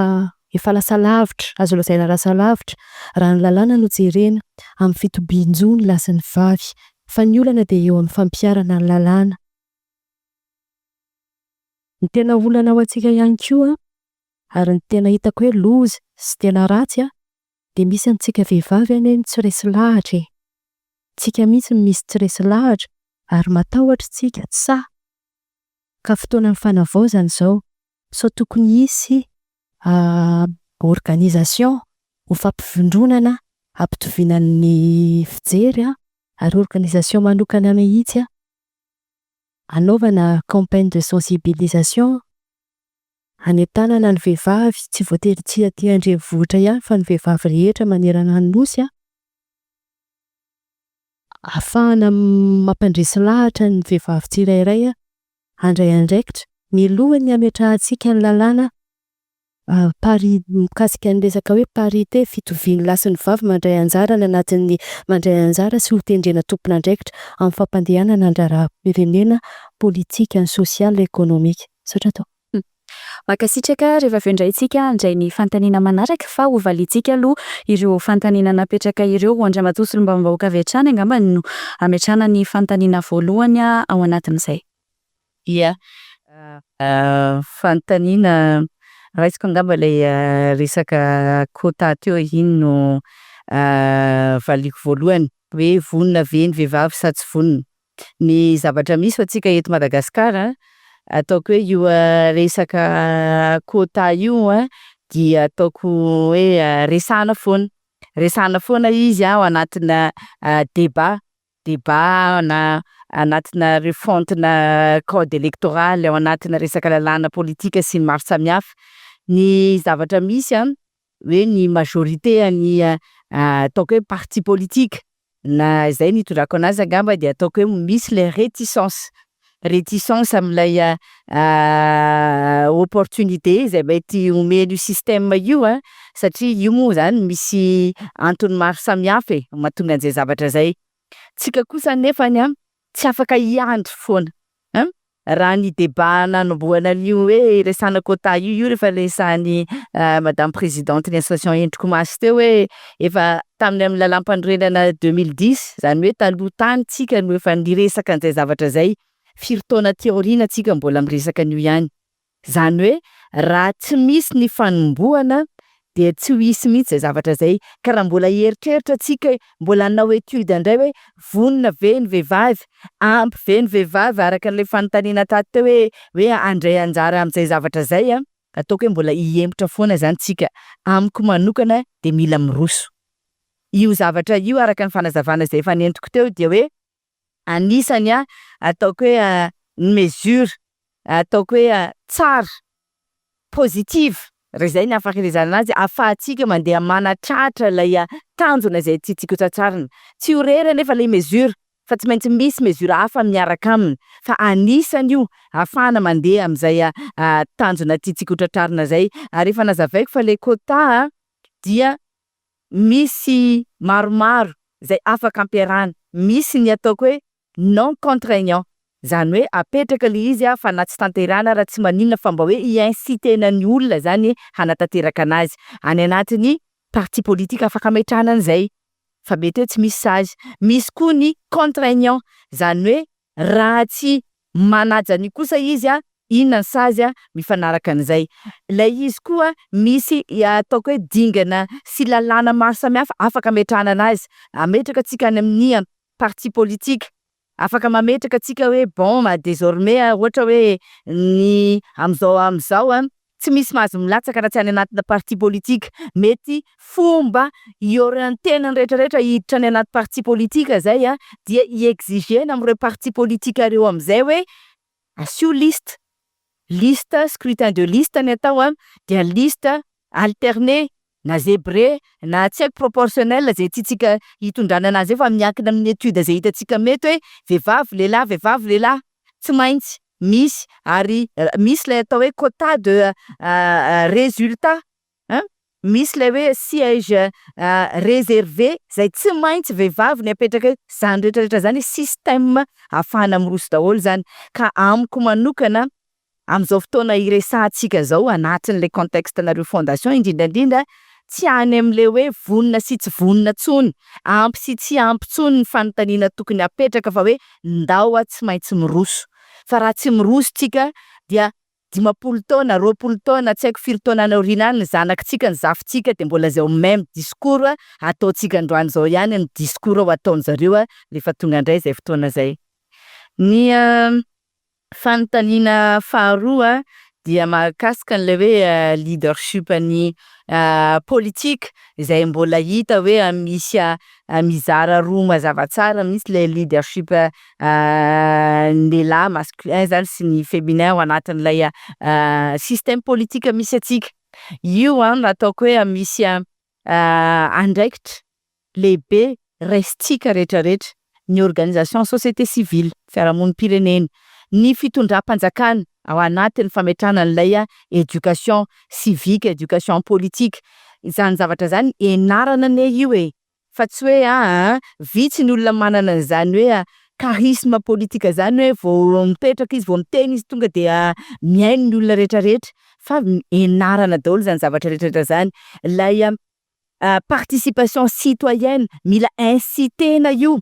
efa lasa lavitra, azo lazaina lasa lavitra raha ny lalàna no jerena amin'ny fitovian-jo ny lahy sy ny vavy. Fa ny olana dia eo amin'ny fampiharana ny lalàna. Ny tena olana ho antsika ihany koa ary ny tena hitako hoe loza sy tena ratsy an, dia misy amintsika vehivavy anie no tsy resy lahatra e. Tsika mihitsy no misy tsy resy lahatra ary matahotra tsika tsy sahy. Ka fotoanan'ny fanavaozana izao. Sao tokony hisy organisation ho fampivondronana hampitoviana ny fijery ary organisation manokana mihitsy anaovana campagne de sensibilisation hanentanana ny vehivavy tsy voatery tsy aty an-drenivohitra ihany fa ny vehivavy rehetra manerana ny nosy an, ahafahana mampandresy lahatra ny vehivavy tsirairay handray andraikitra mialohan'ny hametrahantsika ny lalàna. Pari- mikasika ny resaka hoe parité, fitovian'ny lahy sy ny vavy mandray anjara any anatin'ny mandray anjara sy ho tendrena tompon'andraikitra amin'ny fampandehanana ny raharaham-pirenena, politika, ny sosialy, ekonomika. Misaotra tompoko. Mankasitraka. Rehefa avy eo indray tsika handray ny fanontaniana manaraka, fa hovaliantsika aloha ireo fanontaniana napetraka ireo. Andriamatoa solombavambahoaka avy hatrany angamba no ametrahana ny fanontaniana voalohany ao anatin'izay. Ia, fanontaniana raisiko angamba ilay resaka quota teo iny no valiako voalohany hoe vonona ve ny vehivavy sa tsy vonona. Ny zavatra misy ho antsika eto Madagasikara, ataoko hoe io resaka quota io a dia ataoko hoe resahana foana, resahana foana izy ao anatina débat débat na anatina refonte-na code électoral, ao anatina resaka lalàna politika sy ny maro samihafa. Ny zavatra misy a, hoe ny majorité any ataoko hoe parti politique na zay no hitondrako anazy angamba de ataoko hoe misy le réticence, réticence amin'ilay opportunité izay mety omen'io système io a, satria io moa zany misy antony maro samihafa e mahatonga an'izay zavatra zay. Tsika kosa nefany a tsy afaka hiandry foana ein, raha ny débat nanombohana an'io hoe resahana quota io, io rehefa resahan'ny madame présidente ny association Endriko Masy teo hoe efa tamin'ny amin'ny lalam-panorenana 2010, zany hoe taloha tany tsika no efa niresaka an'izay zavatra zay, firy taona aty aoriana tsika mbola miresaka an'io ihany. Zany hoe raha tsy misy ny fanombohana dia tsy ho hisy mihitsy zay zavatra zay, ka raha mbola hieritreritra tsika hoe mbola hanao étude indray hoe vonona ve ny vehivavy, ampy ve ny vehivavy araka an'ilay fanontaniana tato teo hoe hoe handray anjara amin'izay zavatra zay a, ataoko hoe mbola hihemotra foana zany tsika. Amiko manokana de mila miroso. Io zavatra io araka ny fanazavana izay efa nentiko teo dia hoe anisany a ataoko hoe mesure ataoko hoe tsara, positive, raha izay ny afaka ilazana anazy, ahafahantsika mandeha manatratra ilay tanjona izay tiantsika ho tratrarina. Tsy ho irery anefa ilay mesure fa tsy maintsy misy mesure hafa miaraka aminy, fa anisany io ahafahana mandeha amin'izay tanjona tiantsika ho tratrarina zay. Ary efa nazavaiko fa le quota dia misy maromaro zay afaka ampiarahana, misy ny ataoko hoe non contraignant, zany hoe apetraka le izy a fa na tsy tanterahana raha tsy maninona fa mba hoe hi-inciter-na ny olona zany hanatanteraka anazy. Any anatin'ny parti politique afaka ametrahana an'izay fa mety hoe tsy misy sazy. Misy koa ny contraignant, zany hoe raha tsy manaja an'io kosa izy a, inona ny sazy a mifanaraka an'izay. Ilay izy koa misy ataoko hoe dingana sy lalàna maro samihafa afaka ametrahana anazy, ametraka antsika any amin'ny parti politique, afaka mametraka antsika hoe bon désormais ohatra hoe ny am'zao am'zao a tsy misy mahazo milatsaka raha tsy any anatina parti politique, mety fomba hi-orienter-na ny rehetrarehetra hiditra any anaty parti politique zay a dia hi-exiger-na am'ireo parti politique reo am'zay hoe asio liste, liste scrutin de liste ny atao a, dia liste alterné na zébré na tsy haiko proportionnel zay tiantsika hitondrana anazy eo fa miankina amin'ny étude zay hitantsika mety hoe vehivavy lehilahy, vehivavy lehilahy, tsy maintsy misy ary misy lay atao hoe quota de résultat ein, misy lay hoe siège réservé zay tsy maintsy vehivavy ny apetraka eo, zany rehetrarehetra zany système ahafahana miroso daholo zany, ka amiko manokana am'izao fotoana iresahantsika zao anatin'le contexte nareo fondation indrindrandrindra, tsy any am'le hoe vonona sy tsy vonona intsony, ampy sy tsy ampy intsony ny fanontaniana tokony apetraka fa hoe ndao a tsy maintsy miroso, fa raha tsy miroso tsika dia 50 taona, 20 taona, tsy haiko firy taona any aoriana any ny zanakitsika, ny zafintsika de mbola zao même discours ataontsika androany zao ihany ny discours ho ataon'zareo a rehefa tonga indray zay fotoana zay. Ny fanontaniana faharoa dia mahakasika an'ilay hoe leadership ny politique izay mbola hita hoe misy mizara roa mazava tsara mihitsy le leadership lehilahy masculin zany sy ny féminin ao anatin'ilay système politique misy antsika. Io a ataoko hoe misy andraikitra lehibe raisintsika rehetrarehetra, ny organisation société civile, fiarahamonim-pirenena, ny fitondram-panjakana. Ao anatin'ny fametrahana an'ilay éducation civique, éducation politique, izany zavatra zany ianarana anie io e, fa tsy hoe vitsy ny olona manana an'izany hoe charisme politique zany hoe vao mipetraka izy vao miteny izy tonga de mihaino ny olona rehetrarehetra, fa ianarana daholo zany zavatra rehetrarehetra zany. Ilay participation citoyenne mila incitena io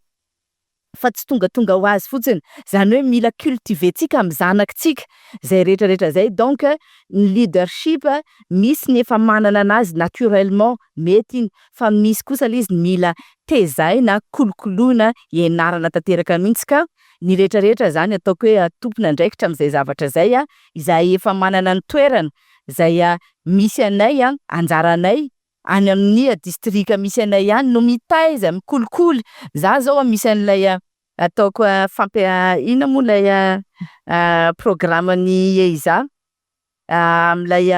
fa tsy tongatonga ho azy fotsiny, zany hoe mila cultiventsika amin'ny zanakitsika zay rehetrarehetra zay. Donc ny leadership, misy ny efa manana anazy naturellement, mety iny, fa misy kosa le izy mila tezaina, kolokoloina, ianarana tanteraka mihitsy ka ny rehetrarehetra zany ataoko hoe tompon'andraikitra am'izay zavatra zay, izay efa manana ny toerana zay misy anay, anjaranay any amin'ny distrika misy anay ihany no mitaiza, mikolikoly. Za zao misy an'ilay ataoko fampia- inona moa lay programme-n'ny EISA am'lay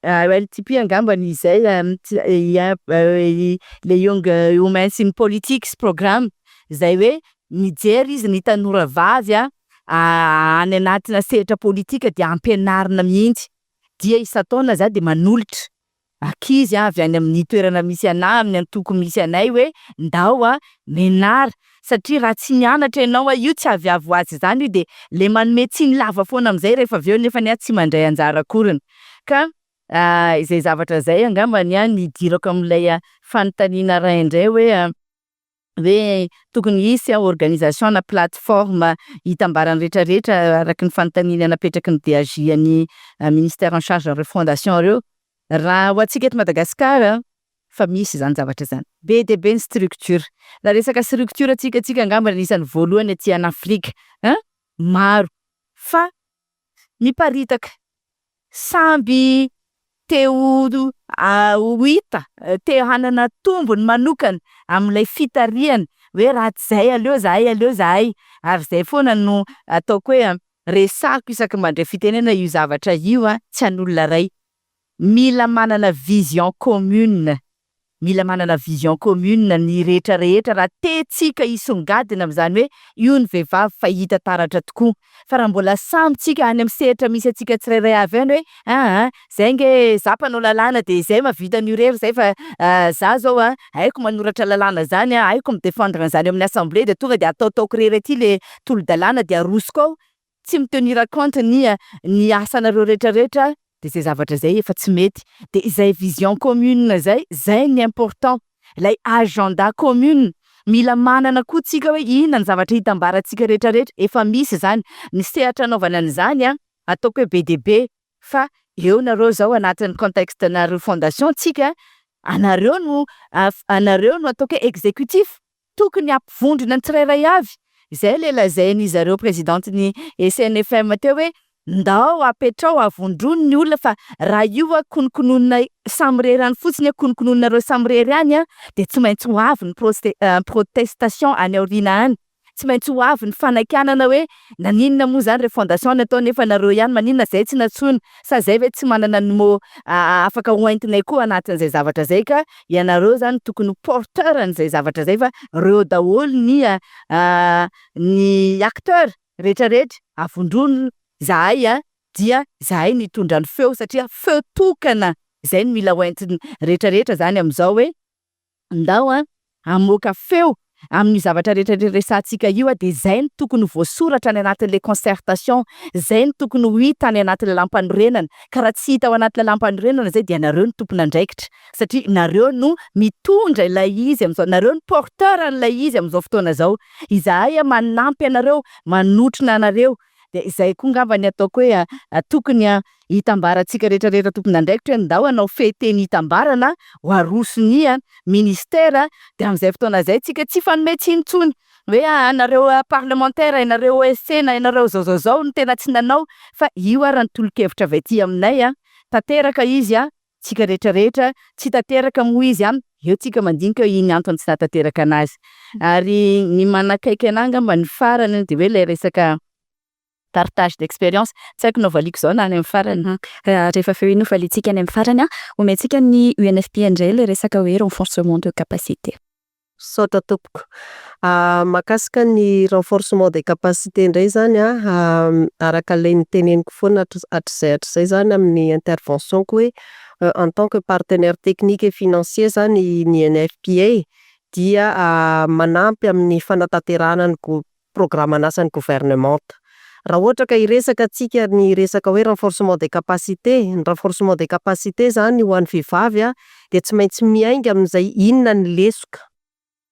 ELTP angambany izay, le Young Women's in Politics programme, zay hoe mijery izy ny tanora vavy any anatina sehatra politika de ampianarina mihitsy, dia isan-taona za de manolotra ankizy avy any amin'ny toerana misy anahy, amin'ny antoko misy anay hoe ndao mianara satria raha tsy mianatra ianao io tsy aviavy ho azy zany io, de le manome tsiny lava foana am'zay rehefa avy eo nefany tsy mandray anjara akoriny ka izay zavatra zay angambany ny idirako am'lay fanontaniana ray indray hoe tokony hisy organisation na plateforme hitambaran'ny rehetrarehetra araky ny fanontaniana napetraky ny DAJ ny ministère en charge refondation reo. Raha ho antsika eto Madagasikara, fa misy zany zavatra zany, be dia be ny structure, raha resaka structure tsika angamba anisan'ny voalohany aty an'Afrika ein maro, fa miparitaka, samby te ho ho hita, te hanana tombony manokana am'lay fitarihana hoe raha tsy zay aleo zahay aleo zahay, ary zay foana no ataoko hoe resahako isaky mandray fitenenana io zavatra io tsy an'olona ray. Mila manana vision commune, mila manana vision commune ny rehetrarehetra raha tiantsika hisongadina am'zany hoe io ny vehivavy fa hita taratra tokoa, fa raha mbola samy tsika any amin'ny sehatra misy antsika tsirairay avy any hoe zay nge za mpanao lalàna de zay mahavita an'io rery zay fa za zao haiko manoratra lalàna zany, haiko mi-défendre an'zany amin'ny assemblée de tonga de ataotaoko rery aty le tolo-dalàna de arosoko ao, tsy mi-tenir compte ny asanareo rehetrarehetra, de zay zavatra zay efa tsy mety. De izay vision commune zay, zay ny important, lay agenda commune, mila manana koa tsika hoe inona ny zavatra hitambarantsika rehetrarehetra, efa misy zany, ny sehatra anaovana an'izany ataoko hoe be dia be, fa eo nareo zao anatin'ny contexte na refondation tsika, anareo no anareo no ataoko hoe exécutif, tokony hampivondrona ny tsirairay avy, zay le lazain'izareo présidente ny SNFM teo hoe ndao apetrao avondrony ny olona fa raha io konokononina samirery any fotsiny, konokononinareo samirery any de tsy maintsy ho avy ny protestation any aoriana any, tsy maintsy ho avy ny fanakianana hoe naninona moa zany refondation natao nefa nareo ihany, maninona zay tsy nantsoina, sa zay ve tsy manana ny mot afaka hoentinay koa anatin'izay zavatra zay ka ianareo zany tokony ho porteur an'izay zavatra zay fa reo daholo ny acteur rehetrarehetra avondrony zahay dia zahay nitondra ny feo satria feo tokana zay no mila hoentiny rehetrarehetra zany am'izao hoe ndao hamoaka feo amin'ny zavatra rehetra resahantsika io de zay no tokony ho voasoratra any anatin'le concertation, zay no tokony ho hita any anatin'ny lalàm-panorenana, ka raha tsy hita ao anaty lalàm-panorenana zay de ianareo no tompon'andraikitra satria nareo no mitondra ilay izy am'izao, nareo no porteur an'ilay izy am'izao fotoana zao, izahay manampy anareo, manotrona anareo, de izay koa angamba ny ataoko hoe tokony hitambarantsika rehetrarehetra tompon'andraikitra hoe ndao hanao fehiteny hitambarana ho arosony ministera, de am'izay fotoana zay tsika tsy hifanome tsiny intsony hoe nareo parlementaire, ianareo OSC na ianareo zao zao zao no tena tsy nanao, fa io ara ny tolo-kevitra avy aty aminay, tanteraka izy tsika rehetrarehetra, tsy tanteraka moa izy eo tsika mandinika hoe ino antony tsy nahatanteraka anazy. Ary ny manakaiky anahy angamba ny farany de hoe le resaka partage d'expérience, tsy haiko na hovaliko zao na any amin'ny farany. Rehefa avy eo iny hovaliantsika any amin'ny farany, omentsika ny UNFPA indray le resaka hoe renforcement de capacité. Misaotra tompoko. Mahakasika ny renforcement des capacités indray zany an, araka ilay noteneniko foana hatrizay hatrizay zany amin'ny intervention-ko hoe en tant que partenaire technique et financier zany ny UNFPA dia manampy amin'ny fanatanterahana ny programan'asan'ny gouvernemanta. Raha ohatra ka hiresaka antsika ny resaka hoe renforcement des capacités, ny renforcement des capacités zany ho an'ny vehivavy an, dia tsy maintsy miainga amin'izay inona ny lesoka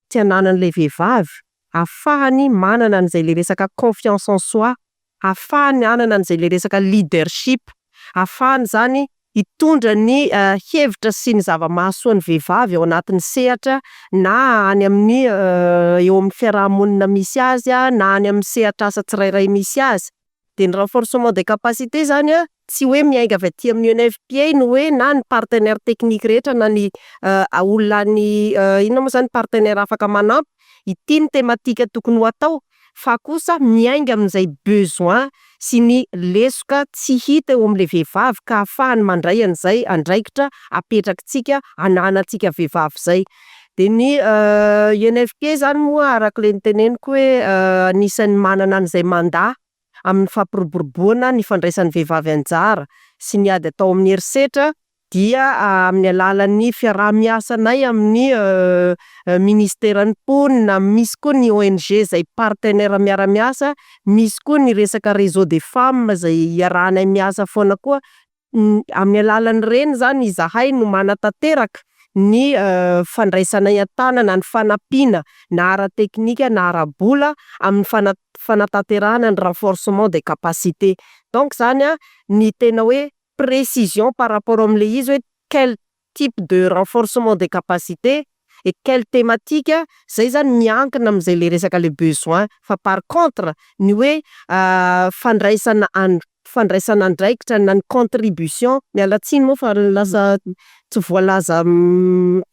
tsy ananan'ilay vehivavy ahafahany manana an'izay le resaka confiance en soi, ahafahany hanana an'izay le resaka leadership, ahafahany zany hitondra ny hevitra sy ny zava-mahasoa ny vehivavy ao anatin'ny sehatra na any amin'ny eo amin'ny fiarahamonina misy azy an, na any amin'ny sehatr'asa tsirairay misy azy. De ny renforcement des capacités zany an, tsy hoe miainga avy aty amin'ny UNFPA no hoe na ny partenaire technique rehetra na ny olona any inona moa zany partenaire afaka manampy, ity ny thématique tokony ho atao fa kosa miainga amin'izay besoin sy ny lesoka tsy hita eo amin'le vehivavy ka ahafahany mandray an'izay andraikitra apetrakitsika ananantsika vehivavy zay. De ny UNFPA zany moa araka le noteneniko hoe anisan'ny manana an'izay mandat amin'ny fampiroboroboana ny fandraisan'ny vehivavy anjara sy ny ady atao amin'ny herisetra dia amin'ny alalan'ny fiaraha-miasanay amin'ny ministeran'ny mponina, misy koa ny ONG zay partenaire miara-miasa, misy koa ny resaka réseau des femmes zay iarahanay miasa foana koa, amin'ny alalan'ireny zany izahay no manatanteraka ny fandraisanay an-tanana ny fanampiana na ara-teknika na ara-bola amin'ny fana- fanatanterahana ny renforcement des capacités. Donc zany an, ny tena hoe précision par rapport am'le izy hoe quel type de renforcement des capacités et quelle thématique, zay zany miankina am'zay le resaka le besoin fa par contre ny hoe fandraisana an- fandraisana andraikitra na ny contribution, miala tsiny moa fa lasa tsy voalaza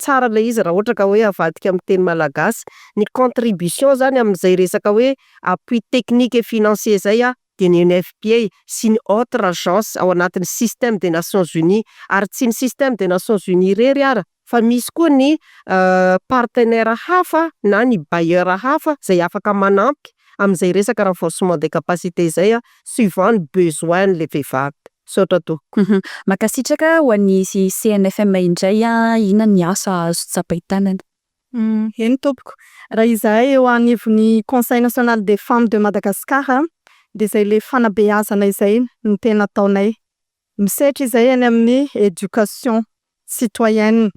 tsara le izy raha ohatra ka hoe avadika amin'ny teny malagasy, ny contribution zany am'zay resaka hoe appui technique et financier zay an de ny UNFPA sy ny autre agence ao anatin'ny système des nations unies ary tsy ny système des nations unies irery ara fa misy koa ny partenaire hafa na ny bailleur hafa zay afaka manampy am'zay resaka renforcement des capacités zay an suivant ny besoin n'le vehivavy. Misaotra tompoko. Mankasitraka ho an'ny CNFM indray a, inona ny asa azo tsapain-tanana? Eny tompoko, raha izahay eo agnivon'ny conseil national des femmes de Madagascar de zay le fanabeazana izay no tena ataonay, misetra izay any amin'ny éducation citoyenne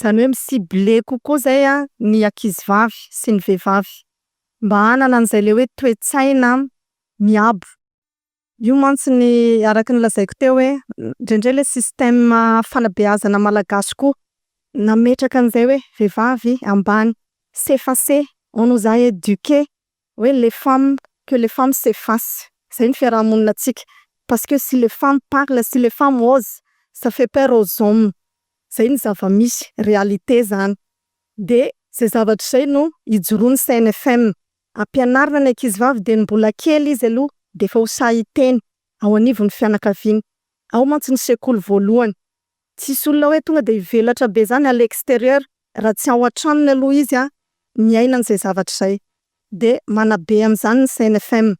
zany hoe mi-cibler kokoa zay a ny ankizivavy sy ny vehivavy mba hanana an'izay le hoe toe-tsaina miabo, io mantsy ny araka ny lazaiko teo hoe indraindray le système fanabeazana malagasy koa nametraka an'izay hoe vehivavy ambany, s'effacer, on nous a éduqué hoe les femmes, que les femmes s'effacent zay ny fiarahamoninantsika parce que si les femmes parlent, si les femmes osent, ça fait peur aux hommes, zay ny zava-misy réalité zany de zay zavatra zay no ijoroan'ny CNFM ampianarina ny ankizivavy dieny mbola kely izy aloha de efa ho sahy hiteny ao anivon'ny fianakaviana, ao mantsy ny sekoly voalohany, tsisy olona hoe tonga de hivelatra be zany à l'extérieur raha tsy ao an-tranony aloha izy a miaina an'izay zavatra zay de manabe am'zany ny CNFM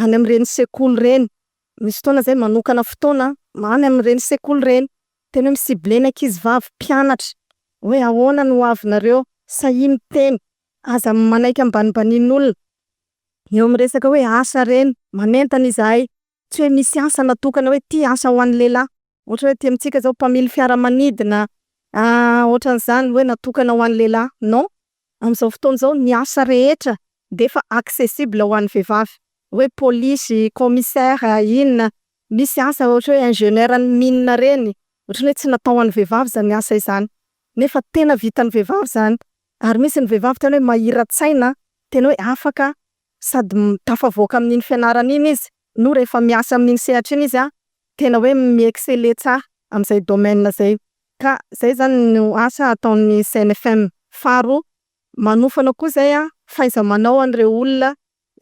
any am'ireny sekoly reny, misy fotoana zay manokana fotoana any am'ireny sekoly reny, tena hoe mi-cibler ny ankizivavy mpianatra hoe ahoana ny ho avinareo, sahia miteny, aza manaiky ambanimbanin'olona, eo amy resaka hoe asa reny manentana izahay tsy hoe misy asa natokana hoe ty asa ho an'ny lehilahy ohatra hoe aty amintsika zao mpamily fiaramanidina ohatran'izany hoe natokana ho an'ny lehilahy, non am'zao fotoana zao ny asa rehetra de efa accessible ho an'ny vehivavy hoe polisy, commissaire inona, misy asa ohatra hoe ingénieur ny mine reny ohatrany hoe tsy natao ho an'ny vehivavy zany asa izany nefa tena vitan'ny vehivavy zany ary misy ny vehivavy tena hoe mahira-tsaina tena hoe afaka sady tafavoaka amin'iny fianarana iny izy no rehefa miasa amin'iny sehatra iny izy a tena hoe mi-exceller tsara am'zay domaine zay ka zay zany no asa ataon'ny CNFM. Faharoa manofana koa zay a fahaiza-manao an'ireo olona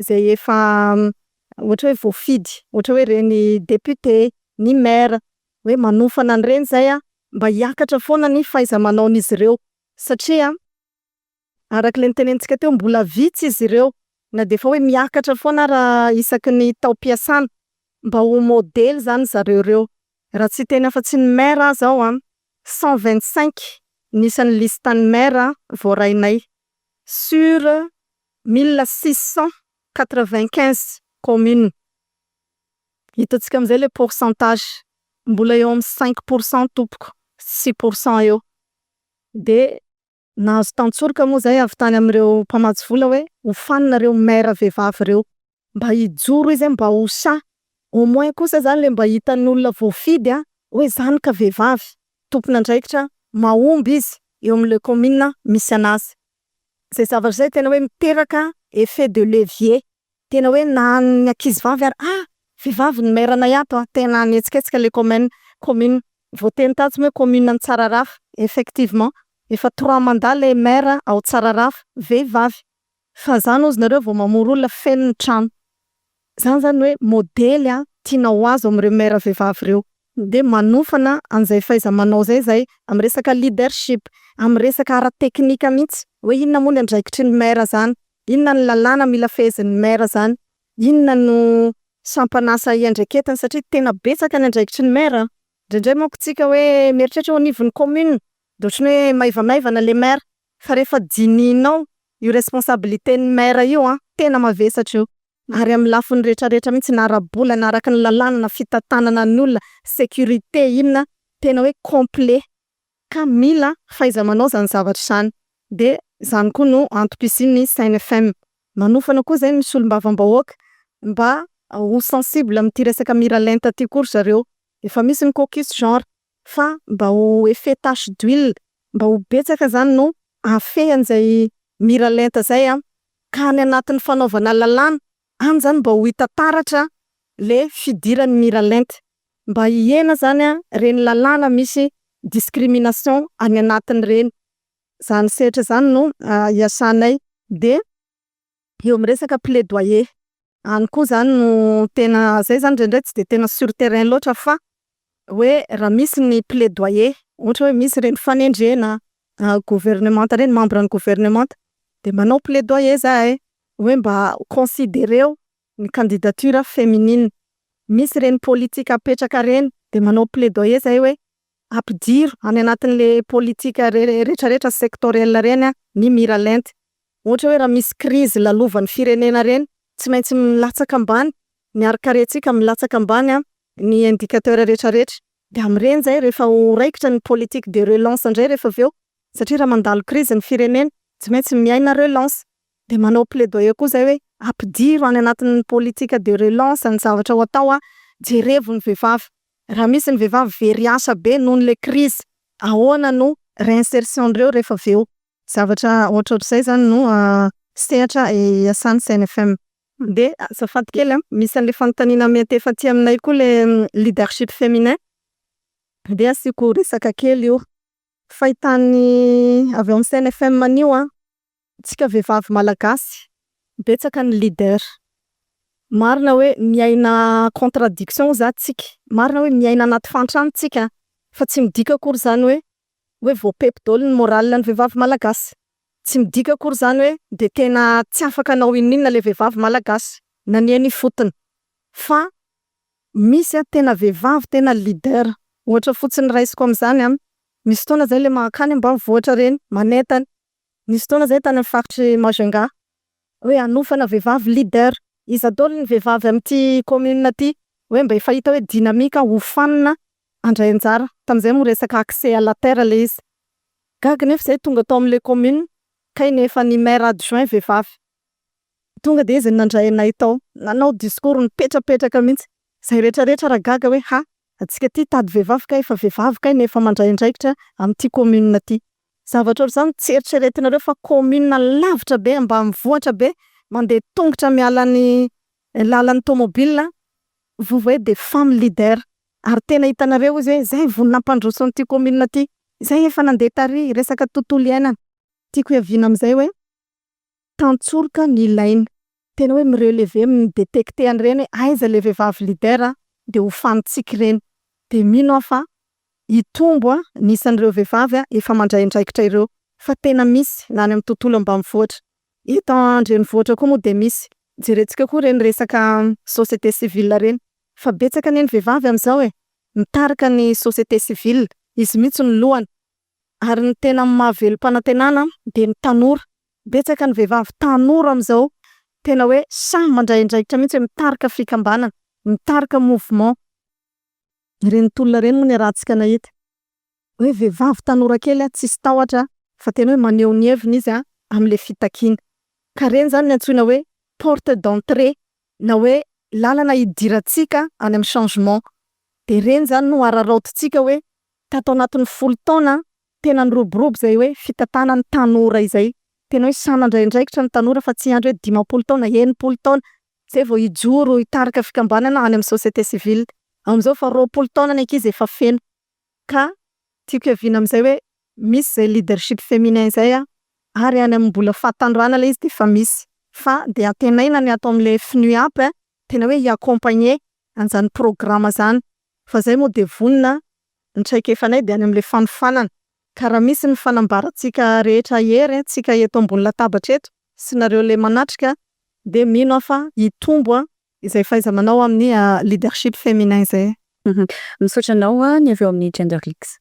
zay efa ohatra hoe voafidy ohatra hoe reny député, ny maire hoe manofana an'ireny zay a mba hiakatra foana ny fahaiza-manaon'izy ireo satria Araka le notenenintsika teo, mbola vitsy izy ireo na de efa hoe miakatra foana ara isaky ny taom-piasana, mba ho modely zany zareo reo. Raha tsy hiteny afa-tsy ny maire aho zao a, 125 ny isan'ny listan'ny maire voarainay sur 1695 communes, hitantsika am'zay le pourcentage, mbola eo am'cinq pourcent tompoko, 6% eo. De nahazo tantsoroka moa zahay avy tany am'ireo mpamatsy vola hoe hofanina reo maire vehivavy reo mba hijoro izy mba ho sahy, au moins kosa zany le mba hitan'olona voafidy a hoe zany ka vehivavy tompon'andraikitra mahomby izy eo am'le commune misy anazy. Zay zavatra zay tena hoe miteraka effet de levier, tena hoe na ny ankizivavy ary ah vehivavy ny maire-nay ato a, tena nihetsiketsika le commune. Voateny tatsy moa hoe commune an'i Tsararafo, effectivement efa trois mandats le maire ao Tsararafo vehivavy, fa zany hozy nareo vao mamory olona feno ny trano. Zany zany hoe modely a tiana ho azo am'reo maire vehivavy reo, de manofana an'zay fahaiza-manao zay zahay amy resaka leadership, amy resaka ara-teknika mihitsy hoe inona moa ny andraikitry ny maire zany, inona ny lalàna mila fehezin'ny maire zany, inona no sampan'asa iandraiketany satria tena betsaka ny andraikitry ny maire. Indraindray manko tsika hoe mieritreritra eo anivon'ny commune de ohatran'ny hoe maivamaivana le maire, fa rehefa dinihinao io responsabilité-n'ny maire io a tena mavesatra io, ary amin'ny lafiny rehetrarehetra mihitsy na ara-bola na araka ny lalàna na fitantanana ny olona, sécurité inona, tena hoe complet ka mila fahaiza-manao zany zavatra zany, de zany koa no antom-pisian'ny CNFM. Manofana koa zay ny solombavambahoaka mba ho sensible am'ty resaka miralenta ty koa ry zareo, efa misy ny caucus genre fa mba ho effet tache d'huile, mba ho betsaka zany no ahafehy an'zay miralenta zay a, ka any anatin'ny fanaovana lalàna any zany mba ho hita taratra le fidiran'ny miralenta, mba hihena zany a reny lalàna misy discrimination any anatin'ireny. Zany sehatra zany no iasanay. De eo amy resaka plaidoyer, any koa zany no tena zay zany indraindray tsy de tena sur terrain loatra fa hoe raha misy ny plaidoyer, ohatra hoe misy reny fanendrena gouvernemanta reny, membre ny gouvernemanta de manao plaidoyer zahay hoe mba considereo ny candidature féminine, misy reny politika apetraka reny de manao plaidoyer zahay hoe ampidiro any anatin'le politika rehetrarehetra sectoriel reny a ny miralenta. Ohatra hoe raha misy crise lalovan'ny firenena reny, tsy maintsy milatsaka ambany ny harin-karentsika, milatsaka ambany a ny indicateur rehetrarehetra, de am'reny zay rehefa ho raikitra ny politique de relance ndray rehefa avy eo, satria raha mandalo crise ny firenena tsy maintsy miaina relance, de manao plaidoyer koa zay hoe ampidiro any anatin'ny politique de relance ny zavatra ho atao a, jerevo ny vehivavy, raha misy ny vehivavy very asa be noho le crise, ahoana no réinsertion ndreo rehefa avy eo? Zavatra ohatrohatr'izay zany no sehatra iasan'ny CNFM. De azafady kely a, misy an'le fanontaniana miantefa aty aminay koa le leadership féminin de asiako resaka kely io. Fahitan'ny avy ao amy CNFM an'io a, tsika vehivavy malagasy betsaka ny leader, marina hoe miaina contradiction za tsika, marina hoe miaina anaty fahantrana tsika fa tsy midika akory zany hoe voapepy daholo ny moral ny vehivavy malagasy, tsy midika akory zany hoe de tena tsy afaka hanao n'inon'inona le vehivavy malagasy na ny eny ifotony, fa misy a tena vehivavy tena leader. Ohatra fotsiny raisiko am'zany a, misy fotoana zay le mankany ambanivohitra reny manentana, nisy fotoana zay tany amy faritry Majunga hoe hanofana vehivavy leader, iza daholo ny vehivavy am'ty commune ty hoe mba efa hita hoe dynamique hofanina handray anjara, tam'zay moa resaka accès à la terre le izy, gaga nefa zay tonga tao am'le commune kay nefa ny maire adjoint vehivavy, tonga de izy nandray anay tao, nanao discours nipetrapetraka mihitsy, zay rehetrarehetra raha gaga hoe ha antsika ty hitady vehivavy kay efa vehivavy kay no efa mandray andraikitra am'ty commune ty. Zavatra ohatr'izany tsy eritreretinareo fa commune lavitra be ambanivohitra be, mandeha tongotra miala ny lalan'ny tomobile, vous voyez des femmes leaders, ary tena hitanareo izy hoe zay vonona hampandroso an'ity commune ty, zay efa nandeha tary resaka tontolo iainana. Tiako hiaviana am'zay hoe tantsoroka ny ilaina, tena hoe mirelever midétecter an'ireny hoe aiza le vehivavy leader de hofanintsika ireny, de mino aho fa hitombo a ny isan'ireo vehivavy a efa mandray andraikitra ireo. fa tena misy na any amin'ny tontolo ambanivohitra, eto andrenivohitra koa moa de misy, jerentsika koa reny resaka société civile reny fa betsaka anie ny vehivavy amizao e mitarika ny société civile, izy mihintsy no lohany ary ny tena mahavelom-panantenana de ny tanora, betsaka ny vehivavy tanora amizao tena hoe sahy mandray andraikitra mihintsy hoe mitarika fikambanana, mitarika mouvement, ireny tolona ireny moa niarahantsika nahita hoe vehivavy tanora kely tsisy tahotra fa tena hoe maneho ny heviny izy a amle fitakiana, ka reny zany no antsoina hoe porte d'entrée na hoe lalana hidirantsika any amy changement de reny zany no araraotintsika hoe tato anatin'ny 10 taona tena niroborobo zay hoe fitantanany tanora izay, tena hoe sahy nandray andraikitra ny tanora fa tsy hiandry hoe 50 taona, 60 taona zay vao hijoro hitarika fikambanana any amy société civile, amizao fa 20 taona ny ankizy efa feno ka tiako hiaviana amizay hoe misy zay leadership féminin zay a ary any amy mbola fahatanorana le izy de efa misy fa de antenaina ny ato amle FNUAP tena hoe hi-accompagner an'zany programme zany fa zay moa de vonona ny traikefanay de any amle fanofanana ka raha misy ny fanambarantsika rehetra hery tsika eto ambony latabatra eto sy nareo le manatrika de mino aho fa hitombo a izay fahaiza-manao amin'ny leadership féminin zay. Misaotra anao a ny avy eo amin'ny Gender Links.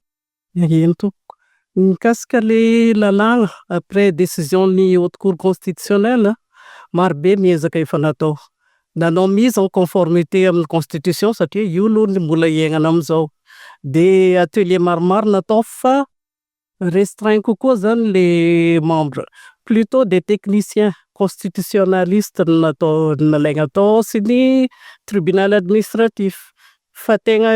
Eny tompoko. Mikasika le lalàna après décision ny haute cour constitutionnelle, marobe ny ezaka efa natao. Nanao mise en conformité amin'ny constitution satria io aloha no mbola iainana amizao. De atelier maromaro natao fa restreint kokoa zany le membre, plutôt des techniciens constitutionnalistes no natao nalaigna tao sy ny tribunal administratif fa tegna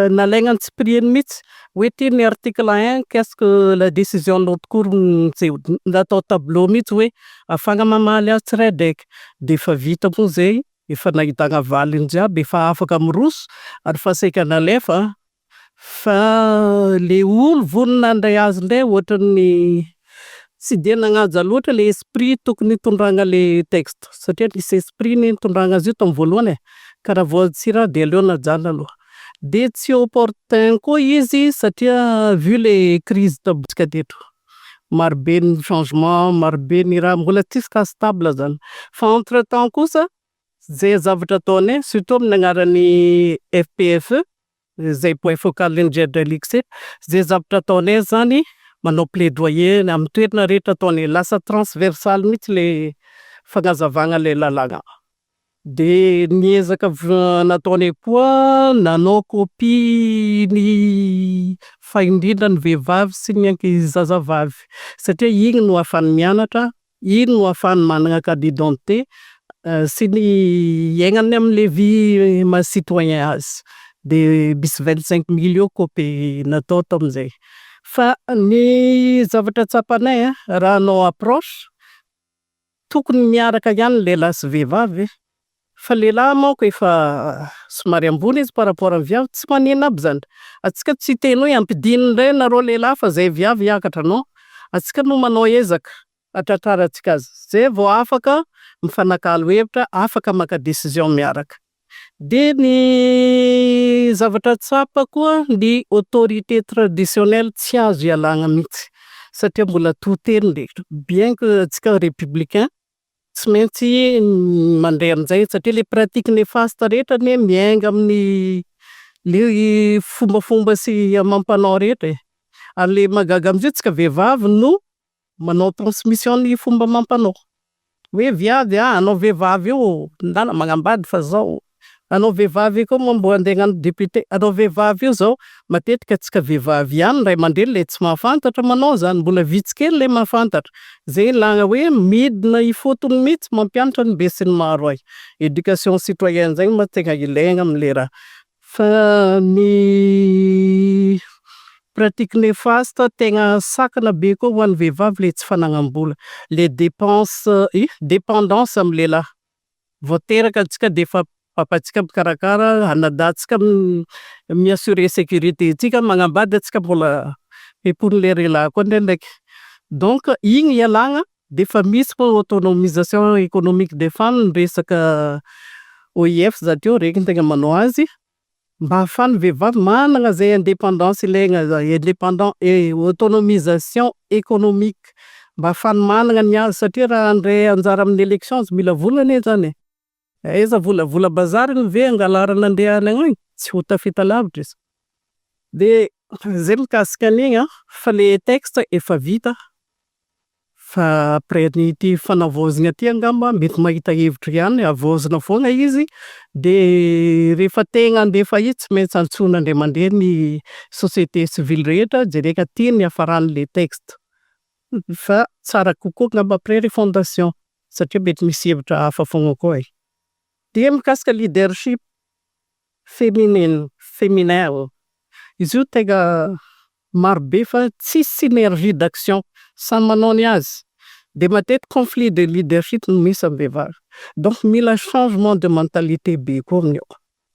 nalaigna antsipiriany mihitsy hoe ty ny article 1, qu'est-ce que la décision de haute cour natao tableau mihitsy hoe ahafahana mamaly azy tsiraidraiky de efa vita moa zay, efa nahitana valiny jiaby, efa afaka miroso ary fa saika nalefa fa le olo vonona handray azy ndray ohatran'ny tsy de nagnaja loatra le esprit tokony hitondrana le texte satria nisy esprit nitondrana azy io tamin'ny voalohany e, ka raha vao tsy raha de aleo najanona aloha. De tsy opportun koa izy satria vu le crise tamitsika teto, marobe ny changement, marobe ny raha mbola tsisy cas stable zany fa entre temps kosa zay zavatra ataonay surtout amin'ny agnaran'ny FPFE zay point focal ny Gender Links zay zavatra ataonay zany manao plaidoyer amin'ny toerana rehetra ataonay, lasa transversal mihitsy le fagnazavana le lalàna. De ny ezaka nataonay koa nanao copie ny fa indrindra ny vehivavy sy ny ankizy zazavavy satria igny no ahafahany mianatra, igny no ahafahany manana carte d'identité sy ny iainany am'le vie maha citoyen azy de misy 25 000 eo copie natao tamin'izay. Fa ny zavatra tsapanay a raha hanao approche tokony miaraka ihany lehilahy sy vehivavy fa lehilahy manko efa somary ambony izy par rapport amin'ny viavy, tsy maninona aby zany. Antsika tsy hiteny hoe ampidino indray nareo lehilahy fa zahay viavy hiakatra, non, antsika no manao ezaka hatratrarantsika azy, zay vao afaka mifanakalo hevitra, afaka maka décision miaraka. De ny zavatra tsapa koa ny autorité traditionnelle tsy azo ialagna mihitsy satria mbola to teny rehetra, bien que antsika républicain tsy maintsy mandray amin'izay satria le pratique néfaste rehetra anie miainga amin'ny le fombafomba sy amam-panao rehetra e, ary le mahagaga amizay tsika vehivavy no manao transmission ny fomba amam-panao hoe viavy a anao vehivavy io ndana magnambady fa zao, anao vehivavy io koa moa mbô andeha hagnano député, anao vehivavy io zao matetika antsika vehivavy ihany ray aman-dreny le tsy mahafantatra manao zany, mbola vitsy kely le mahafantatra, zay ilana hoe midina ifotony mihitsy mampianatra ny be sy ny maro ay, éducation citoyenne zay moa tegna ilaigna am'le raha. Fa ny pratique néfaste tegna sakana be koa ho an'ny vehivavy le tsy fanagnam-bola, le dépense i dépendance amin'ny lehilahy, vao teraka antsika de efa papantsika mikarakara, anadahintsika mi-assurer sécurité ntsika, magnambady antsika mbola eporin'le lehilahy koa ndraindraiky, donc igny ialagna de efa misy koa autonomisation économique des femmes resaka OIF za teo regny tegna manao azy. Mba ahafahan'ny vehivavy manana zay indépendance ilaigna zay, indépendant et autonomisation économique, mba ahafahany manana ny azy satria raha handray anjara amin'ny élection izy mila vola anie zany e. Aiza vola? Volam-bazaha regny ve angalarana andehanana agny? Tsy ho tafita lavitra izy. Dia zay mikasika an'igny an, fa le texte efa vita fa après an'ity fanavaozana ty angamba mety mahita hevitra ihany, havaozina foagna izy dia rehefa tegna handefa izy tsy maintsy antsoina indray mandeha ny société civile rehetra jerena ty ny hiafaran'le texte fa tsara kokoa angamba après refondation satria mety misy hevitra hafa foagna koa e. Dia mikasika leadership féminine, féminin, izy io tegna marobe fa tsisy synergie d'action, samy manao ny azy. Dia matetiky conflit de leadership no misy amin'ny vehivavy. Donc mila changement de mentalité be koa amin'io.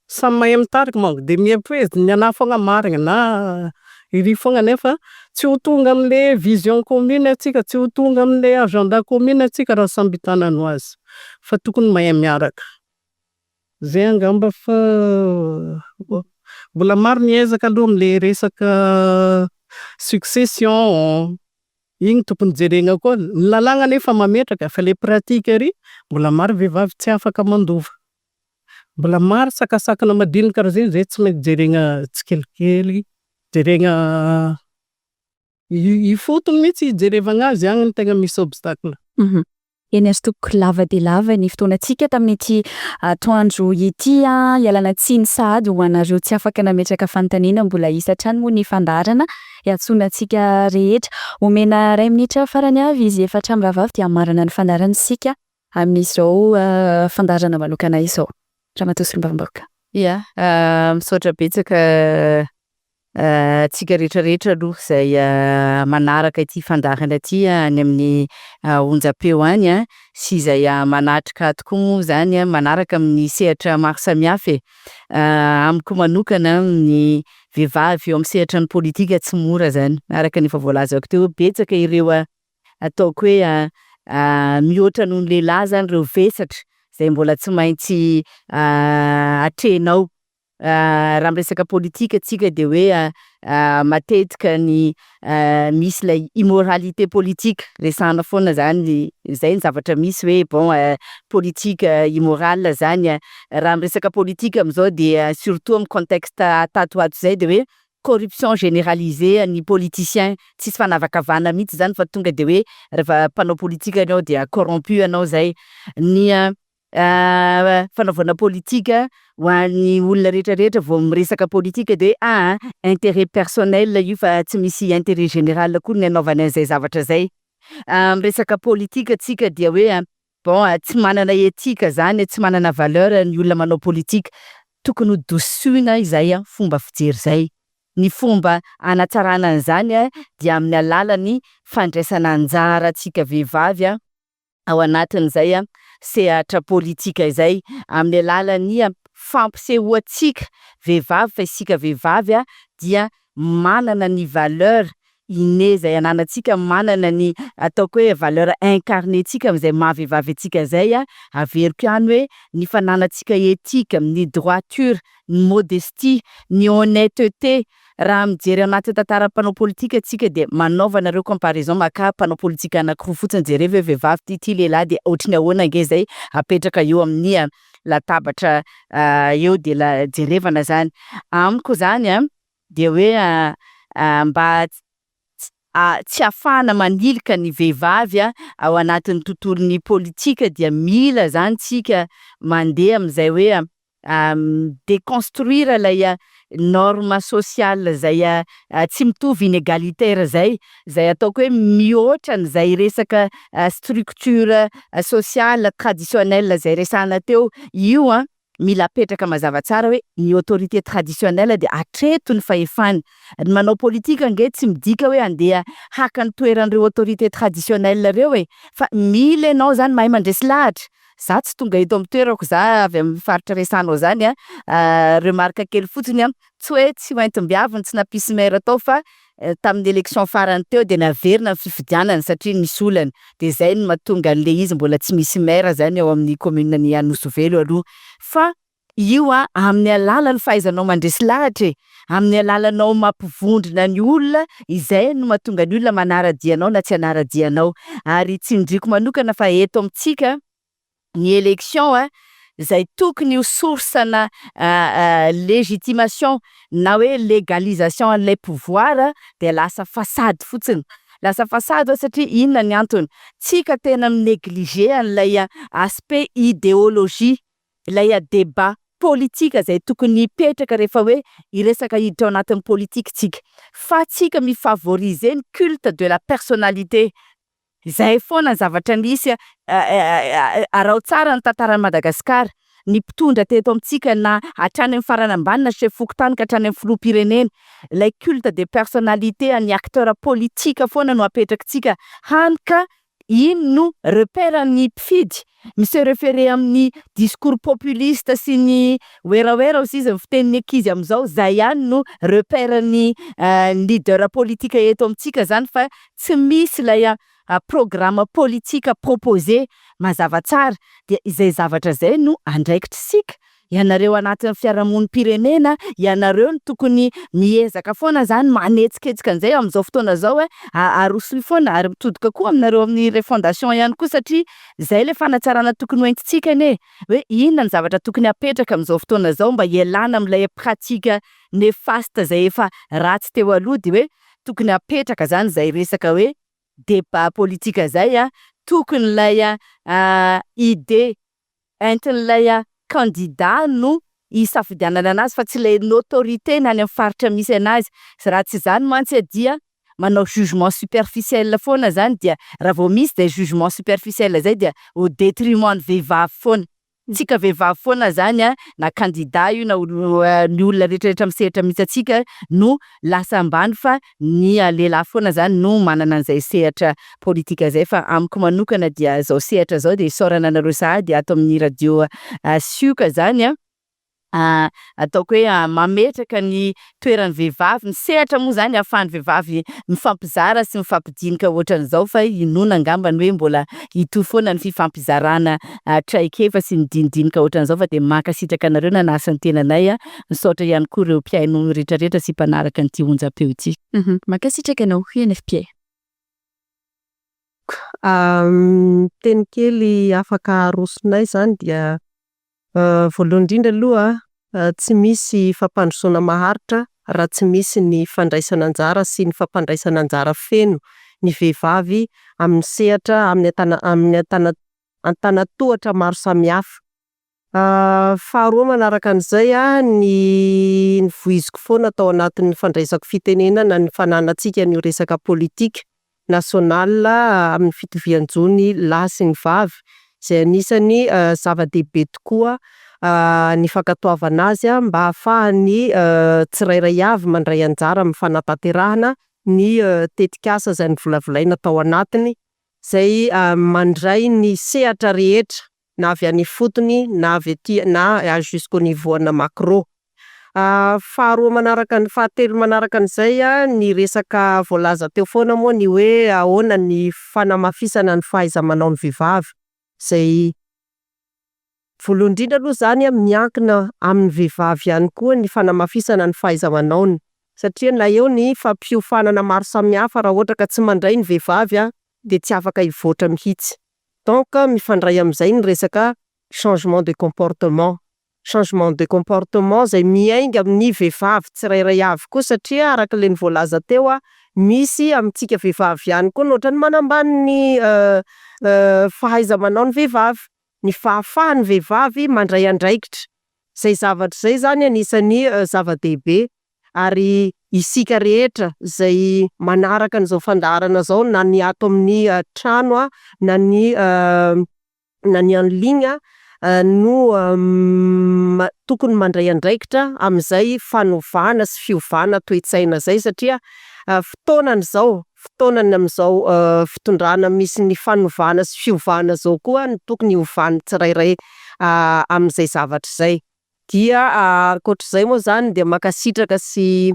Samy mahay mitarika manko dia mihevitra hoe ny anahy foagna marina na iry foagna nefa tsy ho tonga amin'le vision commune antsika, tsy ho tonga amin'le agenda commune antsika raha samby hitanana ho azy fa tokony mahay miaraka. Zay angamba fa mbola maro ny ezaka aloha amin'le resaka succession, igny tokony jerena koa. Ny lalàna anefa mametraka fa le pratique ary mbola maro vehivavy tsy afaka mandova. Mbola maro sakasakana madinika karaha zegny zay tsy maintsy jerena tsikelikely, jerena ifotony mihitsy ijerevana azy, agny no tegna misy obstacle. Eny ary tompoko, lava dia lava ny fotoanantsika tamin'ity atoandro ity. Ialana tsiny sahady ho anareo tsy afaka nametraka fanontaniana, mbola hisy hatrany moa ny fandaharana iantsoana antsika rehetra. Omena iray minitra farany avy izy efatra mirahavavy dia hamarana ny fandaharana isika amin'izao fandaharana manokana izao. Ramatoa solombavambahoaka. Ia, misaotra betsaka antsika rehetrarehetra aloha izay manaraka ity fandaharana ity any amin'ny onjam-peo any a, sy izay manatrika ato koa moa zany manaraka amin'ny sehatra maro samihafa e. Amiko manokana ny vehivavy eo amin'ny sehatra ny politika tsy mora zany, araka ny efa voalazako teo, betsaka ireo ataoko hoe mihoatra noho ny lehilahy zany ireo vesatra izay mbola tsy maintsy atrehinao. Raha miresaka politika tsika de hoe matetika ny misy ilay immoralité politique resahana foana zany, zay ny zavatra misy hoe bon politique immorale zany. Raha miresaka politika amizao dia surtout amin'ny contexte tato ho ato zay de hoe corruption généralisée ny politicien, tsisy fanavakavahana mihitsy zany fa tonga de hoe rehefa mpanao politika anao dia corrompu anao zay. Ny fanaovana politika ho an'ny olona rehetrarehetra vao miresaka politika de hoe intérêt personnel io fa tsy misy intérêt général koa ny anaovana an'izay zavatra zay. Miresaka politika tsika dia hoe bon tsy manana éthique zany, tsy manana valeur ny olona manao politika. Tokony ho dosoina izay fomba fijery zay. Ny fomba hanatsarana an'izany dia amin'ny alalan'ny fandraisana anjara antsika vehivavy ao anatin'izay sehatra politika izay, amin'ny alalan'ny fampisehoantsika vehivavy fa isika vehivavy dia manana ny valeur inné izay ananantsika, manana ny ataoko hoe valeur incarné-tsika amin'izay maha vehivavy antsika zay. Averiko ihany hoe ny fananantsika éthique, ny droiture, ny modestie, ny honnêteté. Raha mijery anaty tantara mpanao politika tsika de manaova nareo comparaison maka mpanao politika anankiroa fotsiny jereo hoe vehivavy ty, ty lehilahy de ohatry ny ahoana ange zay apetraka eo amin'ny latabatra eo de la jerevana zany. Amiko zany a de hoe mba tsy ahafahana manilika ny vehivavy ao anatin'ny tontolon'ny politika dia mila zany tsika mandeha amin'izay hoe déconstruire ilay norme sociale zay tsy mitovy inégalitaire zay, zay ataoko hoe mihoatra an'izay resaka structure sociale traditionnelle zay resahana teo io a mila apetraka mazava tsara hoe ny autorité traditionnelle de hatreto ny fahefany. Ny manao politika ange tsy midika hoe andeha haka ny toeran'ireo autorité traditionnelle reo e, fa mila ianao zany mahay mandresy lahatra. Za tsy tonga eto amin'ny toerako za avy amin'ny faritra resahanao zany a, remarque kely fotsiny a, tsy hoe tsy hoentim-biavy ny tsy nampisy maire tao fa tamin'ny élection farany teo de naverina ny fifidianana satria nisy olana, de zay no mahatonga an'le izy mbola tsy misy maire zany ao amin'ny commune ny Anosivelo aloha fa Io a amin'ny alalan'ny fahaizanao mandresy lahatra e, amin'ny alalanao mampivondrona ny olona, izay no mahatonga ny olona manara-dia anao na tsy hanara-dia anao. Ary tsindriako manokana fa eto amintsika ny élection a, zay tokony ho source-na légitimation na hoe légalisation an'ilay pouvoir de lasa façade fotsiny. Lasa façade ao satria inona ny antony? Tsika tena mi-négliger an'ilay aspect idéologie, ilay débat politique zay tokony hipetraka rehefa hoe hiresaka hiditra ao anatin'ny politique tsika, fa tsika mi-favoriser ny culte de la personnalité. Zay foana ny zavatra misy, araho tsara ny tantaran'i Madagasikara, ny mpitondra teto amintsika na hatrany amin'ny farany ambany na chef fokontany ka hatrany amin'ny filoham-pirenena, ilay culte de personnalité an'ny acteur politique foana no apetrakitsika, hany ka iny no repère-n'ny mpifidy, mi-se référer amin'ny discours populiste sy ny werawera hozy izy ny fitenin'ny ankizy am'izao, zay ihany no repère-n'ny leader politique eto amintsika zany fa tsy misy ilay programme politique proposé mazava tsara, de izay zavatra zay no andraikitr'isika, ianareo anatin'ny fiarahamonim-pirenena, ianareo no tokony miezaka foana zany manetsiketsika an'izay am'izao fotoana zao a, arosoy foana ary mitodika koa aminareo amin'ny refondation ihany koa satria zay le fanatsarana tokony ho entintsika anie, hoe inona ny zavatra tokony hapetraka am'izao fotoana zao mba hialana amin'ilay pratique néfaste zay efa ratsy teo aloha de hoe tokony hapetraka zany zay resaka hoe débat politique zay a, tokony ilay idée entin'ilay candidat no hisafidianana anazy fa tsy ilay notoriété na any amin'ny faritra misy anazy, raha tsy izany mantsy dia manao jugement superficiel foana zany dia raha vao misy zay jugement superficiel zay dia au détriment ny vehivavy foana. Tsika vehivavy foana zany a na candidat io na olo ny olona rehetrarehetra misehatra misy antsika no lasa ambany fa ny lehilahy foana zany no manana an'izay sehatra politika zay. Fa amiko manokana dia zao sehatra zao de isaorana anareo sahady ato amin'ny radio Sioka zany a, ataoko hoe mametraka ny toeran'ny vehivavy, ny sehatra moa zany ahafahan'ny vehivavy mifampizara sy mifampidinika ohatran'izao fa inoana angambany hoe mbola hitohy foana ny fifampizarana traikefa sy ny dinidinika ohatran'izao fa de mankasitraka anareo nanasa ny tenanay a, misaotra ihany koa ireo mpihaino rehetrarehetra sy mpanaraka an'ity onjam-peo ity. Mankasitraka anao UNFPA. Teny kely afaka arosonay zany dia voalohany indrindra aloha tsy misy fampandrosoana maharitra raha tsy misy ny fandraisana anjara sy ny fampandraisana anjara feno ny vehivavy amin'ny sehatra amin'ny antana- amin'ny antana- antanan-tohatra maro samihafa. Faharoa manaraka an'izay a, ny novoiziko foana tao anatin'ny fandraisako fitenenana ny fananantsika an'io resaka politique nationale amin'ny fitovian-jo ny lahy sy ny vavy, izay anisany zava-dehibe tokoa ny fankatoavana azy a mba ahafahan'ny tsirairay avy mandray anjara amin'ny fanatanterahana ny tetikasa izay novolavolaina tao anatiny, izay mandray ny sehatra rehetra na avy any ifotony na avy aty na jusqu'au niveau ana macro. Faharoa manaraka ny fahatelo manaraka an'izay a, ny resaka voalaza teo foana moa ny hoe ahoana ny fanamafisana ny fahaiza-manao ny vehivavy, izay voalohany indrindra aloha zany a miankina amin'ny vehivavy ihany koa ny fanamafisana ny fahaiza-manaony, satria na eo ny fampiofanana maro samihafa raha ohatra ka tsy mandray ny vehivavy a de tsy afaka hivoatra mihitsy. Donc mifandray am'izay ny resaka changement de comportement, changement de comportement zay miainga amin'ny vehivavy tsirairay avy koa satria araka le nivoalaza teo a, misy amintsika vehivavy ihany koa no ohatrany manambany ny fahaiza-manao ny vehivavy, ny fahafahan'ny vehivavy mandray andraikitra, zay zavatra zay zany anisany zava-dehibe ary isika rehetra zay manaraka an'izao fandaharana zao na ny ato amin'ny trano a, na ny na ny en ligne no tokony mandray andraikitra amin'izay fanovana sy fiovana toe-tsaina zay satria fotoanany zao, fotoanany amin'izao fitondrana misy ny fanovana sy fiovana zao koa no tokony hiovan'ny tsirairay amin'izay zavatra zay. Dia ankoatr'izay moa zany de mankasitraka sy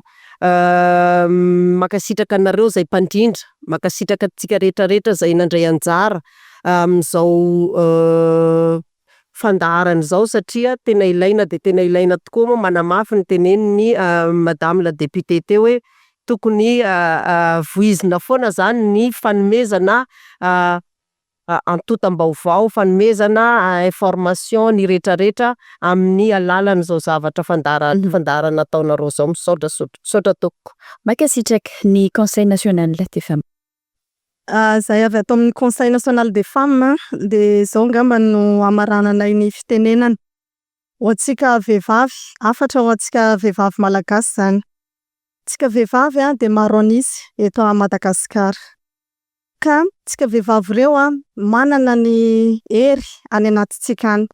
mankasitraka anareo zay mpandrindra, mankasitraka antsika rehetrarehetra zay nandray anjara amin'izao. fandaharana izao satria tena ilaina dia tena ilaina tokoa moa manamafy ny tenenin'ny madame la députée teo hoe tokony voizina foana zany ny fanomezana antontam-baovao, fanomezana information ny rehetrarehetra amin'ny alalan'izao zavatra fandahara- fandaharana ataonareo zao. Misaotra misaotra tompoko. Mankasitraka ny Conseil national des femmes. Zahay avy ato amin'ny Conseil national des femmes de zao angamba no hamarananay ny fitenenana: ho antsika vehivavy, hafatra ho antsika vehivavy malagasy zany, tsika vehivavy a de maro an'isa eto a Madagasikara ka tsika vehivavy reo a manana ny hery any anatintsika any,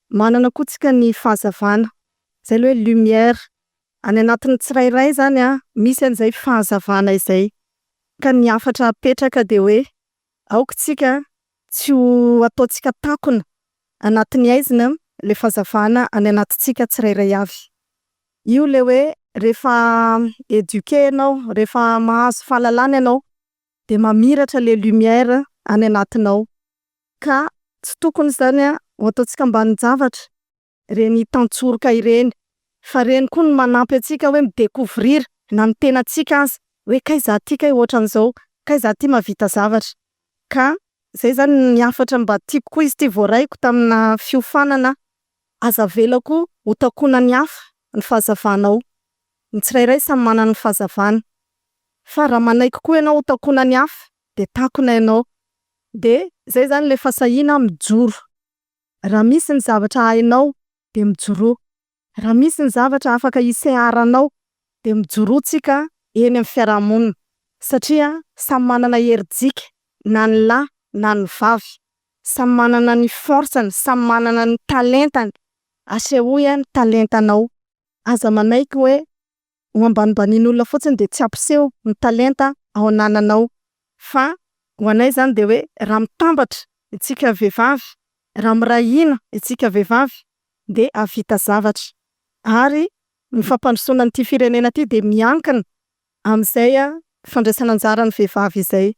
manana koa tsika ny fahazavana zay le hoe lumière any anatin'ny tsirairay zany a misy an'izay fahazavana izay, ka ny hafatra apetraka de hoe aoka tsika tsy ho ataontsika takona anatin'ny haizina le fahazavana any anatintsika tsirairay avy, io le hoe rehefa éduqué anao, rehefa mahazo fahalalana ianao de mamiratra le lumière any anatinao ka tsy tokony zany a ho ataontsika ambanin-javatra reny tantsoroka ireny fa reny koa no manampy antsika hoe mi-découvrir na ny tenantsika aza hoe kay za ty kay ohatran'izao, kay za ty mahavita zavatra ka zay zany ny hafatra mba tiako koa izy ty voaraiko tamina fiofanana: aza avela koa ho takonan'ny hafa ny fahazavanao, ny tsirairay samy manana ny fahazavany fa raha manaiky koa ianao ho takonan'ny hafa de takona ianao, de zay zany le fahasahiana mijoro, raha misy ny zavatra hainao de mijoroa, raha misy ny zavatra afaka iseharanao de mijoroa tsika eny amin'ny fiarahamonina satria samy manana herijika na ny lahy na ny vavy, samy manana ny force-ny, samy manana ny talentany, asehoy a ny talentanao, aza manaiky hoe ho ambanimbanin'olona fotsiny de tsy hampiseho ny talenta ao anananao fa ho anay zany de hoe raha mitambatra isika vehivavy, raha miray hina isika vehivavy de hahavita zavatra ary ny fampandrosoana an'ity firenena ty de miankina am'zay a fandraisana anjaran'ny vehivavy izay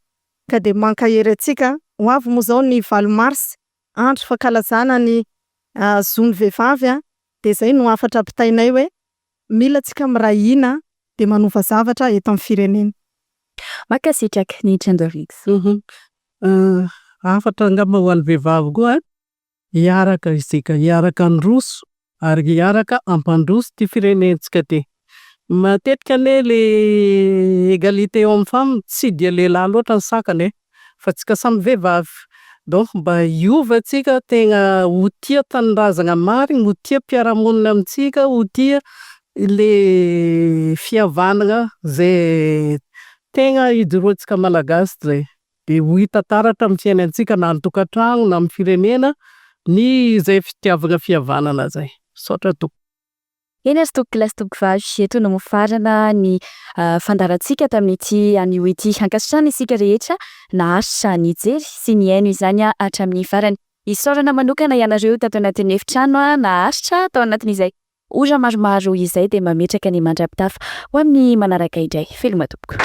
ka de mankahery antsika. Ho avy moa zao ny 8 marsa, andro fankalazana ny zon'ny vehivavy a, de zay no hafatra ampitainay hoe mila antsika miray hina de manova zavatra eto amin'ny firenena. Mankasitraka ny Gender Links. Hafatra angamba ho an'ny vehivavy koa, hiaraka isika, hiaraka handroso ary hiaraka hampandroso ty firenentsika ty. Matetika anie le égalité homme femme tsy dia lehilahy loatra ny sakana e fa tsika samy vehivavy, donc mba hiova tsika tegna ho tia tanindrazana marigny, ho tia mpiara-monina amitsika, ho tia le fihavanana zay tegna ijoroantsika Malagasy zay, de ho hita taratra amin'ny fiainantsika na an-tokantrano na amin'ny firenena ny zay fitiavana fihavanana zay. Misaotra tompoko. Eny ary tompoko lahy sy tompoko vavy, eto no mifarana ny fandaharantsika tamin'ity anio ity. Ankasitrahana isika rehetra naharitra nijery sy nihaino izany hatramin'ny farany. Isaorana manokana ianareo tato anatin'ny efitrano naharitra tao anatin'izay ora maromaro izay, dia mametraka ny mandra-pitafa ho amin'ny manaraka indray. Veloma tompoko.